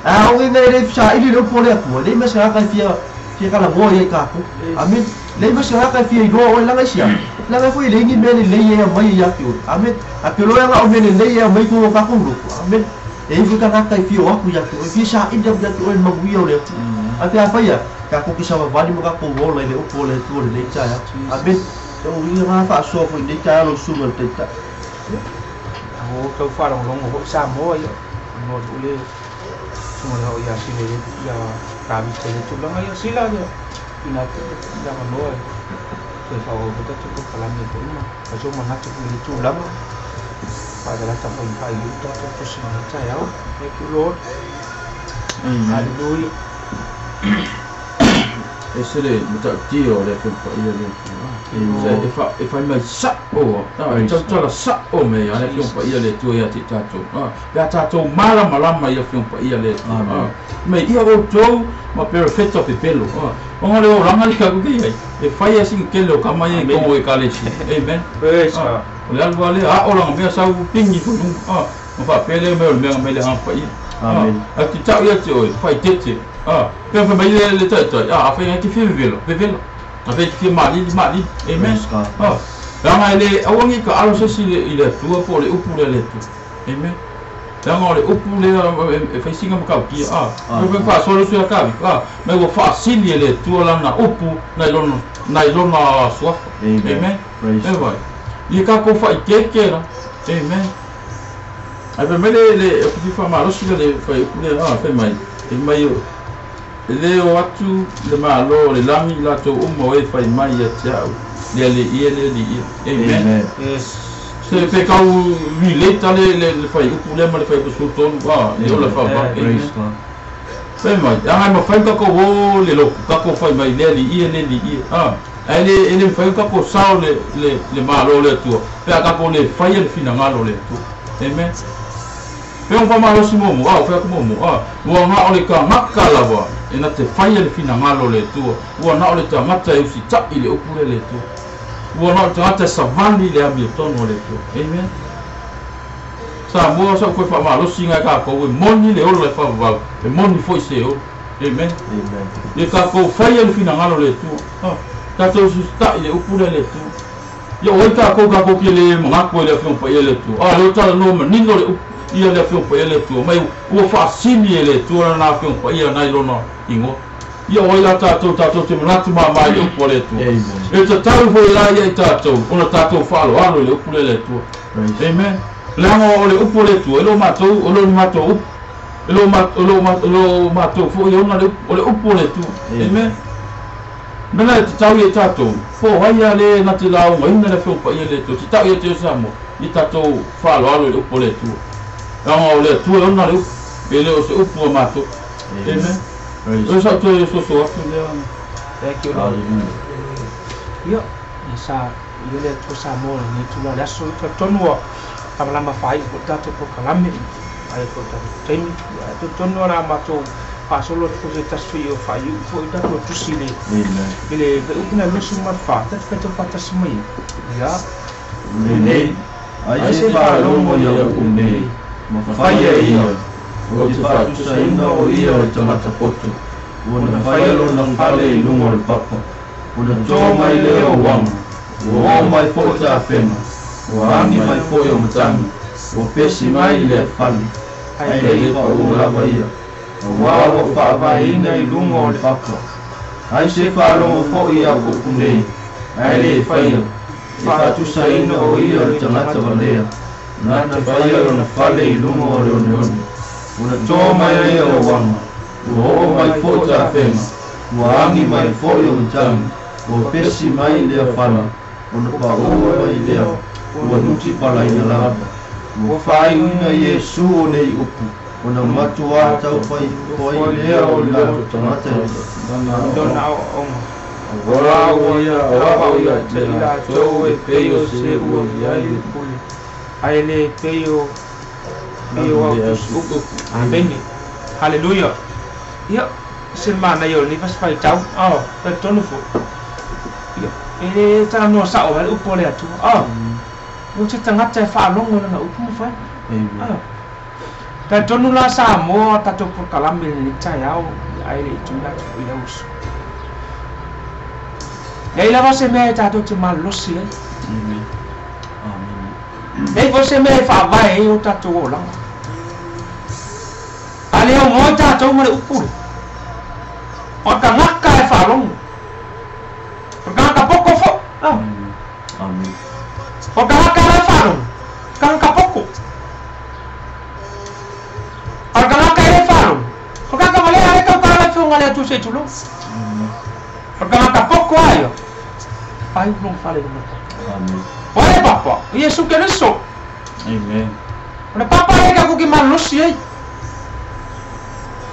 A o ngai le saili le upu o le Atua, le mea se tagata e fia fia talanoa ia i kākou. Amene. Le mea se tagata e fia iloa oe laga isi a. Laga foi le ni mea lelei e aumai ia te oe. Amene. A ke loa nga o mea lelei e aumai totonu o kākou lotu. Amene. E ifo tagata e fia o atu ia te oe, fia saili atu ia te oe le manuia o le Atua. A pe afai ia, kākou ke savavali ma kākou ola i le upu o le Atua lenei taeao. Amene. Tau ia ngā faasoa foi lenei taeao lau susuga i le Taitai. O tau faalogologo foi Samoa ia, no le susuga le hao ia Sila ia Tavita i le tulaga ia Sila ia ina ia manoa e toe faaauau foi tatou polokalame foi ma fai sou manatu foi i le tulaga faatalata foi faaiuiu tatou tusi lenei taeao. Thank you, Lord. Hallelujah. E se le matautia o le Afioga Paia le Atua. Se e fai mai sa'o, e tautala sa'o me ia le Afioga Paia le Atua ia te i tatou. Pe a tatou malamalama i Afioga Paia le Atua. Me ia outou ma perefeta pepelo. Ona le olaga le kaku ke iai. E fai e singi kele o kama ia i kongo e kalesi. Amen. Praise God. O le alu ale a o langa mea sau pingi fo lunga. Ma faapea lea mea o le mea mai le agaga paia. Amen. A te tau ia te oe, fai tete. Pe fai mai le taitai. A fai ngai te fia vevelo, vevelo. A fai te fia malili, malili. Amen. Praise God. Leaga e le aua nei ka alo se isi i le Atua po o le upu lea le Atua. Amen. Leaga o le upu lea e fai singa matautia. Pe faasoa le usu ia Kavika. Mai ua faasili e le Atua lana upu nai lona suafa. Amen. Amen. Praise E vai. Ia kākou faikeke la. Amen. Ai fai mai le o te fifa malosi le fai upu lea, fai mai. E mai o e le o atu le malo le lagi i latou uma o e fai mai ia te au. Le ale ia, le ale ia. Amen. Amen. Yes. Se pe kau relate le fai upu lea ma le fai upu sulu tolu, le ola fa va. Amen. Amen. Praise God. Fai mai, anga ma fai ka ko o le loku, ka ko fai mai le ale ia, le ale ia. Ai le ele fai ka ko sao le malo le Atua. Pe a ka ko le fai le finangalo le Atua. Amen. Pe on fa malosi momo, fai ko momo, ua nga o le ka ngaka lava, e na te fai le finangalo le Atua. Ua na o le tagata e usita'i le upu le le Atua. Ua na o le tagata e savali le amiotonu o le Atua. Amen. Samoa sa koe faamalosi ngai kākou e moni le ola e faavavau, e moni foi se ola. Amen. Amen. Ia kākou faia le finagalo le Atua. Tātou usita'i le upu le le Atua. Ia o ai kākou kākou ke le mangaku e le Afioga Paia le Atua. Leo tala noa manino le upu ia le Afioga Paia le Atua. Mai ua faasili e le Atua lana Afioga Paia nai lona ingoa. Ia o ai la tātou, tātou te manatu mamai le upu a le Atua. Amen. E tatau foi la ia i tātou, ona tātou faaloalo i le upu le le Atua. Praise. Amen. Leaga o le upu o le Atua, e lo matou, o lo matou upu. E lo lo matou foi ona le upu, o le upu o le Atua. Amen. Amen. Mena e tatau ia i tātou, po ai a le na te laugaina le Afioga Paia le Atua, te tau ia te o Samoa, i tātou faaloalo i le upu o le Atua. Leaga o le Atua e ona le upu, e le o se upu a matou. Amen. Amen. Praise O sa toe soso atu lea. Thank you, Lord. Hallelujah. Ia, ia sa ia le Atua Samoa lenei tulaga le aso i talitonu ua lamalama faaiu foi le tatou polokalame ai foi le tatou taimi. Ia talitonu o le a matou faasolo atu foi se tasi foi o faaiu foi tatou tusi le Amen. i le fuaiupu na 24 tatou faitau faatasi mai. Ia Lenei, ai se faalogo ia upu nei, Ma faia e ia. Ou te faatusaina o ia o le tagata poto. Ua na faia lona fale i luga o le papa. Ona tō mai lea o uaga, ua oo mai foi tafega, ua agi mai foi o matagi, ua pesi mai i lea fale, ae le i paʻū lava ia, auā ua faavaeina i luga o le papa. Ai se faalogo foi i au upu nei, ae lē faia, e faatusaina o ia o le tagata valea, na te faia lona fale i luga o le oneone. Ona tō mai lea o uaga, ua oo mai foi tafega, ua agi mai foi o matagi, ua pesi mai i lea fale, ona paʻū mai lea, ua nutipalaina lava. Ua faaiuina Iesu o nei upu, ona matuā taufaitoai lea o i latou tagata e Lona aoaoga. Auā ua ia aoao ia te i latou e pei o se ua i ai le pule, ae le pei o pei o au tusiupu. Amene. Haleluia. Ia, se manaia o lenei fasifaitau. Ao, talitonu foi. Ia, e le talanoa sao ai le upu a le Atua. Ao, o se tagata e faalogo i lana upu ma fai. Amen. Ao, talitonu la Samoa tatou polokalame i lenei taeao, ae le i tuuina atu foi i lau uso. Leai lava se mea e tatou te malolosi ai. Amen. Amen. Leai foi se mea e faavae ai o tatou olaga. A le aunoa tatou ma le upu le. O le tagata e faalogo. O le tagata poto foi. Ah. Amen. O le tagata la e faalogo. Tagata poto. A o le tagata e le faalogo. O le tagata valea e tautala le afioga i le Atua se i tulou. O le tagata poto a ia. Ai lona fale i luga o le papa. Amen. O ai le papa? O Iesu Keriso. Amen. O le papa lea tatou te malolosi ai.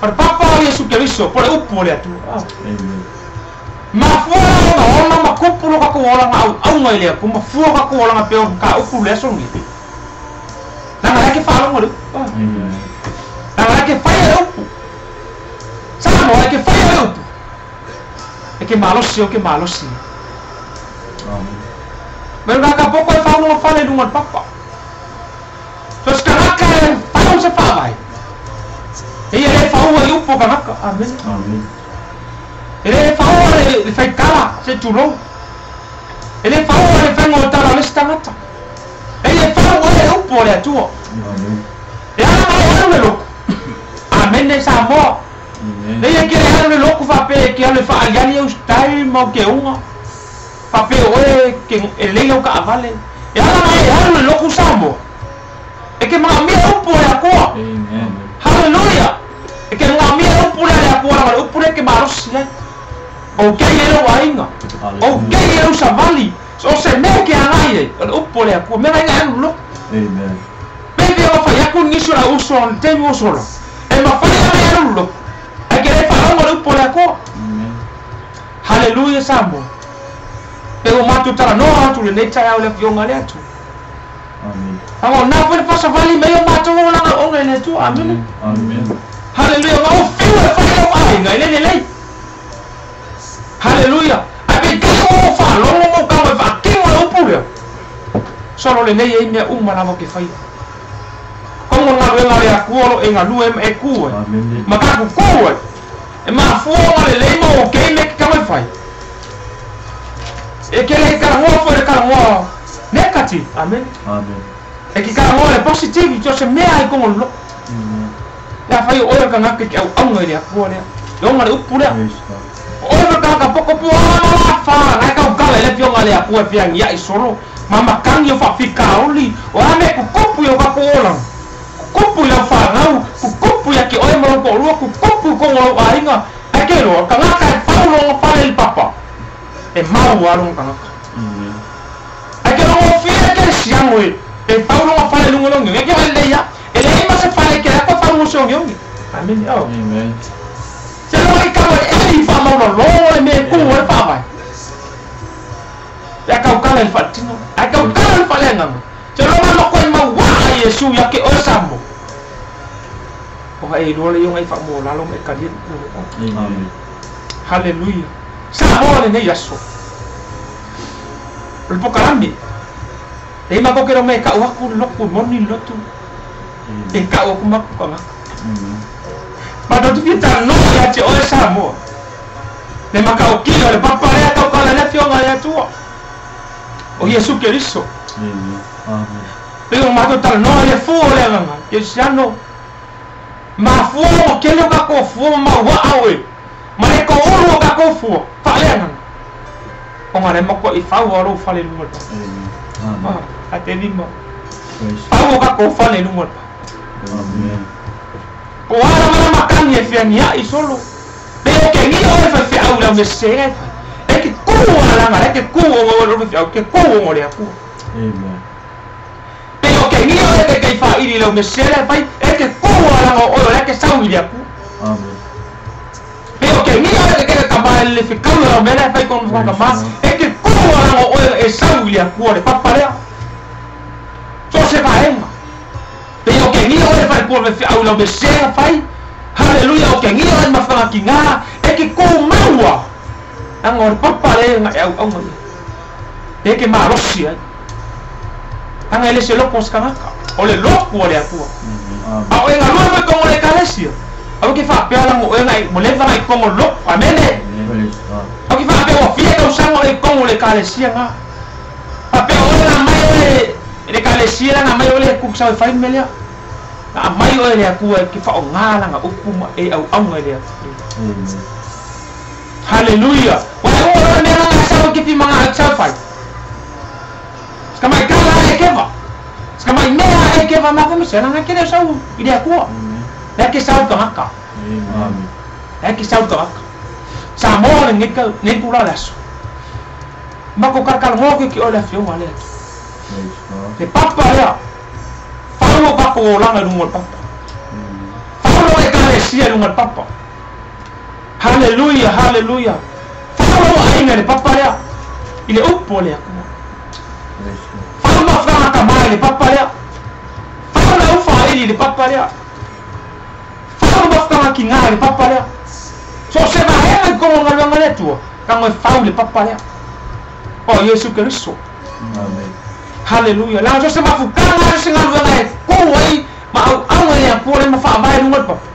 O le papa o Iesu Keriso, po o le upu o le Atua. Ah. Amen. Mafua la ona ola ma kupu lo tatou olaga auauga i le Atua, mafua lo tatou olaga pei o mataupu le aso lenei. Leaga o la e ke faalogo i le upu. Ah. Amen. Leaga o la e ke faia le upu. Samoa e ke faia le upu. E ke malosi o ke malosi. Amen. Ma le tagata poto e fau lona fale i luga o le papa. So se tagata e fau se faavae. E ia le faua i upu o tagata. Amene. Amen. E le faua le faitala se tulou. E le faua le faiga o tala o le isi tagata. E le faua le upu o le Atua. Amen. E ala mai alu le lotu. Amene Samoa. Amen. Le ia ke le alu le lotu faapea e ke alu e faaliali au style ma au keuga. Faapea oe ke e lelei au kaavale. E ala mai alu le lotu Samoa. E ke manaomia upu o le Atua. Amen. Haleluia. E ke manaomia upu lea a le Atua leaga o le upu lea e ke malosi ai. O kei e lou aiga. O kei e lou savali. So o se mea ke agai ai. O le upu o le Atua. Mea nai alu le lotu. Amen. Pe o fai atu nisi o lau uso o le taimi ua sola. E mafai ona e alu le lotu. Ae ke le faalogo le upu o le Atua. Amen. Haleluia Samoa. Pe ua matou talanoa atu lenei taeao i le afioga a le Atua. Amen. Aga o na foi le faasavali mai o matou olaga ona i le Atua. Amene. Amen. Haleluia. Ma o fiu e fai lau aiga i le lelei. Haleluia. Ae peitai o faalogo ma o tago e faatino le upu lea. Solo lenei ai mea uma lava ke faia. Kongo galuega a le Atua o lo e galue ma e ku ai. Amen. Ma tatou ku ai. E mafua ona lelei ma o kei mea ke tago e fai. E ke le talanoa foi le talanoa negative. Amen. Amen. E ke talanoa le positive so se mea ai kongo lotu. Amen. Le afai o oe o le tagata e ke auauga i le Atua lea. E oga le upu lea. Praise God. O oe o le tagata poto po ala la fa la e tautala i le afioga a le Atua e feagiai solo. Ma matagi o faafikauli. O a mea e kukupu i o tatou olaga. Kukupu i lau fanau, kukupu ia te oe ma lou toalua, kukupu i totonu o lau aiga. Ae ke iloa, o le tagata e fau lona fale i le papa, e mau lava lona tagata. Amen. Ae ke logofie le kerisiano e fau lona fale i luga o le ogeoge. Ae ke vailelei lava, e leai ma se fale e kele atu e fau mo se ogeoge. Amene. Oh. Amen. Se loa i kau e eli faamaulalo le mea e tu ai le faavae. Pe a tautala i le faaletino, ae tautala i le faaleagaga. Se loa ma koe mauaa Iesu ia te oe Samoa. O e iloa le ia ona e faamolalo ma e talia le upu o le Atua. Amen. Haleluia. Samoa lenei aso. O le polokalame. E ma ko ke mea e kau atu le lotu, e moni le lotu. E kau aku maku kangaka. Ma tu fia talanoa ia te oe Samoa. Le makaukila o le papa lea taukala le afioga i le Atua. O Iesu Keriso. Amen. Pe o matou talanoa i le fua o le agaga kerisiano. Mafua ma kele o kakou fua ma mauaa oe. Ma le koulu o kakou fua faaleagaga. Ona le makuaʻi fau a lou fale i luga o le papa. Amen. A te lima. Praise. Fau o kakou fale i luga o le papa. Amen. Po o a lava la makani e feagiaʻi solo. Pe o ke giʻo e faifeʻau i lau mea sesē e fai. E ke kū alaga le ke kū o ngau faifeʻau ke kū o le Atua. Amen. Pe o ke giʻo e ke kaifaʻili i lau mea sesē e fai e ke kū alaga o oe o le ke sau i le Atua. Amen. Pe o ke giʻo e ke kekama e le fekau i lau mea lea e fai kono kama e ke kū alaga o oe e sau i le Atua le papa lea. So se vaega. Pe o ke giʻo e fai pua faifeʻau i lau mea sesē e fai. Haleluia o ke giʻo e mafagakiga e ke kū maua. Anga o le papa le nga e auauga ia. E ke malosi ai. Anga e le se loko o se tagata. O le loku o le Atua. Amen. A o e galue mai kongo le ekalesia. Au ke faapea lago oe ngai mo leva ngai kongo loku. Amene. Praise God. Au ke faapea ua fia tausaga o e kongo le ekalesia nga. Faapea oe na mai oe le ekalesia na mai oe le kuku sau e fai le mea lea. Na aumai oe le Atua e ke faaaogā laga upu ma e auauga i le Atua. Amen. Haleluia. Ua e ua loa mea langa sau ke fi manga sau fai. Ska mai kala e keva. Ska mai mea e keva ma fa se langa ke le sau i le Atua. Amen. Le ke sau tagaka. Amen. Le ke sau tagaka. Samoa le ngeka ne tula le aso. Mako kalakala ngoa ke ki o le afioga le Atua. Praise God. Le papa lea. Fau o kako o langa i luga o le papa. Fau lo ekalesia i luga o le papa. Haleluia, haleluia. Fau lo aiga i le papa lea. I le upu o le Atua. Praise God. Fau mafutaga mai i le papa lea. Fau le aufaili i le papa lea. Fau mafutaga kiga i le papa lea. So se vaega i kogo galuega le Atua. Kago e fau i le papa lea. O Iesu Keriso. Amen. Haleluia. La so se mafutaga se galuega e kou ai ma auauga i le Atua le ma faavae i luga o le papa.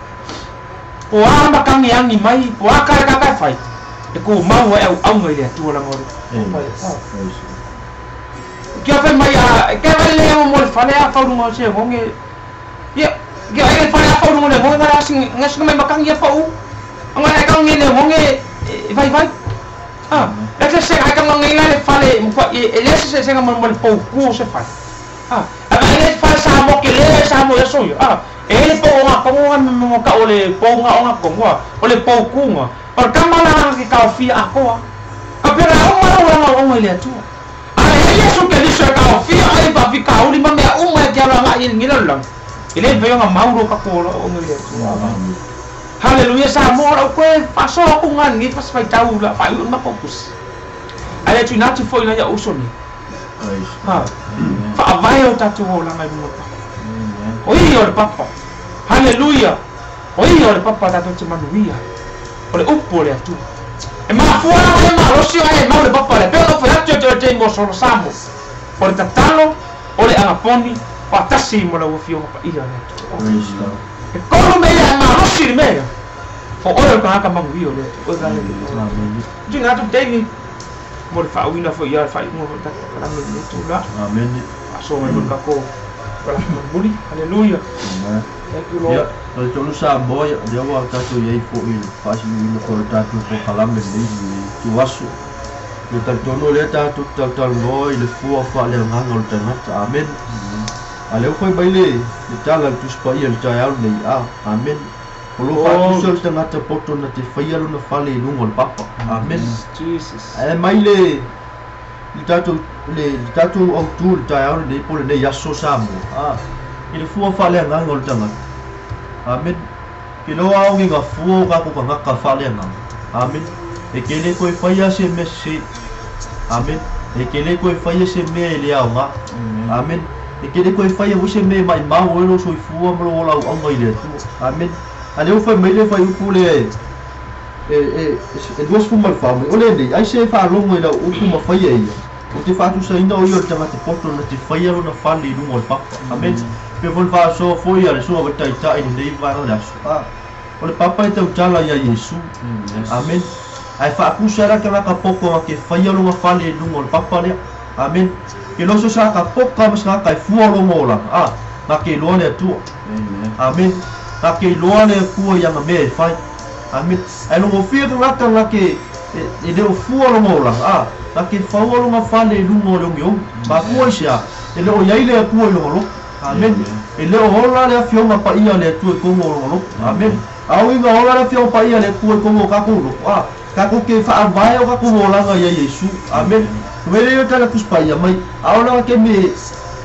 Po a makangi angi mai, po a kare kaka e fai. E kou mau e auauga i le Atua laga o le Amen. papa lea. Praise God. Kia fai mai a ke vai le mo le fale a faulunga o se ngonge. Ia, kia ai le fale a faulunga le ngonge ngara sing ngas mai makangi a pau. Anga e ka ngi le ngonge e vai vai. Ah, le se se ai ka ngonge le fale mo fa e le se se nga mo le pau ku se fale. Ah, a vai le fale sa mo ke le sa mo so yo. Ah, e le pau nga ko nga mo ka o le pau nga o nga ko nga o le pau ku nga. Or ka mala ke ka fi a ko. A pera o mala o nga o ngai le Atua. Yesu Keriso e kaofia ai pa fi kauli ma mea uma e ke ala ngai i ngila lang. I le veo nga mauro ka kolo o ngai le Atua. Amen. Haleluia Samoa lau koe fasoa ku ngani ngi pas fai tau la fai un makokus. Ale tu natu foi na ia uso ni. Praise Ha. God. Amen. Faavae o tatou olaga i luga o le papa. Amen. O ia o le papa. Haleluia. O ia o le papa tatou te manuia. O le upu o le Atua. E mafua e malosi ai e mau le papa le. Pe o fai atu e te mo solo samo. O le tatalo, o le agaponi, o atasi mo lau afioga paia le Atua. Praise God. E kolu me ia malosi le mea. O oe o le tagata manuia o le Atua. Oe vale le Atua. Amen. Tuina atu David. Mo le faauina foi ia le faaiuga foi tatou kalame i le tula. Amen. Faasoa mai foi le kako kalame muli. Haleluia. Amen. Thank you Lord. Ia, o le tolu Samoa, ia, lea ua tatou i ai foʻi i le faasiliina foi o le tatou polokalame lenei tu aso. Le talitonu o lea tatou te talatalanoa i le fua faaleagaga o le tagata. Amen. A lea ua fai mai le le tala le Tusi Paia i le taeao lenei. A, amen. O loo faatusa o le tagata poto na te faia lona fale i luga o le papa. Amen. Jesus. Ae mai le le tatou le le tatou autū i le taeao lenei po o lenei aso Samoa. A, i le fua faaleagaga o le tagata. Amen. Ke loa au i ngā fua o kako tagata faaleagaga. Amen. E ke le koe faia se mea sese. Amen. E ke le koe faia se mea e le aoga. Amen. E ke le koe faia foi se mea e maimau ai lou soifua ma lou ola auauga i le Atua. Amen. A lea ua fai mai le fuaiupu le e e e 24 mai o lenei ai se faalogo i lau upu ma faia ia. O te faatusaina o ia o le tagata poto na te faia lona fale i luga o le papa. Amen. Pe foi faasoa foi a le suaga taita'i lenei vaega o le aso a o le papa e tautala ia Iesu. Amen. Ae faakusa la tagata poko ma ke faia loga fale i luga o le papa lea. Amen. Ke loso sa ka poka ma sa ka e fua loga olaga a na ke iloa le Atua. Amen. Na ke iloa le Atua ia mea e fai. Amen. Ae logofia tagata na ke e le o fua loga olaga a na ke faua loga fale i luga o le ogiogi. Mafua i se a e le o iai le Atua i loga loto. Amen. E le o ola le afioga paia le Atua i kogo o loga loto. Amen. Au inga ola le afioga paia le Atua i kogo o kākou loto. A kākou ke faavae o kākou olaga ia Iesu. Amen. Mele o tala kuspaia mai. A ola ke me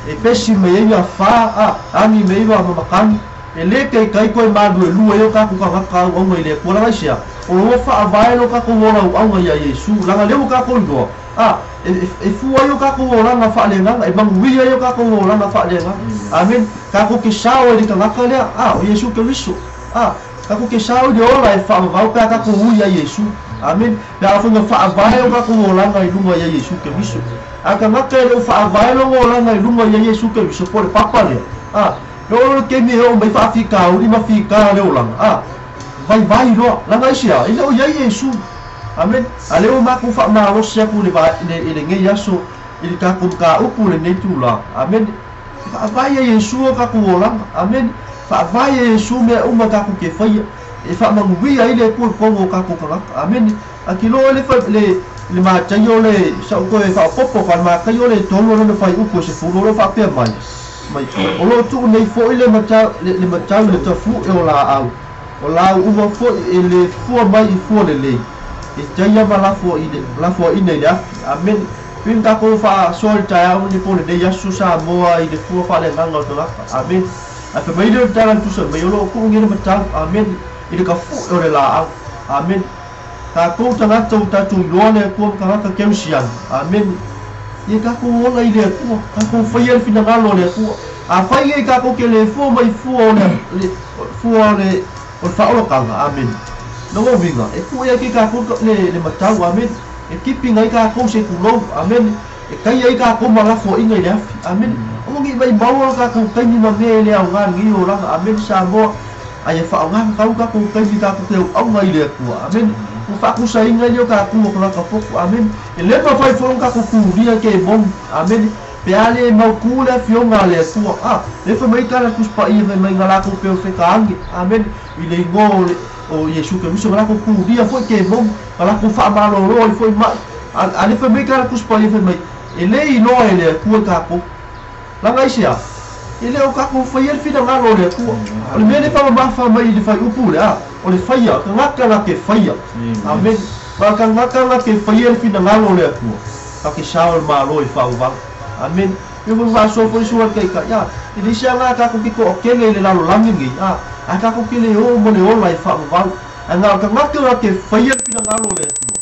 e pesi mai ai a fa a angi me iwa mamakani. E le kai kai koe malu e lua e o kākou kangaka au auga i le Atua laga i sea. O loa faavae lo kākou ola au auga ia Iesu. Laga leo kākou iloa. A e fua ai o kākou olaga faaleagaga, e manuia ai o kākou olaga faaleagaga. Amen. Kākou ke sao e le tagata lea, a o Iesu Keriso. A kākou ke sao i le ola e faavavau pe a kākou ui ia Iesu. Amen. Pe a whainga faavae o kākou olaga i lunga ia Iesu Keriso. A tagata e le o faavae loga olaga i lunga ia Iesu Keriso po le papa lea. A le olo le kemi e o mai faafika uli ma fika le olaga. A vai vai loa laga i sea e le o iai Iesu. Amen. A leo makou faamalosi aku i le lenei aso i le tatou mataupu lenei tulaga. Amen. Faavae ia Iesu o tatou olaga. Amen. Faavae ia Iesu mea uma tatou ke faia e faamanuia ai le Atua i totonu o tatou tagata. Amen. Akiloa le le mataia o le sa'u toe faaopopo fa le mataia o le tolu o lona faiupu e sefulu o loo faapea mai mai o loo tuu nei fo'i le matau le matau i le tafu'e o laau o lau uma fo'i e le fua mai i fua lelei e taia ma lafoaʻina i le afi. Amen. Pei tatou faasoa i le taeao nei po o lenei aso Samoa i le fua faaleagaga o tagata. Amen. Ae fai mai lea o le tala tusa mai o loo tuu nei le matau. Amen. I le tafu'e o le laau. Amen. Tatou tagata ua tatou iloa le Atua ma tagata kerisiano. Amen. Ia tatou ola i le Atua, tatou faia le finagalo o le Atua. Afai nei tatou ke le fua mai fua o le fua o le faaolotaga. Amen. Loga uiga e tuʻu ai ke tatou le matau. Amen. E kipi ngai tatou se tulou. Amen. E kai ai tatou ma lafoaʻiga i le afi. Amen. Aua nei maumau o tatou taimi ma mea e le aogā lenei olaga. Amen. Samoa ai e faaaogā tatau tatou taimi tatou te auauga i le Atua. Amen. Ua faakusaina ai lea o tatou o tagata popo. Amen. E le mafai foi ona tatou tulia ke moni. Amen. Pe a le mautū le afioga a le Atua. A le fai mai tala Tusi Paia fai mai na latou peo fetaagi. Amen. I le igoa o le o Iesu Keriso na latou tulia foi ke moni na latou faamalōlō ai foi ma'i. A le fai mai tala Tusi Paia fai mai e le iloa e le Atua i tatou. Laga i se a e le o tatou faia le finagalo o le Atua. O le mea le faamamafa mai i le faiupu le a o le faia tagata na ke faia. Amen. Ma tagata na ke faia le finagalo o le Atua ka ke sao le malo e faavavau. Amen. E foi faasoa foi sua le taitai a e le isi aga tatou ke toʻatele i le lalolagi nei a ae tatou ke le oo ma le ola e faavavau. Ae na o tagata na ke faia le finagalo o le Atua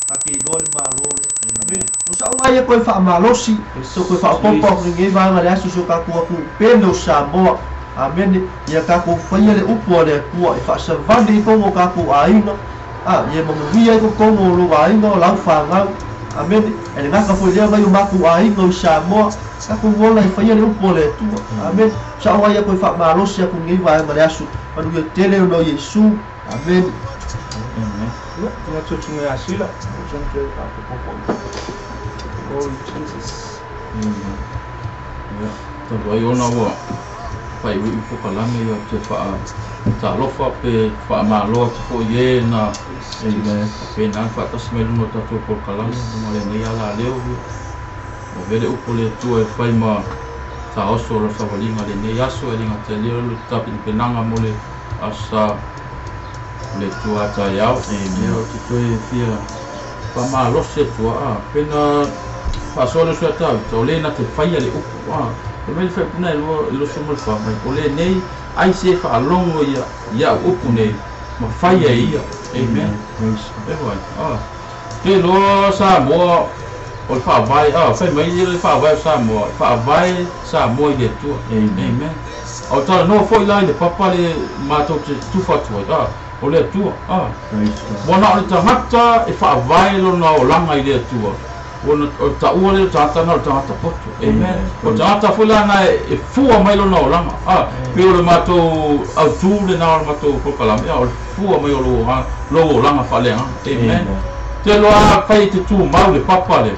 ka ke iloa le malo lea. Amen. O sa'uga ia toe faamalosi so toe faaopopo atu lenei vaega le aso si o tatou atunuu pele o Samoa. Amene. Ia tatou faia le upu a le Atua e faasavali i totonu o tatou aiga. A ia manuia ai totonu o lou aiga o lau fanau. Amene. E le gata foi lea mai o matou aiga o i Samoa. Tatou ola e faia le upu a le Atua. Amene. Sa'uga ia toe faamalosi atu lenei vaega le aso. Manuia tele ona o Iesu. Amene. Ia, atu ia sila. Glory Jesus. Ia, talu ai ona ua faaiuiu pokalame ia te faatalofa pe faamalo atu foi e na Amen. faapena ona faatasi mai luga o tatou polokalame ma lenei ala leo o vele upu le Atua e fai ma taoso o le savaliga lenei aso e le gata i lea o le tapenapenaga mo le asa le Atua taeao. Ia o te toe fia faamalosi Atua a pena faasoa le uso ia Tavita o le na te faia le upu a e mai le faipuna e lua e loso ma le faamai o lenei ai se faalogo ia ia au upu nei ma faia e ia. Amen. Praise God. E vai a te loa Samoa o le faavae a fai mai le faavae o Samoa faavae Samoa i le Atua. Amen. Amen. O talanoa foi la i le papa le matou te tufa atu ai a o le Atua a Praise God. mo na o le tagata e faavae lona olaga i le Atua. Ona o taua le tagata na o le tagata poto. Amen. O tagata foi lana e fua mai lona olaga. Pe o le matou autū lena o le matou polokalame, o le fua mai o lou olaga faaleagaga. Amen. Te loa afai e te tumau le papa le,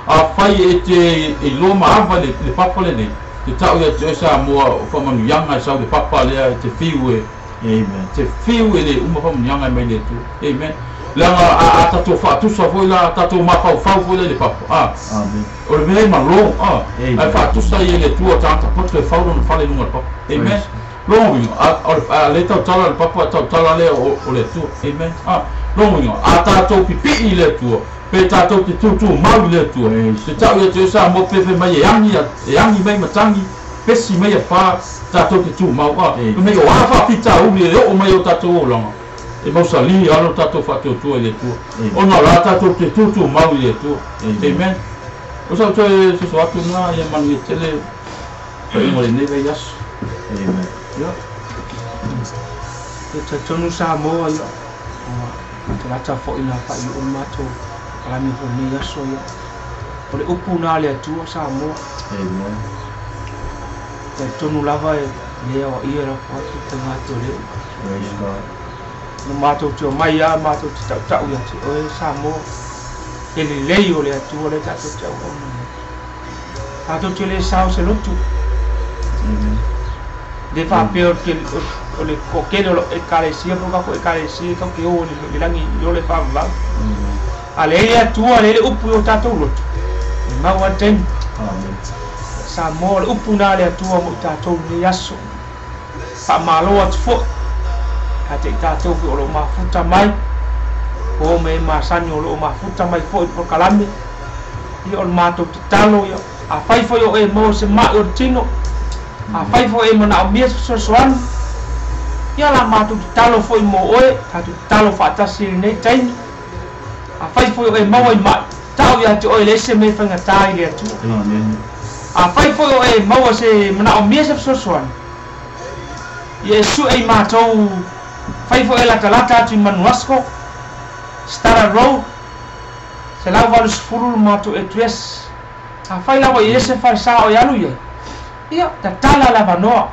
afai e te iloa ma ava le papa lenei, te tau ia te oe Samoa o faamanuiaga e sau le papa lea e te fiu e. Amen. Te fiu e le uma faamanuiaga e mai le Atua. Amen. Leaga a tatou faatusa foi la, tatou mafaufau foi la i le papa. Amen. O le mea e malo, ae faatusa ia i le Atua o tagata poto e fau lona fale i luga o le papa. Amen. Logo uiga, a le tautala le papa, tautala lea o le Atua. Amen. Logo uiga, a tatou pipii i le Atua, pe tatou te tūtūmau i le Atua. Te tau ia te oe Samoa pe fai mai e agi mai matagi, pesi mai afā, tatou te tumau. Mei o a faafitauli e oo mai o tatou olaga, e mausali alo tatou faatuatua i le Atua. Ona o la tatou te tūtūmau i le Atua. Amen. O sau toe soso atu na ia manuia tele faaiuga o lenei vaiaso. Amen. Ia. E talitonu Samoa ia, te lata foi na faaiu o le matou polokalame foi lenei aso ia. O le upu na a le Atua Samoa. Amen. Talitonu lava e le aoaia e lafo atu faiga atu o le upu. Praise God. No matou te omai a matou te tautau ia te oe Samoa. E lelei o le Atua le tatou te auauna nei. Tatou te le sao se lotu. Amen. Le faapea o le toatele o lau ekalesia po o tatou ekalesia tatou te o i le lagi i o le faavavau. Amen. A leai le Atua, leai le upu i o tatou lotu, e mau lava le taimi. Amen. Samoa o le upu na a le Atua mo i tatou i lenei aso. Faamalo atu foi ia te i tatou foi o lo o mafuta mai, o me masani o lo o mafuta mai foi i polokalame. Ia o le matou tatalo ia, afai foi o e maua se mai o le tino, afai foi e manaomia se fesoasoani, ia la matou tatalo foi mo oe, tatou tatalo faatasi i lenei taimi. Afai foi o e maua i mai, tau ia te oe leai se mea e faigata i le Atua. Amen. Afai foi o e maua se manaomia se fesoasoani, ia e sue i matou, fai foi e latalata atu i Manuasco, Stara Road, 180 le matou address. Afai lava i ese falesa o e alu iai, ia tatala le avanoa,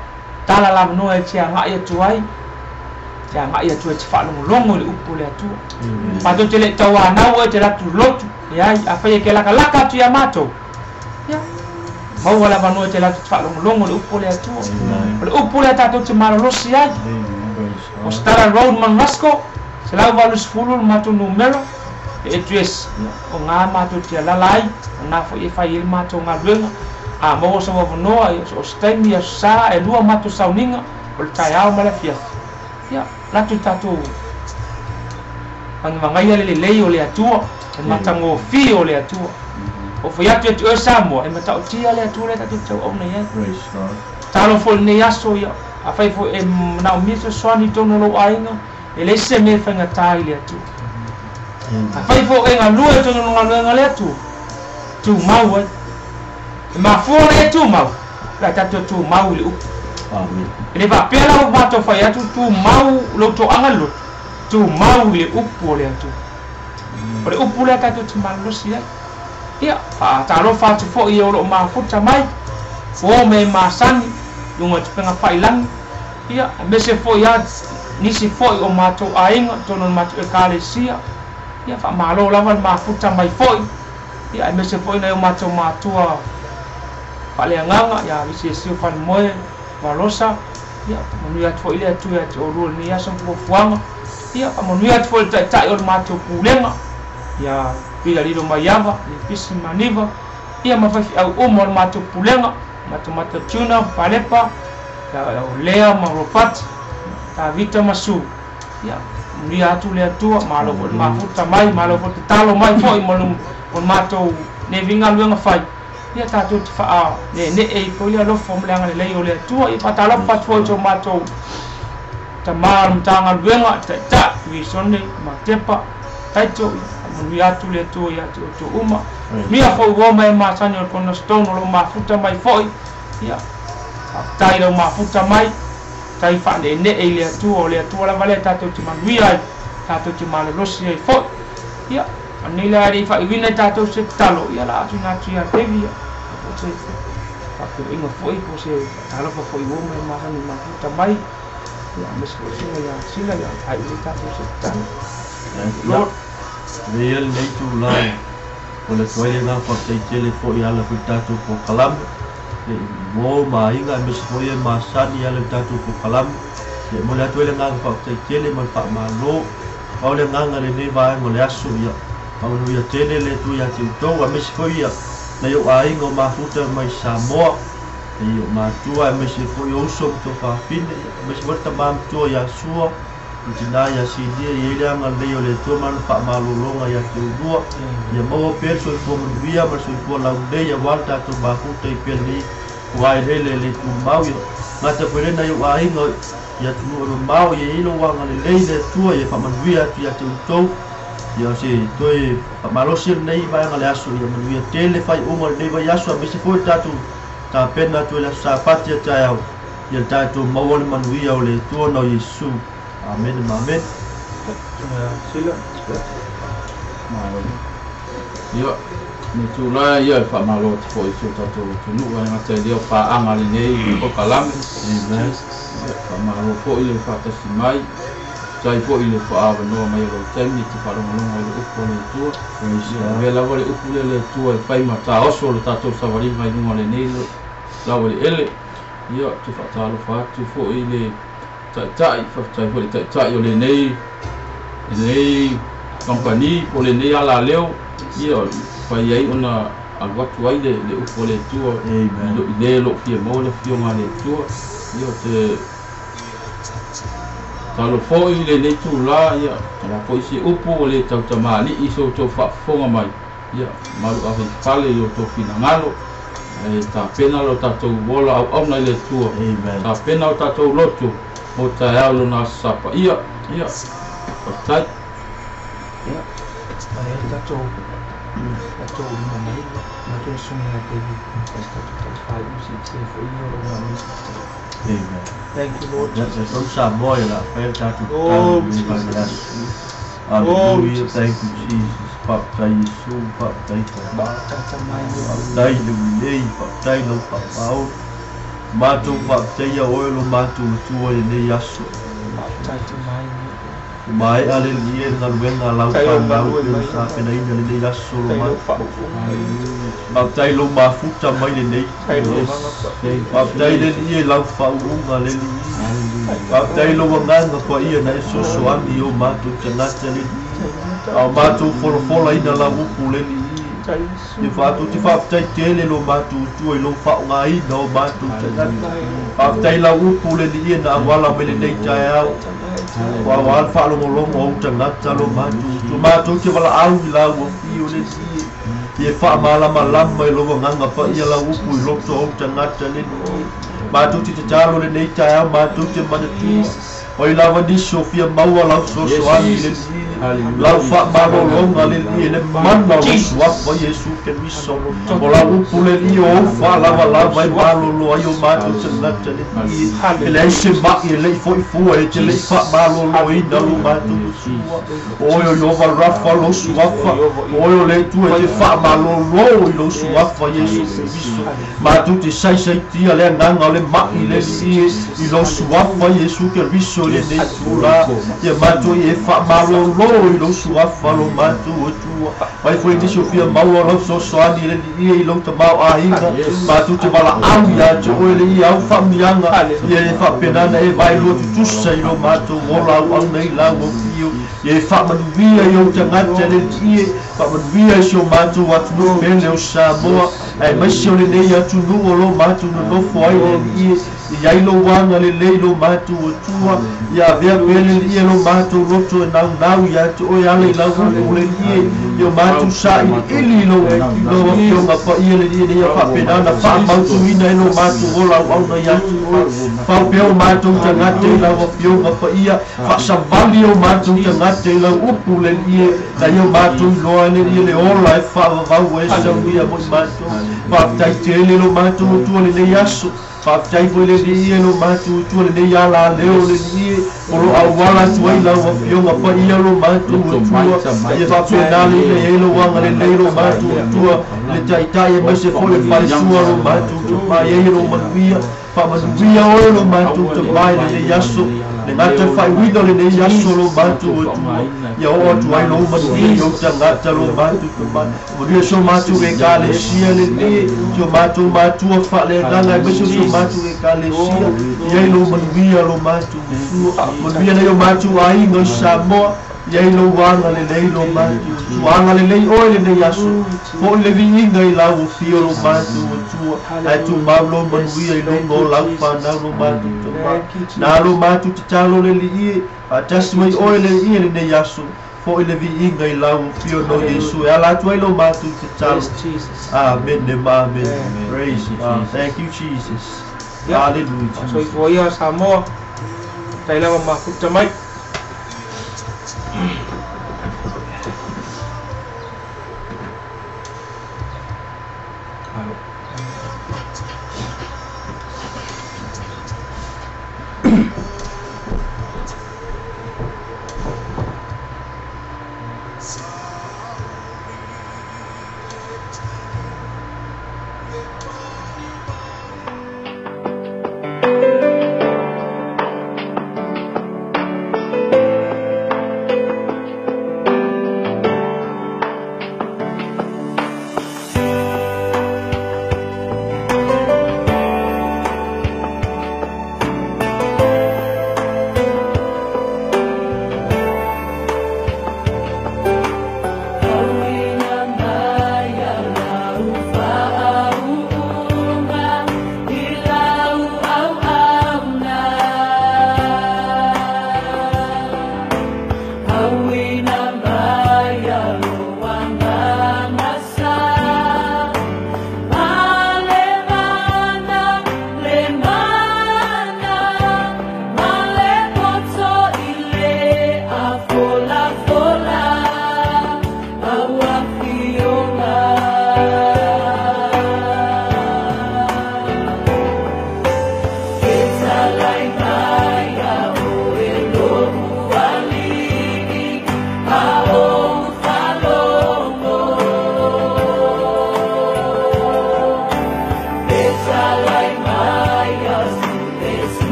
tala le avanoa e te agai atu ai, te agai atu ai te faalogologo i le upu o le Atua. Matou te le i tauanau oe te latu lotu, leai, afai e ke lakalaka atu ia matou, ia maua le avanoa e te latu te faalogologo i le upu o le Atua. O le upu lea tatou te malolosi ai. Praise O God. Stara Road Manuasco, 180 le matou numera, le address. O ngā matou te alala ai, o nā foi e fai ai le matou galuega. A maua sau avanoa, ia, so o se taimi aso sa e lua matou sauniga, o le taeao ma le afiafi. Ia, latou tatou vagevagaia le lelei o le Atua, e matagofie o le Atua. O fai atu ia te oe Samoa, e matautia le Atua lea tatou te tauauna i ai. Praise God. Talo foi lenei aso ia, afai foi e manaomia fesoasoani i totonu o lou aiga, e leai se mea e faigata i le Atua. Afai foi e galue i totonu o galuega a le Atua, tumau ai. E mafua ona e tumau, pe a tatou tumau i le upu. Amen. E le faapea la ua matou fai atu tumau lou toaga le lotu, tumau i le upu o le Atua. O le upu lea tatou te malolosi ai. Ia, faatalofa atu foi e o loo mafuta mai, o me masani, luga o tupega failagi. Ia, aemaise foi a nisi foi o matou aiga, totonu o le matou ekalesia. Ia, faamalo lava le mafuta mai foi. Ia, aemaise foi nai o matou matua faaleagaga, ia Visesio Falemoe Valosa. Ia, faamanuia atu foi le Atua ia te oulua i lenei aso ma fuafuaga. Ia, faamanuia atu foi le taitai o le matou pulega, ia Pila Lilo Maiava, le Pisi Maniva, ia ma faifeau uma o le matou pulega, Matamata Tuna, Palepa, ia o Lea ma Ropati, Tavita ma Su. Ia, manuia atu le Atua, malo foi le mafuta mai, malo foi le tatalo mai foi mo le matou nei galuega fai. Ia tatou te faaneenee ai foi le alofa ma le agalelei o le Atua. Ia faatalofa atu foi i so matou tamā o le Matagaluega, Taitai, Tuisone, Matepa, Taito. Ia faamanuia atu le Atua ia te outou uma. Manuia foi ua ma e masani o le Cornerstone o lou mafuta mai foi. Ia, faafetai i lau mafuta mai, tai faaneenee i le Atua. O le Atua lava lea tatou te manuia ai, tatou te malolosi ai foi. Ia, Anei le ari faaiuina i tatou se tatalo ia la atu ina atu ia Devi po se faafeiloaiga foi po se faatalofa foi ua mai masani mafuta mai ia aemaise foi susuga ia Sila ia faaiu ai tatou se tatalo. Lord. Avea ia lenei itulā o le atu ai le agaga faafetai tele foi e ala foi i le tatou polokalame e uo ma aiga aemaise foi e masani e ala i le tatou polokalame. Ia e momoli atu ai le agaga faafetai tele ma le faamalo. Pau le agaga i lenei vaega o le aso ia faamanuia tele le Atua ia te outou aemaise foi ia nai ou aiga o mafuta mai Samoa, nai ou matua aemaise foi o uso ma tuafafine, ia aemaise foi le tama matua ia Sua, le tina ia Silia, e i ai le agalelei o le Atua ma lana faamalologa ia te oulua. Ia maua pea le soifua manuia ma le soifua laulelei aua le tatou mafuta i pea lenei uaeleele e le tumau. Ia gata foi lea nai ou aiga i atunuu e mamao, ia i ai lou agalelei le Atua, ia faamanuia atu ia te outou. Ia o se toe faamalosi lenei vaega o le aso, ia manuia tele faaiuga o lenei vaiaso, aemaise foi le tatou tapena atu i le aso Sapati a taeao, ia le tatou maua le manuia o le Atua ona o Iesu. Amene ma amene. Sila. Ia, le itulā ia e faamalo atu foi i si o tatou atunuu e gata i lea o paaga lenei polokalame. Amen. Ia, faamalo foi le faatasi mai. Faafetai foi i le faaavanoa mai o lou taimi e te faalogologo ai i le upu a le Atua. Praise Ia, God. avea lava le upu lea a le Atua e fai ma taoso le tatou savaliga i luga o lenei laueleele. Ia, ou te faatalofa atu foi i le taitai, faafetai foi i le taitai o lenei kamupani po o lenei alaleo, ia, fai ai ona alu atu ai le upu a le Atua Amen. i le o lo o fia maua le afioga a le Atua. Ia, ou te talo foi i lenei itulā, ia, o le a foi se upu o le tautamalii i so outou faafofoga mai, ia, malu ave i fale i o outou finagalo, ae tapena lo tatou ola auauna i le Atua. Amen. Tapena o tatou loto mo taeao i lona aso Sapaia. Ia, faafetai. Ia, ae tatou tatou lima mai matou susuga ia David ai se tatou tala faaiu siitia foi ia o lou aemaise. Amen. Thank you, Lord Ia, Jesus. talitonu Samoa ia le a fai le tatou tatalo Oh, i lenei vaega o le Jesus. aso. Oh, Hallelujah. Jesus. Thank you, Jesus. Faafetai Iesu, faafetai Tama. Faafetai mai o Faafetai le ulelei, faafetai lau faamaoni. Matou faafetaia oe lo matou Atua i lenei aso. Faafetai mai. Ua maea le alii e le galuega a lau Tai o fanau galue e pei ona mai. tapenaina lenei aso lo Tai lou matou. faauuga mai. Faafetai lou mafuta mai lenei. Tai lou Yes. agaga Thank paia. you, Faafetai le Jesus. alii e lau faauuga le alii. Hallelujah. Faafetai lou agaga paia na e sosoani i o matou tagata le alii. A o matou folafolaina lau upu le alii. Tai Ia faatu te faafetai tele lo matou Atua i lou faaaogaina o matou tagata. Faafetai lau upu le alii e na auala mai lenei taeao. Ua aua le faalogologo o ou tagata lo matou Atua. Matou te valaau i lau afio le alii. Ia faamalamalama i lou agaga paia lau upu i loto o ou tagata le alii. Matou te tatalo lenei taeao, matou te manatua. O i lava nisi o fia maua lau sosoani le Yes. alii. Hallelujah. Lau faamalologa le alii e le mana o lou suafa Iesu Keriso. O lau upu le alii o ou faalavalava e malolo ai o matou tagata le alii. E leai se mai e lei foi fua e te lei faamaloloina lo matou Atua. O oe o Iova Rafa lou suafa. O oe o le Atua e te faamalolo i lou suafa Iesu Keriso. Matou te saisaitia le agaga o le mai le alii i lou suafa Iesu Keriso i lenei itulā. Ia matou i e faamalolo i lou suafa lo matou Atua. Mai foi nisi o fia maua lau sosoani le alii i lou tamaoaiga. Matou te valaau ia te oe le ia au faamanuiaga. Ia e faapenana e vaeloa tutusa i lo matou ola auauna i lau afio. Ia e faamanuia i ou tagata le alii. Faamanuia i si o matou atunuu pele o Samoa. Aemaise o lenei atunuu o lo matou nonofo ai le alii. I ai lou agalelei lo matou Atua. Ia avea pea le alii e lo matou loto e naunau ia te oe ala i lau upu le alii. Ia o matou sailiili i lou afioga paia le alii ina ia faapenana faamautuina e lo matou ola auauna ia te oe. Fao pea o matou tagata i lau afioga paia. Faasavali o matou tagata i lau upu le alii. Na ia o matou iloa le alii le ola e faavavau e sauia mo i matou. Faafetai tele lo matou Atua lenei aso. Faafetai foi le Alii e lo matou Atua lenei alaleo le Alii o lo auala atu ai lau Afioga Paia lo matou Atua. Ia faapena le ina i ai lou agalelei lo matou Atua i le Taitai aemaise foi le falesua lo matou Tama. Ia i ai lou manuia, faamanuia oe lo matou Tama i lenei aso, le gata faaiuina o lenei aso lo matou Atua. Ia oo atu ai lou manuia i ou tagata lo matou Tama. Manuia si o matou Ekalesia le Alii, si o matou matua faaleagaga aemaise o si o matou Ekalesia. Ia i ai lou manuia lo matou Atua. Manuia nai o matou aiga i Samoa. Ia i ai lou agalelei lo matou Atua. Agalelei oe lenei aso. Foi le viiga i lau afio lo matou Atua. Ae tumau lou manuia i luga o lau fanau lo matou Tama. Na lo matou tatalo le Alii e, faatasi mai oe le Alii lenei aso. Foi le viiga i lau afio no Iesu e ala atu ai lo matou tatalo. Amene ma amene. Praise God. Thank you, Jesus. Hallelujah, Jesus. Soifua ia Samoa, tai lava mafuta mai. Alo.